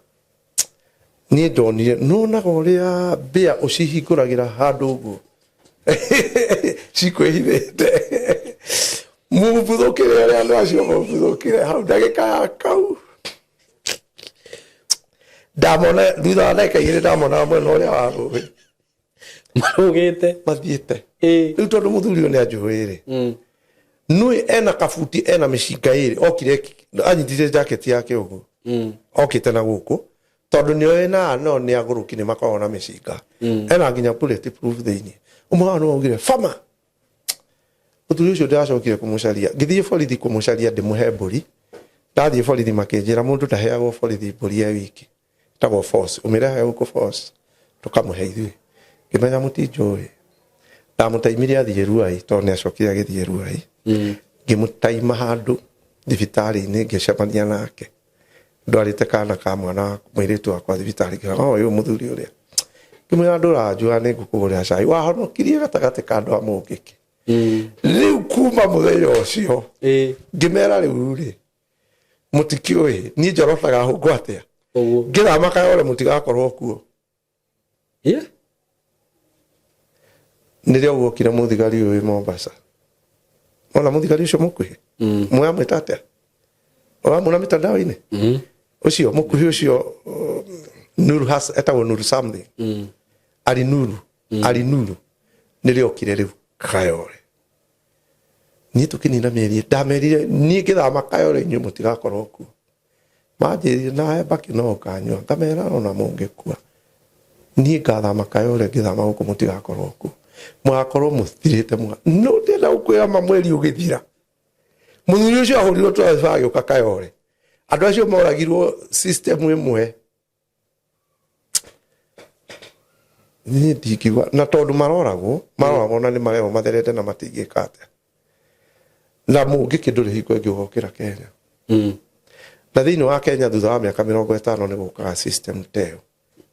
Speaker 1: niĩ ndonire nonaga ũrĩa mbĩa ũcihingũragĩra handũ ũguo cikwĩhithĩte mumbuthũkĩre ũrĩa andũ acio mambuthũkĩre hau ndagĩka ya kau. Ndamona thutha wa ndagĩka 2, ndamona mwena ũrĩa wa rũĩ.
Speaker 2: Marũgĩte.
Speaker 1: Mathiĩte.
Speaker 2: Ĩĩ.
Speaker 1: Rĩu tondũ mũthuri ũyũ nĩ anjũĩ rĩ, nũĩ ena kabuti, ena mĩcinga ĩrĩ, okire anyitĩte jacket yake ũguo, okĩte na gũkũ tondũ nĩoĩ na no nĩ agũrũki, nĩ makoragwo na mĩcinga, ena nginya bullet proof thĩinĩ. Ũmwe wao nĩ waugire fama. Mũthuri ũcio ndĩracokire kũmũcaria, ngĩthiĩ borithi kũmũcaria ndĩmũhe mbũri. Ndathiĩ borithi makĩnjĩra mũndũ ndaheagwo borithi mbũri e wiki, ĩtagwo force, ũmĩrehaga gũkũ force tũkamũhe ithuĩ. Ngĩmenya mũtinjũĩ. Ndamũtaimire athiĩ Ruai, tondũ nĩ acokire agĩthiĩ Ruai. Ngĩmũtaima handũ thibitarĩ-inĩ, ngĩcemania nake ndwarĩte kana ka mwana mũirĩtu wakwa thibitarĩ. Ngĩuga, "Oh, ũyũ mũthuri ũrĩa." Ngĩmwĩra, "Ndũranjua, nĩ ngũkũgũrĩra cai." Wahonokirie gatagatĩ ka andũ a mũngĩkĩ. Rĩu kuma mũthenya ũcio ngĩmera, "Rĩu rĩ, mũtikĩũĩ niĩ njorotaga hũngũ atĩa."
Speaker 2: Ũguo.
Speaker 1: Ngĩthama Kayore mũtigakorwo kuo. Nĩrĩo guokire mũthigari ũyũ wĩ Mombasa. Wona mũthigari ũcio mũkuhĩ, mũramwĩta atĩa, ũramwona mitandao-inĩ, ũcio mũkuhĩ ũcio, Nuru Has, etagwo Nuru something, Ali Nuru, Ali Nuru, nĩrĩo okire rĩu Kayore. Niĩ tũkĩnina mĩeri, ndamerire niĩ ngĩthama Kayore inyuĩ mũtigakorwo kuo. Manjĩrire nawe mbaki no ũkanyua. Ngamera ona mũngĩkua niĩ ngathama Kayore, ngĩthama gũkũ mũtigakorwo kuo, mũgakorwo mũthirĩte mwa. No ndĩrenda gũkwĩra ma, mweri ũgĩthira mũthuri ũcio ahũrirwo transfer agĩũka Kayore. Andũ acio moragirwo system ĩmwe. Niĩ ndingiuga na tondũ maroragwo na nĩ marerwo matherete na matingĩka atĩa, na mũngĩkĩ ndũrĩ hingo ĩngĩ ũgokĩra Kenya. Na thĩinĩ wa Kenya thutha wa mĩaka 50 nĩ gũkaga system ta ĩyo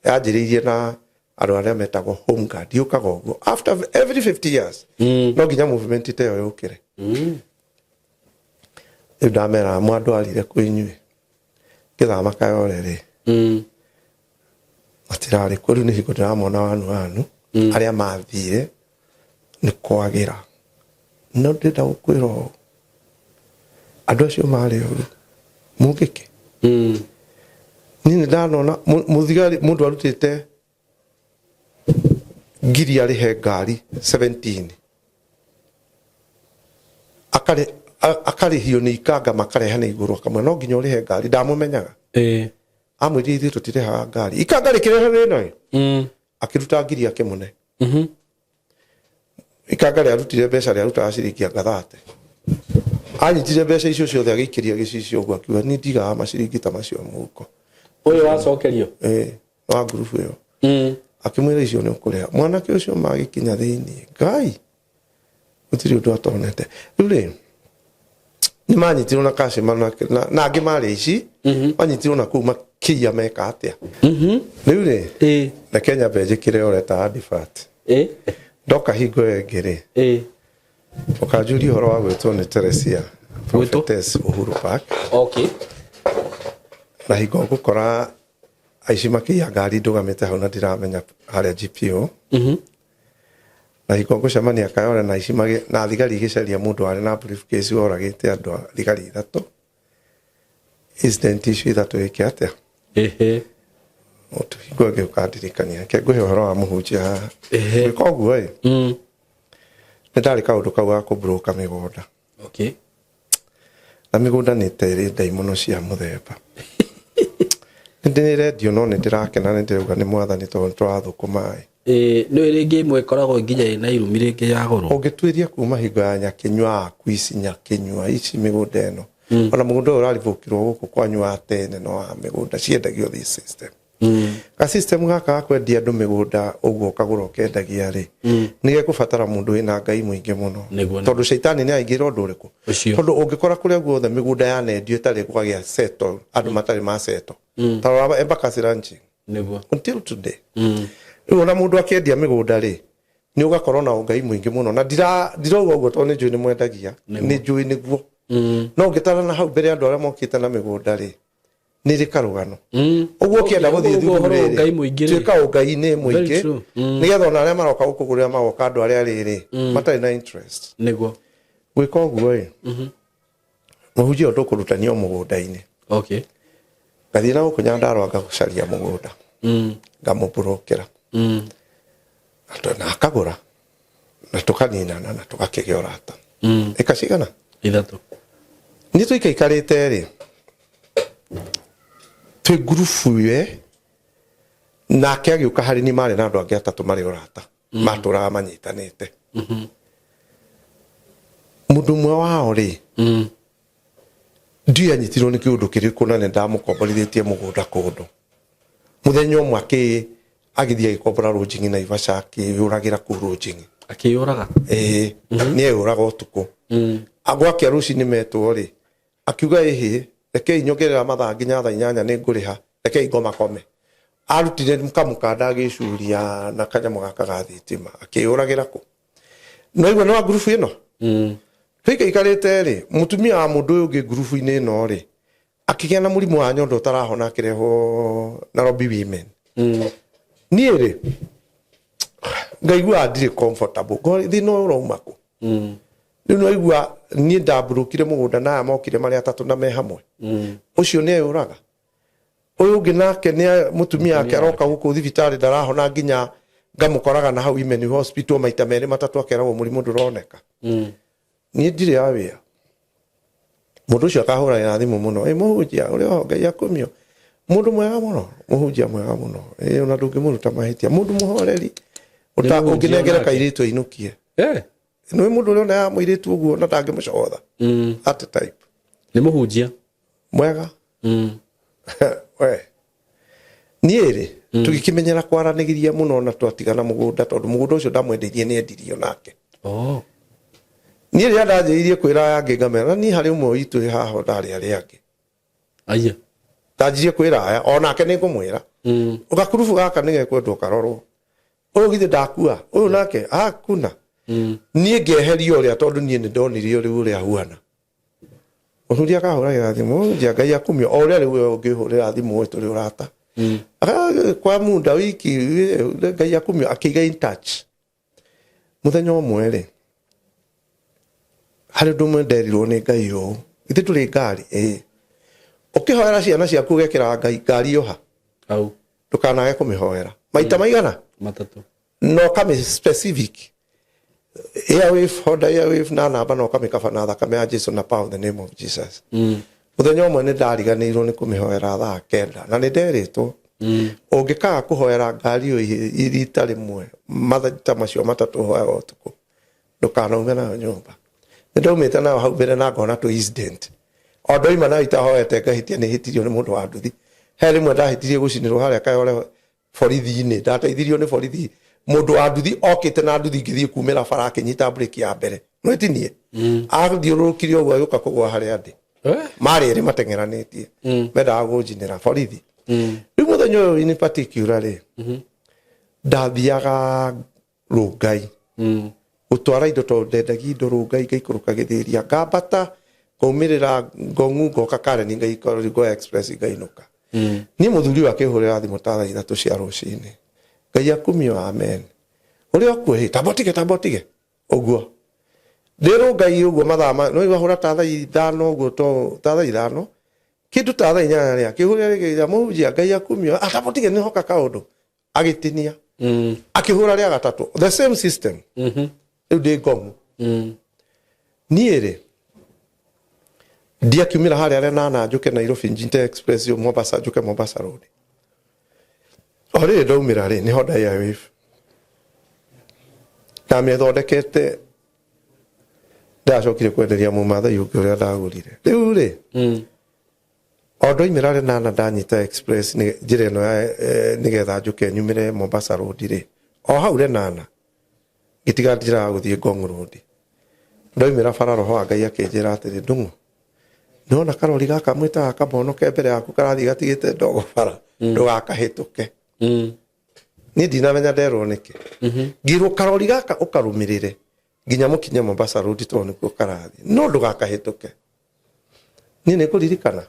Speaker 1: yanjĩrĩirie na andũ arĩa metagwo Home Guard. Yũkaga ũguo after every 50 years, no nginya movement ta ĩyo yũkĩre. Rĩu ndamera mwandwarire kwĩ inyuĩ ngĩthama Kayore rĩ, matirarĩ kuo. Rĩu nĩ hingo ndĩramona wanu wanu arĩa mathire nĩ kwagĩra. No ndĩrenda gũkwĩra ũũ, andũ acio marĩ oru mũngĩkĩ. Niĩ nĩ ndanona mũthigari, mũndũ arutĩte ngiri arĩhe ngari 17, akarĩhio nĩ ikanga makareha na igũrũ, akamwĩra no nginya ũrĩhe ngari. Ndamũmenyaga. Amwĩrire ithuĩ tũtirĩhaga ngari. Ikanga rĩkĩrehe thĩna ĩ, akĩruta ngiri akĩmũne. Ikanga rĩarutire mbeca, rĩarutaga ciringi anga 30. Anyitire mbeca icio ciothe agĩikĩria gĩcicio ũguo, akiuga, "Niĩ ndigaga maciringi ta macio mũhuko."
Speaker 2: Ũyũ wacokerio.
Speaker 1: Ĩ, wa ngurubu ĩyo. Akĩmwĩra icio nĩ ũkũrĩha. Mwanake ũcio magĩkinya thĩinĩ, Ngai, gũtirĩ ũndũ atonete. Rĩu rĩ, nĩ manyitirwo na kacima na angĩ marĩ ici manyitirwo na kũu makĩiya meka atĩa. Rĩu rĩ, reke nyambe njĩkĩre ũreta advert. Ndoka hingo ĩyo ĩngĩ rĩ, ũkanjũria ũhoro wa gwĩtwo nĩ Teresia.
Speaker 2: Gwĩtwo?
Speaker 1: Prophetess Uhuru Park. Na hingo ngũkora aici makĩiya ngari ndũgamĩte hau na ndiramenya harĩa GPO. Na hingo ngũcemania Kayore na aici na thigari igĩcaria mũndũ warĩ na briefcase woragĩte andũ a thigari ithatũ. Incident icio ithatũ ĩke atĩa? Hingo ĩngĩ ũkandirikania. Reke ngũhe ũhoro wa mũhunjia haha. Gwĩka ũguo ĩ, nĩ ndarĩ kaũndũ kau ga kũmburũka mĩgũnda. Na mĩgũnda nĩ ta ĩrĩ ndaimono cia mũthemba. Nĩ ndĩrendio, no nĩ ndĩrakena, nĩ ndĩrauga nĩ Mwathani tondũ nĩ tũrathũkũma ĩ.
Speaker 2: Ĩĩ, nĩ rĩngĩ ĩmwe ĩkoragwo nginya ĩna irumi rĩngĩ ya goro.
Speaker 1: Ũngĩtuĩria kuma hingo ya Nyakĩnyua aku ici, Nyakĩnyua ici, mĩgũnda ĩno, ona mũgũnda ũyũ ũraribũkirwo gũkũ kwanyu wa tene, no wa mĩgũnda ciendagio this system, ga system gaka ga kwendia andũ mĩgũnda ũguo, ũkagũra ũkendagia rĩ, nĩ gegũbatara mũndũ wĩna Ngai mũingĩ mũno. Tondũ caitani nĩ aingĩra ũndũ ũrĩkũ?
Speaker 2: Ũcio.
Speaker 1: Tondũ ũngĩkora kũrĩa guothe mĩgũnda yanendio ĩtarĩ kwagĩa settle, andũ matarĩ ma settle, ta rora Embakasi Ranching. Until today. Rĩu ona mũndũ akĩendia mĩgũnda rĩ, nĩ ũgakorwo na ũngai mũingĩ mũno. Na ndirauga ũguo tondũ nĩ njũĩ nĩ mwendagia, nĩ njũĩ nĩguo. No ũngĩtara na hau mbere andũ arĩa mokĩte na mĩgũnda rĩ, nĩ rĩ karũgano. Ũguo ũkĩenda gũthiĩ
Speaker 2: Ũguo
Speaker 1: thukuru
Speaker 2: ũhoro wa
Speaker 1: rĩrĩ,
Speaker 2: ũngai mũingĩ rĩ.
Speaker 1: Tuĩka ũngai-inĩ mũingĩ,
Speaker 2: true.
Speaker 1: Nĩgetha ona arĩa maroka gũkũgũrĩra magoka andũ arĩa rĩrĩ matarĩ na interest. Gwĩka ũguo ĩ, mũhunjia ũyũ tũkũrutania o mũgũnda-inĩ. Ngathiĩ na gũkũ Nyandarũa ngagũcaria mũgũnda, ngamũburũkĩra na akagũra na tũkaninana na tũgakĩgĩa ũrata. Ĩka cigana?
Speaker 2: Ithatũ.
Speaker 1: Niĩ tũikaikarĩte rĩ, twĩ ngurubu we nake agĩũka harĩ niĩ, marĩ na andũ angĩ atatũ marĩ ũrata, matũraga manyitanĩte. Mũndũ ũmwe wao rĩ, ndiũĩ anyitirwo nĩ kĩũndũ kĩrĩkũ, na nĩ ndamũkomborithĩtie mũgũnda kũndũ. Mũthenya ũmwe agĩthiĩ agĩkombora rũnjing'i Naivasha, akĩyũragĩra kũu rũnjing'i.
Speaker 2: Akĩyũraga?
Speaker 1: Ĩĩ, nĩ eyũraga ũtukũ. Gwakĩa rũcinĩ metwo rĩ, akiuga ĩhĩ, rekei nyongerera mathaa nginya thaa 8 nĩ ngũrĩha, rekei ngomakome. Arutire kamũkanda agĩcuria na kanyamũ gaka ga thitima, akĩyũragĩra kũ. No igua nĩ wa ngurubu ĩno tũikaikarĩte rĩ, mũtumia wa mũndũ ũyũ ũngĩ ngurubu-inĩ ĩno rĩ, akĩgĩa na mũrimũ wa nyondo ũtarahona, akĩrehwo Nairobi Women. Niĩ rĩ, ngaigua ndirĩ comfortable. Thĩna ũyũ ũrauma kũ? Rĩu no igua niĩ ndamburũkire mũgũnda na aya mokire marĩ atatũ na me hamwe. Ũcio nĩ eyũraga, ũyũ ũngĩ nake nĩ mũtumia wake aroka gũkũ thibitarĩ ndarahona, nginya ngamũkoraga na hau Imeni Hospital maita merĩ matatũ, akeragwo mũrimũ ndũroneka. Niĩ ndirĩ aware. Mũndũ ũcio akahũragĩra thimũ mũno, ĩ mũhunjia ũrĩa oho, Ngai akumio, mũndũ mwega mũno, mũhunjia mwega mũno, ĩ ona ndũngĩmũruta mahĩtia, mũndũ mũhoreri.
Speaker 2: Nĩ mũhunjia
Speaker 1: Ũngĩnengere
Speaker 2: onake.
Speaker 1: kairĩtu ainũkie. Nĩ mũndũ ũrĩa ona ya mũirĩtu ũguo na ndangĩmũcogotha. That type.
Speaker 2: Nĩ mũhunjia.
Speaker 1: Mwega. We niĩ rĩ, tũgĩkĩmenyera kwaranĩria mũno na twatigana mũgũnda, tondũ mũgũnda ũcio ndamwendeirie nĩ endirio nake. Niĩ rĩrĩa ndanjĩrĩirie kwĩra aya angĩ, ngamera na niĩ harĩ ũmwe witũ wĩ haha ndarĩ arĩa angĩ.
Speaker 2: Aya.
Speaker 1: Ndanjirie kwĩra aya onake nĩ ngũmwĩra, gakurubu gaka nĩ gekwendwo karorwo, ũyũ githĩ ndakua, ũyũ nake hakuna. Niĩ ngeheria ũrĩa, tondũ niĩ nĩ ndonire rĩu ũrĩa huana. Mũthuri akahũragĩra thimũ, njia Ngai akumio, o ũrĩa rĩu we ũngĩhũrĩra thimũ ũyũ tũrĩ ũrata. Kwa muda wiki, Ngai akumio, akĩiga in touch. Mũthenya ũmwe rĩ, harĩ ũndũ ũmwe nderirwo nĩ Ngai ũũ, githĩ ndũrĩ ngari? Ĩĩ. Ũkĩhoera ciana ciaku ũgekĩra Ngai ngari yoha.
Speaker 2: Au.
Speaker 1: Ndũkanage kũmĩhoera maita maigana?
Speaker 2: Matatũ.
Speaker 1: Na ũkamĩ specific, Airwave, Honda Airwave, na namba, na ũkamĩkaba na thakame ya Jesu na power of the name of Jesus. Mũthenya ũmwe nĩ ndariganĩirwo nĩ kũmĩhoera thaa 9, na nĩ nderĩtwo ũngĩkaga kũhoera ngari ĩyo rita rĩmwe maita macio matatũ ũhoyaga ũtukũ, ndũkanaume nayo nyũmba. Nĩ ndaumĩte nayo hau mbere na ngona tũ incident, o ndoima nayo itahoete, ngahĩtia, nĩ hĩtirio nĩ mũndũ wa nduthi. He rĩmwe ndahĩtirie gũcinĩrwo harĩa Kayore borithi-inĩ, ndateithirio nĩ borithi. Mũndũ wa nduthi okĩte na nduthi, ngĩthiĩ kumĩra bara, akĩnyita breki ya mbere, nwĩtinie, athiũrũrũkire ũguo, agĩũka kũgũa harĩa ndĩ. Marĩ erĩ mateng'eranĩtie, mendaga gũnjinĩra borithi. Rĩu mũthenya ũyũ in particular rĩ, ndathiaga Rũngai gũtwara indo, tondũ ndendagia indo Rũngai, ngaikũrũka Gĩthĩria, ngambata ngaumĩrĩra Ngongu, ngoka Kareni, ngaikara ngoya express ngainũka. Niĩ mũthuri ũyũ akĩhũrĩra thimũ ta thaa 3 cia rũcinĩ, Ngai akumio, amen, ũrĩa ũkuo, hĩ, tamba ũtige, tamba ũtige ũguo, ndĩ Rũngai ũguo mathaa ma no ahũra ta thaa 5 ũguo, to ta thaa 5 kĩndũ, ta thaa 8 rĩ, akĩhũrĩra rĩngĩ, mũhunjia Ngai akumio, tamba ũtige, nĩhoka kaũndũ, agĩtinia. Akĩhũra rĩa gatatũ, the same system. Rĩu ndĩ Ngomu. Niĩ rĩ, ndiakiumĩra harĩa Lenana njũke Nairobi, njite express yo Mombasa, njũke Mombasa Road. O rĩrĩ ndaumĩra rĩ, nĩ Honda Airwave ndamĩthondekete, ndacokire kwenderia mũmathai ũngĩ ũrĩa ndagũrire. Rĩu rĩ, o ndoimĩra Lenana, ndanyita express nĩ njĩra ĩno ya nĩgetha njũke nyumĩre Mombasa Road rĩ, o hau Lenana ngĩtiga njĩra ya gũthiĩ Ngong Road. Ndoimĩra bara, roho wa Ngai akĩnjĩra atĩrĩ, "Ndung'u, nĩwona karori gaka mwĩtaga kamono ke mbere yaku karathiĩ gatigĩte ndogo bara? Ndũgakahĩtũke." Niĩ ndinamenya nderwo nĩkĩ. Ngĩrwo karori gaka ũkarũmĩrĩre nginya mũkinye Mombasa Road, tondũ nĩkuo karathiĩ, no ndũgakahĩtũke. Niĩ nĩ ngũririkana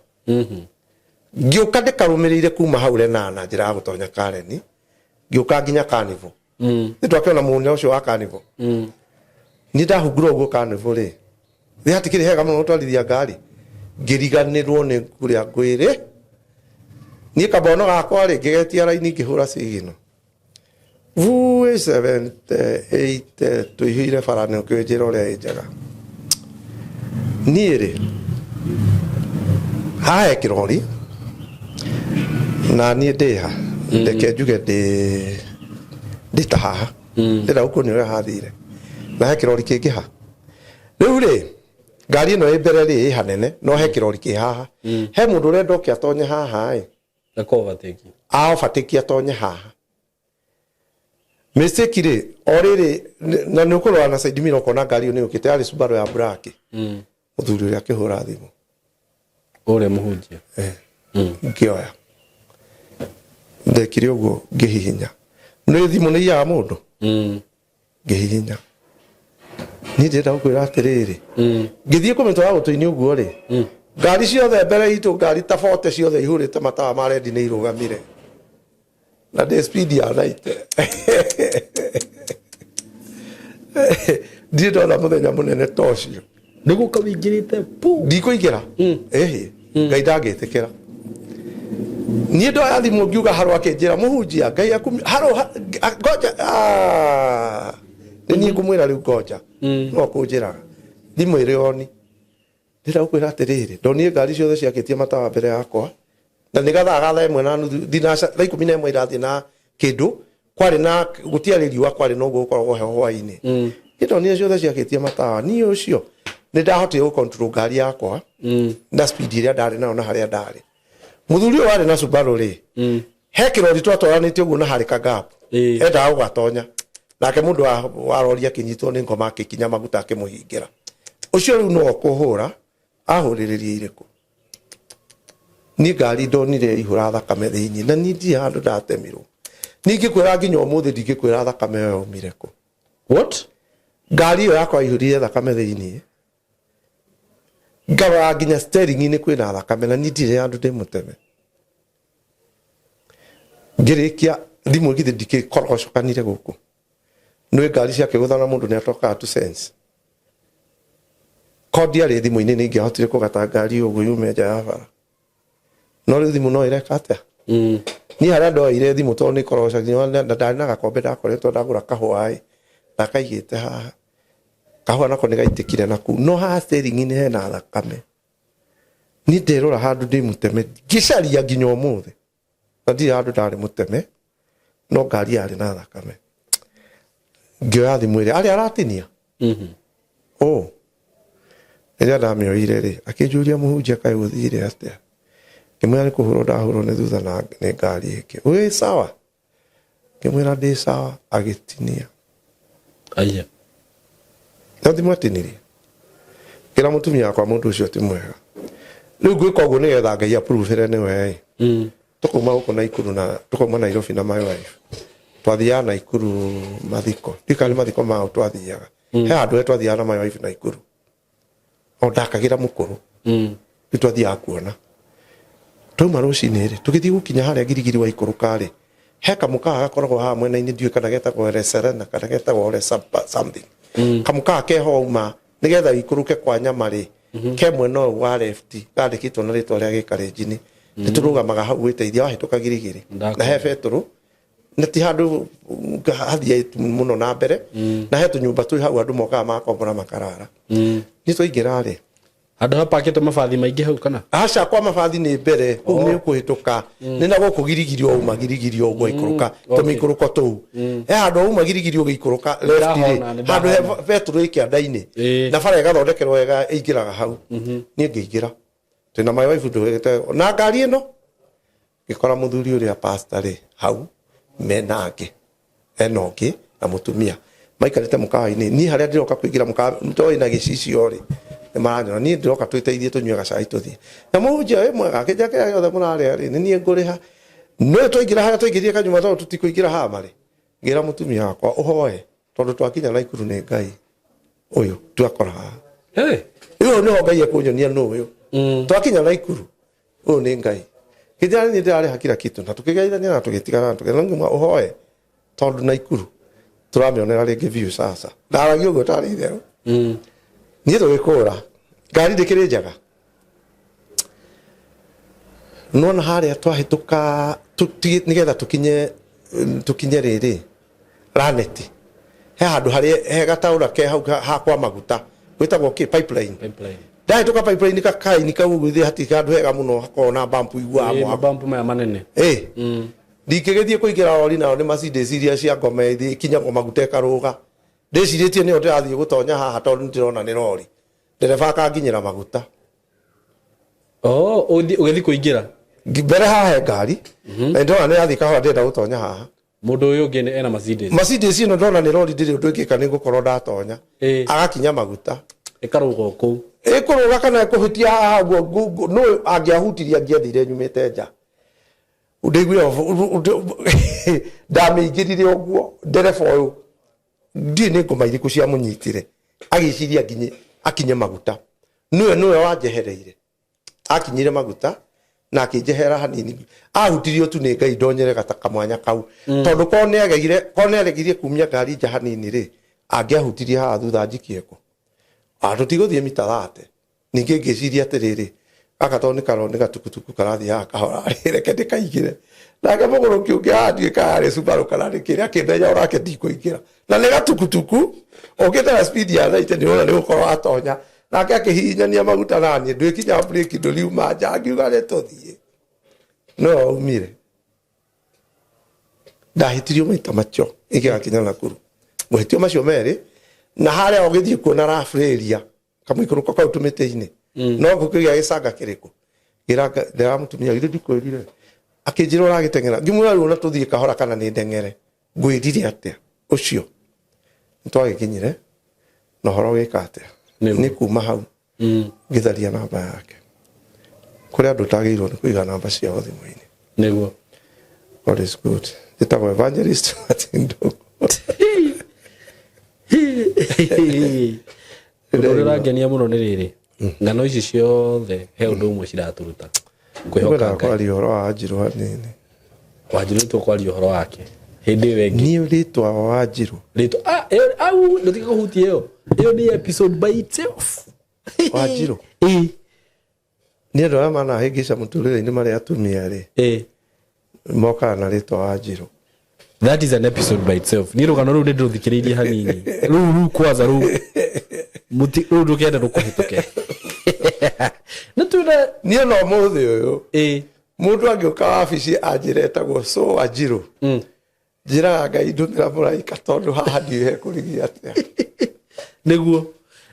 Speaker 1: ngĩũka ndĩkarũmĩrĩire kuma hau Lenana, njĩra ya gũtonya Kareni, ngĩũka nginya Carnival. Nĩ twakĩona mũnya ũcio wa Carnival. Niĩ ndahungura ũguo Carnival rĩ, nĩ hatikĩrĩ hega mũno gũtwarithia ngari, ngĩriganĩrwo nĩ kũrĩa ngwĩrĩ. Niĩ kambono gakwa rĩ, ngĩgetia raini, ngĩhũra sigino vuĩ 78, tũihũire bara, nĩ ũkĩũĩ njĩra ũrĩa ĩ njega. Niĩ rĩ, haha he kĩrori na niĩ ndĩha, reke njuge ndĩ ta haha, ndĩrenda gũkuonia ũrĩa hathire, na he kĩrori kĩngĩ ha. Rĩu rĩ, ngari ĩno ĩ mbere rĩ, ĩ hanene, no he kĩrori kĩ haha, he mũndũ ũrenda oke atonye haha ĩ.
Speaker 2: Na overtake.
Speaker 1: A overtake atonye haha. Mistake rĩ, o rĩrĩ na nĩ ũkũrora na side mirror, ũkona ngari ĩyo nĩ yũkĩte, yarĩ Subaru ya black. Mũthuri ũrĩa akĩhũra thimũ.
Speaker 2: Ũrĩa mũhunjia.
Speaker 1: Eh. Ngĩoya, ndekire ũguo, ngĩhihinya, nĩ thimũ nĩ iyaga mũndũ. Ngĩhihinya, niĩ ndĩrenda gũkwĩra atĩrĩrĩ, ngĩthiĩ kũmĩtwara gũtũ-inĩ ũguo rĩ, ngari ciothe mbere itũ, ngari ta 40 ciothe ihũrĩte matawa ma red nĩ irũgamire, na ndĩ speed ya 90. Ndirĩ ndona mũthenya mũnene ta ũcio.
Speaker 2: Nĩ gũka wĩingĩrĩte pu.
Speaker 1: Ndikũingĩra, ĩhĩ, Ngai ndangĩtĩkĩra. Niĩ ndoya thimũ, ngiuga haro, akĩnjĩra, "Mũhunjia, Ngai akumi haro ngoja." Ah, nĩ niĩ ngũmwĩra rĩu ngoja, no kũnjĩraga thimũ ĩrĩ oni. Ndĩrenda gũkwĩra atĩrĩrĩ, ndonire ngari ciothe ciakĩtie matawa mbere yakwa, na nĩ gathaa ga 1:30, thinaca, 11:30 irathiĩ na kĩndũ. Kwarĩ na gũtiarĩ riũa, kwarĩ na ũguo gũkoragwo heho hwaĩ-inĩ. Niĩ ndonire ciothe ciakĩtie matawa. Niĩ ũcio nĩ ndahotire gũ control ngari yakwa na speed ĩrĩa ndarĩ nayo na harĩa ndarĩ. Mũthuri ũyũ warĩ na Subaru rĩ, he kĩrori twatwaranĩte ũguo na harĩ ka gap, endaga gũgatonya nake. Mũndũ wa rori akĩnyitwo nĩ ngoma, akĩkinya maguta, akĩmũhingĩra. Ũcio rĩu no kũhũra ahũrĩrĩria irĩkũ. Niĩ ngari ndonire ihũra thakame thĩinĩ, na niĩ ndirĩ handũ ndatemirwo. Niĩ ingĩkwĩra nginya ũmũthĩ, ndingĩkwĩra thakame ĩyo yaumire kũ.
Speaker 2: What?
Speaker 1: Ngari ĩyo yakwa yaihũrire thakame thĩinĩ, ngarora nginya steering-inĩ kwĩna thakame, na niĩ ndirĩ handũ ndĩ mũteme. Ngĩrĩkia thimũ, githĩ ndikĩkorogocokanire gũkũ? Nĩ ngari ciakĩgũthana, mũndũ nĩ atokaga to sense. Ko ndiarĩ thimũ-inĩ, nĩ ingĩahotire kũgata ngari ũguo yume nja ya bara, no rĩu thimũ no ĩreka atĩa? Niĩ harĩa ndoeire thimũ, tondũ nĩ korogocania, na ndarĩ na gakombe ndakoretwo ndagũra kahũa ĩ, ndakaigĩte haha. Kahũa nako nĩ gaitĩkire na kũu, no haha steering-inĩ hena thakame. Niĩ nderora handũ ndĩ mũteme, ngĩcaria nginya ũmũthĩ, na ndirĩ handũ ndarĩ mũteme, no ngari yarĩ na thakame. Ngĩoya thimũ ĩrĩa arĩa aratinia ũ. Rĩrĩa ndamĩoire rĩ, akĩnjũria, "Mũhunjia, kaĩ gũthire atĩa?" Ngĩmwĩra, "Nĩ kũhũrwo ndahũrwo nĩ thutha na nĩ ngari ĩngĩ." "Wĩ sawa?" Ngĩmwĩra, "Ndĩ sawa." Agĩtinia.
Speaker 2: Aya.
Speaker 1: No thimũ atinirie. Ngĩra mũtumia wakwa, "Mũndũ ũcio ti mwega." Rĩu ngwĩka ũguo nĩgetha Ngai approve nĩwe ĩ. Tũkauma gũkũ Naikuru na tũkauma Nairobi na my wife, twathiaga Naikuru mathiko, ndikari mathiko mao twathiaga, he handũ he twathiaga na my wife Naikuru, o ndakagĩra mũkũrũ. Rĩu twathiaga kuona, twauma rũcinĩ rĩ, tũgĩthiĩ gũkinya harĩa Girigiri waikũrũka rĩ, he kamũkawa gakoragwo haha mwena-inĩ, ndiũĩ kana getagwo Le Serena kana getagwo Le something. Kamũkawa keho wauma nĩgetha ũikũrũke kwa nyama rĩ, ke mwena ũyũ wa left, gandĩkĩtwo na rĩtwa rĩa gĩkarenjini. Nĩ tũrũgamaga hau gwĩteithia wahĩtũka Girigiri.
Speaker 2: Ndakona.
Speaker 1: Na he betũrũ, na ti handũ hathiĩ mũno na mbere, na he tũnyũmba twĩ hau andũ mokaga makombora makarara. Nĩ twaingĩra rĩ,
Speaker 2: Handũ hapakĩtwo mabathi maingĩ hau kana?
Speaker 1: Aca, kwa mabathi nĩ mbere kũu. Nĩ ũkũhĩtũka, nĩ na gũkũ Girigiri, wauma Girigiri ũguo aikũrũka, tũmĩikũrũko tũu, he handũ wauma Girigiri ũgĩikũrũka left rĩ,
Speaker 2: Ndahona, nĩ
Speaker 1: handũ he
Speaker 2: ndahona.
Speaker 1: betũrũ ĩ kĩanda-inĩ, na bara ĩgathondekerwo wega ĩingĩraga hau. Niĩ ngĩingĩra twĩna my wife ndũgĩte na ngari ĩno, ngĩkora mũthuri ũrĩa pastor rĩ hau mena angĩ, ena ũngĩ na mũtumia maikarĩte mũkawa-inĩ. Niĩ harĩa ndĩroka kũingĩra mũkawa ndoĩ na gĩcicio rĩ, nĩ maranyona niĩ ndĩroka twĩteithie, tũnyue gacai, tũthiĩ. Na "Mũhunjia, wĩ mwega?" Akĩnjĩra, "Kĩrĩa gĩothe mũrarĩa rĩ, nĩ niĩ ngũrĩha." No twaingĩra harĩa twaingĩrire kanyũmba, tondũ tũtikũingĩra haha marĩ, ngĩra mũtumia wakwa, "Ũhoe, tondũ twakinya Naikuru nĩ Ngai ũyũ twakora haha."
Speaker 2: Hey.
Speaker 1: Rĩu nĩho Ngai ekũnyonia nũ ũyũ. Twakinya Naikuru, ũyũ nĩ Ngai. Kĩnjĩra niĩ ndĩrarĩha kila kitu, na tũkĩgeithania na tũgĩtigana na tũgĩtigana. Ngiuga, "Ũhoe, tondũ Naikuru tũramĩonera rĩngĩ view." Sasa ndaragia ũguo tarĩ itherũ. Niĩ tũgĩkũra ngari ndĩkĩrĩ njega. Nona harĩa twahĩtũka nĩgetha tũkinye tũkinye rĩrĩ Laneti, he handũ harĩa he gataũra ke hau ha kwa maguta gwĩtagwo kĩ, pipeline.
Speaker 2: Pipeline.
Speaker 1: Ndahĩtũka pipeline kakaini kau ũguo ithe hatirĩ handũ hega mũno hakoragwo na bump iguaga
Speaker 2: Ĩ,
Speaker 1: mwako.
Speaker 2: Mabampu maya manene.
Speaker 1: Ĩ, ndingĩgĩthiĩ kũingĩra rori nayo nĩ Mercedes iria cia ngoma ithiĩ ikinyagwo maguta ĩkarũga. Ndĩcirĩtie nĩyo ndĩrathiĩ gũtonya haha tondũ nĩndĩrona nĩ rori, ndereba akanginyĩra maguta.
Speaker 2: Oh, ũgĩthiĩ kũingĩra.
Speaker 1: Mbere haha he ngari na ndĩrona nĩ yathiĩ kahora, ndĩrenda gũtonya haha.
Speaker 2: Mũndũ ũyũ ũngĩ ena Mercedes.
Speaker 1: Mercedes ĩno ndona nĩ rori, ndĩrĩ ũndũ ĩngĩka, nĩ ngũkorwo ndatonya. Agakinya maguta.
Speaker 2: Ĩkarũga o kũu.
Speaker 1: Ĩkũrũga kana ĩkũhĩtia haha ũguo, no angĩahutirie angĩathire nyumĩte nja. Ndĩiguire ndamĩingĩrire ũguo, ndereba ũyũ ndiũĩ nĩ ngoma irĩkũ ciamũnyitire, agĩciria nginye akinye maguta, nĩwe wanjehereire. Akinyire maguta na akĩnjehera hanini, ahutirio tu nĩ Ngai ndonyere gata kamwanya kau, tondũ korwo nĩagegire, korwo nĩaregire kumia ngari nja hanini rĩ, angĩahutirie haha thutha njikie kũ. Tũtigũthiĩ mita 30. Ningĩ ngĩciria atĩrĩrĩ, gaka tondũ nĩ gatukutuku karathiĩ haha kahora, reke ndĩkaingĩre. Nake mũgũrũki ũngĩ haha ndiũĩ kana arĩ Subaru kana nĩ kĩrĩa, akĩmenya onake ndikũingĩra, na nĩ gatukutuku ũkĩte na speed ya 90, nĩ ũrona nĩ gũkorwo atonya. Nake akĩhihinyania maguta naniĩ ndwĩkinya breki ndũriuma nja, ngiuga nĩ tũthiĩ, no waumire. Ndahĩtirio maita macio ingĩgakinya Nakuru, mahĩtio macio merĩ, na harĩa ũgĩthiĩ kuona rough area kamũikũrũko kau tũmĩtĩ-inĩ, no gũkĩgĩa gĩcanga kĩrĩkũ ngĩra ndĩra mũtumia, githĩ ndikwĩrire? Akĩnjĩra ũragĩteng'era. Ngĩmwĩra rĩu ona tũthiĩ kahora kana nĩ ndeng'ere, ngwĩrire atĩa? Ũcio nĩtwagĩkinyire na ũhoro ũgĩka atĩa?
Speaker 2: Nĩguo.
Speaker 1: Nĩ kuma hau ngĩtharia namba yake kũrĩ andũ ũtagĩrĩirwo nĩ kũiga namba ciao thimũ-inĩ. God is good. Njĩtagwo Evangelist Martin Ndung'u.
Speaker 2: Ũndũ ũrĩa ũrangenia mũno nĩ rĩrĩ, ng'ano ici ciothe he ũndũ ũmwe ciratũruta: kwĩhoka
Speaker 1: Ngwendaga
Speaker 2: Ngai.
Speaker 1: kwaria ũhoro wa Wanjirũ hanini.
Speaker 2: Wanjirũ nĩtũkwaria ũhoro wake hĩndĩ ĩyo ĩngĩ.
Speaker 1: Niĩ rĩtwa Wanjirũ
Speaker 2: Rĩtwa, ah, ĩyo, au ndũtige kũhutia ĩyo, ĩyo nĩ episode by itself.
Speaker 1: Wanjirũ. Nĩ andũ arĩa manahĩngĩca mũtũrĩre-inĩ marĩa atumia rĩ, mokaga na rĩtwa Wanjirũ.
Speaker 2: That is an episode by itself. Niĩ rũgano rũu nĩ ndĩrũthikĩrĩirie hanini rũu kwanza rũu mũti rũu ndũkenda rũkũhĩtũke nĩ tuona.
Speaker 1: Niĩ no mũthĩ ũyũ, mũndũ angĩũka wabici anjĩre etagwo so Wanjirũ, njĩraga Ngai ndũmĩra mũraika, tondũ haha ndiũĩ hekũrigia atĩa.
Speaker 2: Nĩguo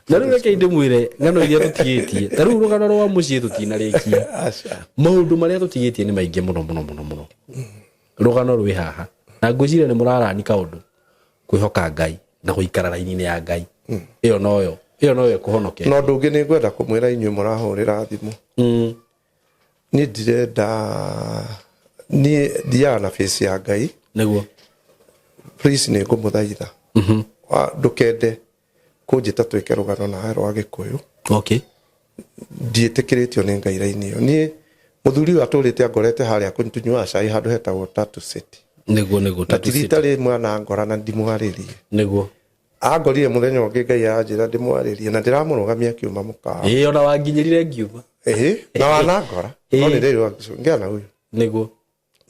Speaker 2: na rĩu reke ndĩmwĩre ng'ano iria tũtigĩtie, ta rĩu rũgano rwa mũciĩ tũtinarĩkia.
Speaker 1: Aca.
Speaker 2: Maũndũ marĩa tũtigĩtie nĩ maingĩ mũno mũno mũno mũno. Rũgano rwĩ haha na ngwĩciria nĩ mũrarani kaũndũ: kwĩhoka Ngai na gũikara raini-inĩ ya Ngai. Ĩyo noyo ĩkũhonokeria.
Speaker 1: Na ũndũ ũngĩ nĩ ngwenda kũmwĩra inyuĩ mũrahũrĩra thimũ, niĩ ndirenda, niĩ thiaga na face ya Ngai. Please, nĩ ngũmũthaitha, ndũkende kũnjĩta twĩke rũgano nawe rwa Gĩkũyũ. Ndiĩtĩkĩrĩtio nĩ Ngai raini ĩyo. Niĩ mũthuri ũyũ atũrĩte angorete harĩa tũnyuaga cai handũ hetagwo Tatu City.
Speaker 2: Nĩguo nĩguo
Speaker 1: Na
Speaker 2: Tatu
Speaker 1: ti rita
Speaker 2: City.
Speaker 1: rĩmwe anangora na ndimwarĩrie. Angorire mũthenya ũngĩ Ngai aranjĩra ndĩmwarĩrie na ndĩramũrũgamia akiuma mũkawa.
Speaker 2: Ĩĩ, ona wanginyĩrire ngiuma.
Speaker 1: Ĩĩ, na wanangora no nĩ rĩrĩ ngĩa na ũyũ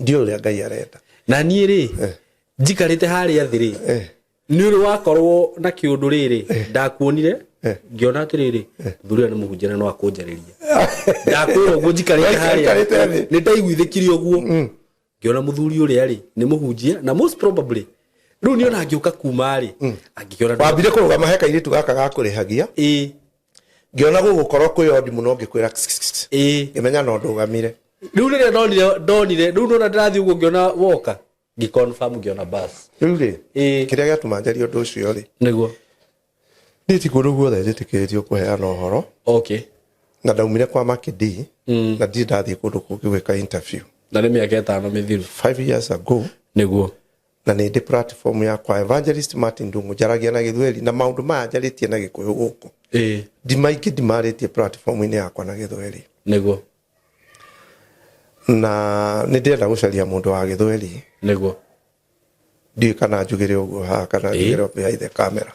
Speaker 1: ndiũĩ ũrĩa Ngai arenda.
Speaker 2: Na niĩ rĩ, njikarĩte harĩa thĩ rĩ, nĩ ũrĩ wakorwo na kĩũndũ rĩrĩ ndakuonire, ngĩona atĩrĩrĩ, mũthuri ũyũ nĩ mũhunjia na no akũnjarĩria. Ndakwĩra ũguo njikarĩte harĩa.
Speaker 1: Waikarĩte thĩ.
Speaker 2: Nĩ ndaiguithĩkire ũguo ngĩona mũthuri ũrĩa rĩ nĩ mũhunjia, na most probably rĩu niĩ ona ngĩũka kuma rĩ angĩkĩona.
Speaker 1: Wambire kũrũgama he kairĩtu gaka gakũrĩhagia, ngĩona gũgũkorwo kwĩondi mũno, ngĩkwĩra ngĩmenya no ndũgamire.
Speaker 2: Rĩu rĩrĩa ndonire rĩu ndona ndĩrathiĩ ũguo, ngĩona woka, ngĩconfirm, ngĩona bas.
Speaker 1: Rĩu rĩ, kĩrĩa gĩatũma njarie ũndũ ũcio rĩ, niĩ ti kũndũ guothe njĩtĩkĩrĩtio kũheana ũhoro. Na ndaumire kwa Makidi na ndirĩ ndathiĩ kũndũ kũngĩ gwĩka interview.
Speaker 2: Na nĩ mĩaka 5 mĩthiru.
Speaker 1: 5 years ago. Na nĩ ndĩ platform yakwa, Evangelist Martin Ndung'u, njaragia na Gĩthweri, na maũndũ maya njarĩtie na Gĩkũyũ gũkũ ndimaingĩ ndimarĩtie platform-inĩ yakwa na Gĩthweri. Na nĩ ndĩrenda gũcaria mũndũ wa Gĩthweri. Ndiũĩ kana njugĩre ũguo haha kana njugĩre behind the camera.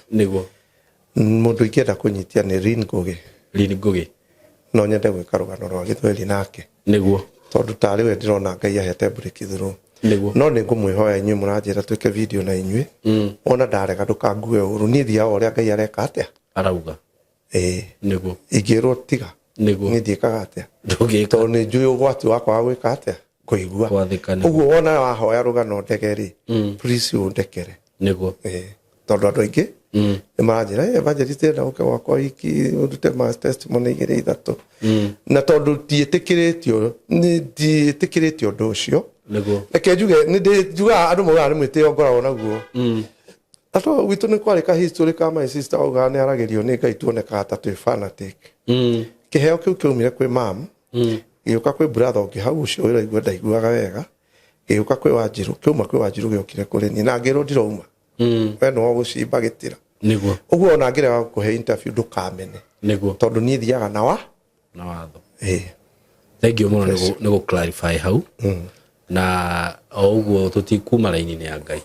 Speaker 1: Mũndũ ingĩenda kũnyitia nĩ Lynn Ngugi.
Speaker 2: Lynn Ngugi.
Speaker 1: No nyende gwĩka rũgano rwa Gĩthweri nake. Tondũ tarĩ we ndĩrona Ngai ahete breakthrough.
Speaker 2: Nĩguo.
Speaker 1: No nĩ ngũmwĩhoya inyuĩ mũranjĩra twĩke video na inyuĩ, ona ndarega ndũkangue ũru, niĩ thiaga ũrĩa Ngai areka atĩa
Speaker 2: arauga.
Speaker 1: Ĩĩ.
Speaker 2: Nĩguo.
Speaker 1: Ingĩrwo tiga,
Speaker 2: Nĩguo.
Speaker 1: niĩ ndiĩkaga atĩa?
Speaker 2: Ndũngĩka.
Speaker 1: Tondũ nĩ njũĩ ũgwati wakwa wa gwĩka atĩa, kũigua.
Speaker 2: Gwathĩka, nĩguo.
Speaker 1: Ũguo wona wahoya rũgano ndege rĩ, please ũndekere.
Speaker 2: Nĩguo.
Speaker 1: Ĩĩ, tondũ andũ aingĩ nĩ maranjĩra, "Hey, evangelist, enda ũke gwakwa wiki ũrute ma testimony igĩrĩ ithatũ," na tondũ ndiĩtĩkĩrĩtio, nĩ ndiĩtĩkĩrĩtio ũndũ ũcio.
Speaker 2: Nĩguo.
Speaker 1: Reke njuge nĩ ndĩ njugaga andũ maugaga nĩ mwĩtĩo ngoragwo naguo, na to gwitũ nĩ kwarĩ ka history ka my sister augaga nĩ aragĩrio nĩ Ngai, tuonekaga ta twĩ fanatic. Kĩheo kĩu kĩaumire kwĩ mam, gĩũka kwĩ brother ũngĩ hau, ũcio ũraigua ndaiguaga wega, gĩũka kwĩ Wanjirũ, kĩauma kwĩ Wanjirũ gĩokire kũrĩ niĩ, na ngĩrwo ndirauma, we nĩwe ũgũcimba gĩtĩra.
Speaker 2: Nĩguo.
Speaker 1: Ũguo ona ngĩrega gũkũhe interview, ndũkamene.
Speaker 2: Nĩguo.
Speaker 1: Tondũ niĩ thiaga na wa
Speaker 2: na watho.
Speaker 1: Ĩĩ.
Speaker 2: Thank you mũno nĩ gũ clarify hau, na o ũguo tũtikuma raini-inĩ ya Ngai,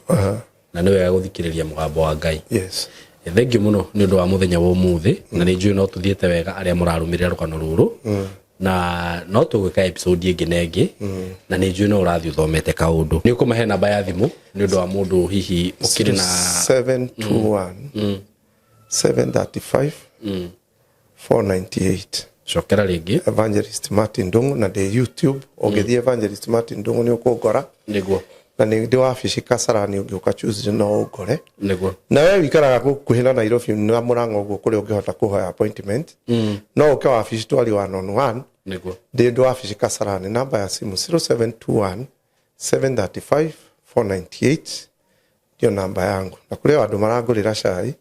Speaker 2: na nĩ wega gũthikĩrĩria mũgambo wa Ngai.
Speaker 1: Yes.
Speaker 2: Thank you mũno nĩ ũndũ wa mũthenya wa ũmũthĩ, na nĩ njũĩ no tũthiĩte wega arĩa mũrarũmĩrĩra rũgano rũrũ, na no tũgwĩka episode ĩngĩ na ĩngĩ, na nĩ njũĩ no ũrathiĩ ũthomete kaũndũ. Nĩ ũkũmahe namba ya thimũ nĩ ũndũ wa mũndũ hihi ũkĩrĩ na
Speaker 1: 721 735 498.
Speaker 2: Cokera rĩngĩ.
Speaker 1: Evangelist Martin Ndung'u, na ndĩ YouTube. Ũngĩthiĩ Evangelist Martin Ndung'u nĩ ũkũngora.
Speaker 2: Nĩguo.
Speaker 1: Na nĩ ndĩ wabici Kasarani, ũngĩũka Tuesday no ũngore.
Speaker 2: Nĩguo.
Speaker 1: Na we wikaraga gũkuhĩ na Nairobi na Mũrang'a ũguo, kũrĩa ũngĩhota kũhoya appointment, no ũke wabici twari one on one.
Speaker 2: Nĩguo.
Speaker 1: Ndĩ wabici Kasarani, namba ya simu 0721 735 498 ndio namba yangu, na kũrĩ andũ marangũrĩra cai.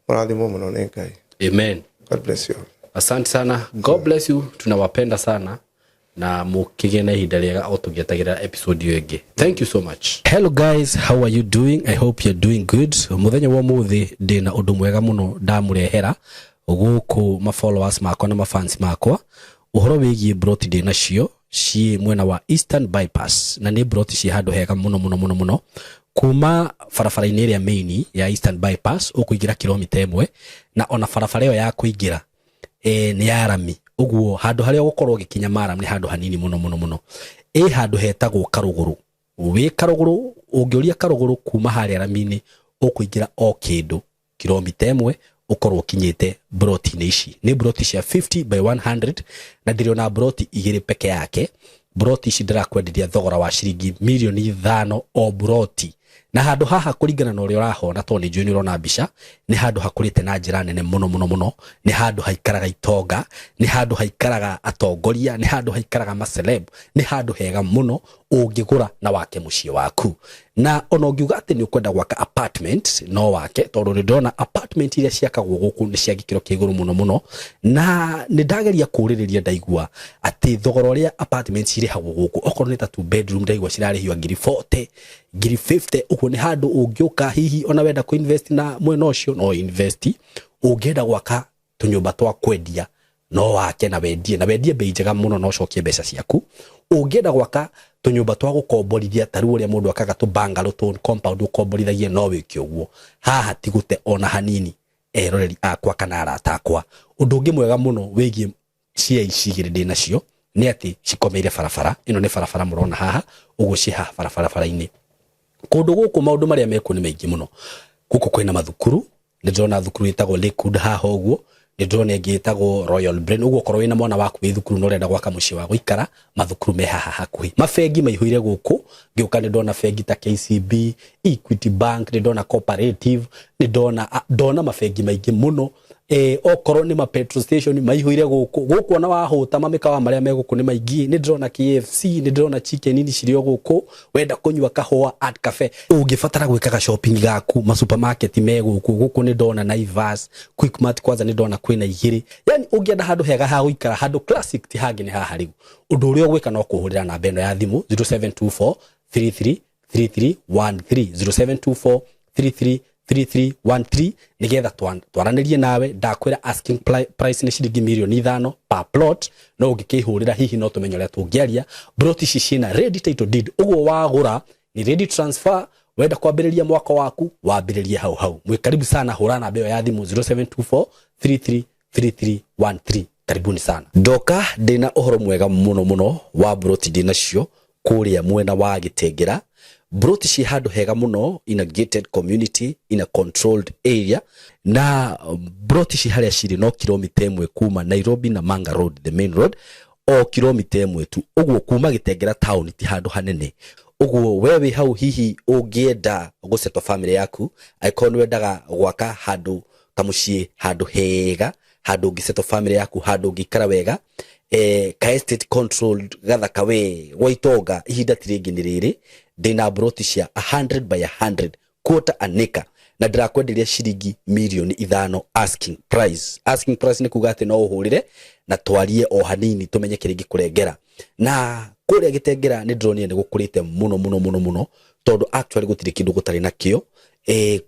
Speaker 1: Mũrathimwo mũno nĩ Ngai.
Speaker 2: Amen.
Speaker 1: God bless you all.
Speaker 2: Asante sana, God bless you, tunawapenda sana na mukigĩa na ihinda rĩega o tũgĩetagĩrĩra episode ĩyo ĩngĩ. Thank you so much. Hello guys, how are you doing? I hope you're doing good. Mũthenya wa ũmũthĩ ndĩna ũndũ mwega mũno ndamũrehera gũkũ ma followers makwa na mafans makwa, ũhoro wĩgiĩ broti ndĩ nacio ciĩ mwena wa Eastern Bypass, na nĩ broti ciĩ handũ hega mũno mũno mũno mũno. Kuma barabara-inĩ ĩrĩa main ya Eastern Bypass ũkũingĩra kilomita 1, na ona barabara ĩyo ya kũingĩra nĩ ya rami, ũguo handũ harĩa ũgũkorwo ũgĩkinya maram nĩ handũ hanini mũno mũno mũno. Ĩ handũ hetagwo Karũgũrũ. Wĩ Karũgũrũ, ũngĩũria Karũgũrũ kuma harĩa rami-inĩ, ũkũingĩra o kĩndũ kilomita 1 ũkorwo ũkinyĩte broti-inĩ ici. Nĩ broti cia 50 by 100, na ndĩrĩ broti igĩrĩ peke yake. Broti ici ndĩrakwenderia thogora wa ciringi mirioni 5 o broti, na handũ haha kũringana na ũrĩa ũrahona, tondũ nĩ njũĩ nĩ ũrona mbica, nĩ handũ hakũrĩte na njĩra nene mũno mũno mũno. Nĩ handũ haikaraga itonga, nĩ handũ haikaraga atongoria, nĩ handũ haikaraga maceleb, nĩ handũ hega mũno ũngĩgũra na wake mũciĩ waku. Na ona ũngiuga atĩ nĩ ũkwenda gwaka apartment, no wake, tondũ nĩ ndĩrona apartment iria ciakagwo gũkũ nĩ cia gĩkĩro kĩa igũrũ mũno mũno, na nĩ ndageria kũũrĩrĩria, ndaigua atĩ thogora ũrĩa apartment cirĩhagwo gũkũ, okorwo nĩ ta two bedroom, ndaigua cirarĩhio ngiri 40, ngiri 50. Ũguo nĩ handũ ũngĩũka hihi ona wenda kũ invest na mwena ũcio no invest, ũngĩenda gwaka tũnyũmba twa kwendia no wake na wendie bei njega mũno na ũcokie mbeca ciaku. Ũngĩenda gwaka tũnyũmba twa gũkomborithia, ta rĩu ũrĩa mũndũ akaga tũ bungalow, tũ compound ũkomborithagie, no wĩke ũguo. Haha ti gũte ona hanini, eroreri akwa kana arata akwa. Ũndũ ũngĩ mwega mũno wĩgiĩ cia ici igĩrĩ ndĩ nacio nĩ atĩ cikomeire barabara ĩno. Nĩ barabara mũrona haha ũguo, ciĩ haha barabara-inĩ. Kũndũ gũkũ maũndũ marĩa mekuo nĩ maingĩ mũno. Gũkũ kwĩna mathukuru, nĩ ndĩrona thukuru ĩtagwo Lakewood haha ũguo, nĩ ndĩrona ĩngĩ ĩtagwo Royal Brain. Ũguo okorwo wĩna mwana waku wĩ thukuru na ũrenda gwaka mũciĩ wa gũikara, mathukuru me haha hakuhĩ. Mabengi maihũire gũkũ, ngĩũka nĩ ndona bengi ta KCB, Equity Bank, nĩ ndona Cooperative, nĩ ndona mabengi maingĩ mũno. Okorwo nĩ ma petrol station maihũire gũkũ. Gũkũ ona wahũta, mamĩkawa marĩa me gũkũ nĩ maingĩ. Nĩ ndĩrona KFC, nĩ ndĩrona Chicken Inn cirĩ o gũkũ. Wenda kũnyua kahũa, Art Cafe. Ũngĩbatara gwĩkaga shopping gaku, ma supermarket me gũkũ. Gũkũ nĩ ndona Naivas, Quickmart, kwanza nĩ ndona kwĩna igĩrĩ. Yani ũngĩenda handũ hega ha gũikara, handũ classic, ti hangĩ nĩ haha. Rĩu ũndũ ũrĩa ũgwĩka no kũhũrĩra namba ĩno ya thimũ 0724 33 3313, 0724 33 3313, nigetha twaranĩrie nawe. Ndakwĩra asking price nĩ ciringi mirioni 5 per plot, no ũngĩkĩhũrĩra hihi no tũmenye ũrĩa tũngĩaria. Plot ici ciĩna ready title deed, ũguo wagũra ni ready transfer. Wenda kwambĩrĩria mwaka waku, wambĩrĩrie hau hau. Mwĩ karibu sana, hũra namba ĩyo ya thimũ 0724 33 3313. Karibuni sana. Ndoka ndĩna ũhoro mwega mũno mũno wa mburoti ndĩnacio kũrĩa mwena wa Gĩtengera. Mburoti ciĩ handũ hega mũno, in a gated community, in a controlled area, na mburoti ici harĩa cirĩ no kilomita 1 kuma Nairobi na Manga Road, the main road, o kilomita 1 tu. Ũguo kuma Gĩtengera town ti handũ hanene. Ũguo we wĩ hau hihi ũngĩenda gũsettle family yaku, angĩkorwo nĩ wendaga gwaka handũ kamũciĩ, handũ hega, handũ ũngĩsettle family yaku, handũ ũngĩikara wega, ka estate controlled gathaka we gwa itonga, ihinda ti rĩngĩ nĩ rĩrĩ. Ndĩna mburoti cia 100 by 100 quarter an acre, na ndĩrakwenderia ciringi mirioni 5 asking price. Asking price nĩ kuga atĩ no ũhũrĩre na twarie o hanini tũmenye kĩrĩa ingĩkũrengera. Na kũrĩa Gĩtengera nĩ ndĩronire nĩ gũkũrĩte mũno mũno mũno mũno, tondũ actually gũtirĩ kĩndũ gũtarĩ nakĩo.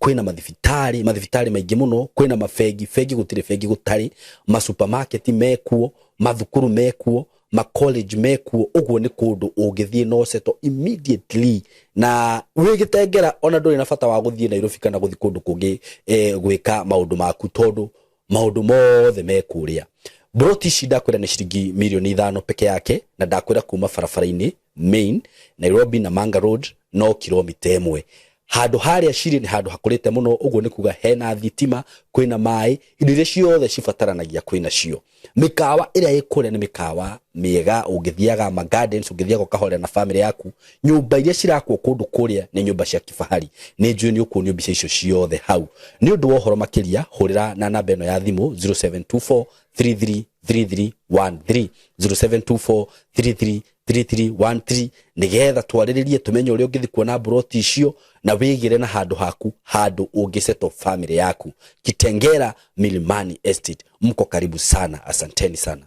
Speaker 2: Kwĩna mathibitarĩ, mathibitarĩ maingĩ mũno, kwĩna mabengi, bengi gũtirĩ bengi gũtarĩ, masupermarket mekuo, mathukuru mekuo, macollege mekuo. Ũguo nĩ kũndũ ũngĩthiĩ no settle immediately na wĩ Gĩtengera, ona ndũrĩ na bata wa gũthiĩ Nairobi kana gũthiĩ kũndũ kũngĩ gwĩka maũndũ maku, tondũ maũndũ mothe me kũrĩa. Mburoti ici ndakwĩra nĩ ciringi mirioni 5 peke yake, na ndakwĩra kuma barabara-inĩ main Nairobi na Manga Road no kilomita 1. Handũ harĩa cirĩ nĩ handũ hakũrĩte mũno, ũguo nĩ kuga hena thitima, kwĩna maĩ, indo iria ciothe cibataranagia kwĩna cio. Mĩkawa ĩrĩa ĩ kũrĩa nĩ mĩkawa mĩega, ũngĩthiaga ma gardens, ũngĩthiaga ũkahorera na family yaku. Nyũmba iria cirakwo kũndũ kũrĩa nĩ nyũmba cia kifahari. Nĩ njũĩ nĩ ũkuonio mbica icio ciothe hau. Nĩ ũndũ wa ũhoro makĩria, hũrĩra na namba ĩno ya thimũ 0724 333313, 0724 333313, nĩgetha twarĩrĩrie tũmenye ũrĩa ũngĩthiĩ kuona mburoti icio na wĩgĩre na handũ haku, handũ ũngĩsettle family yaku. Kitengera Milimani Estate, mko karibu sana. Asanteni sana.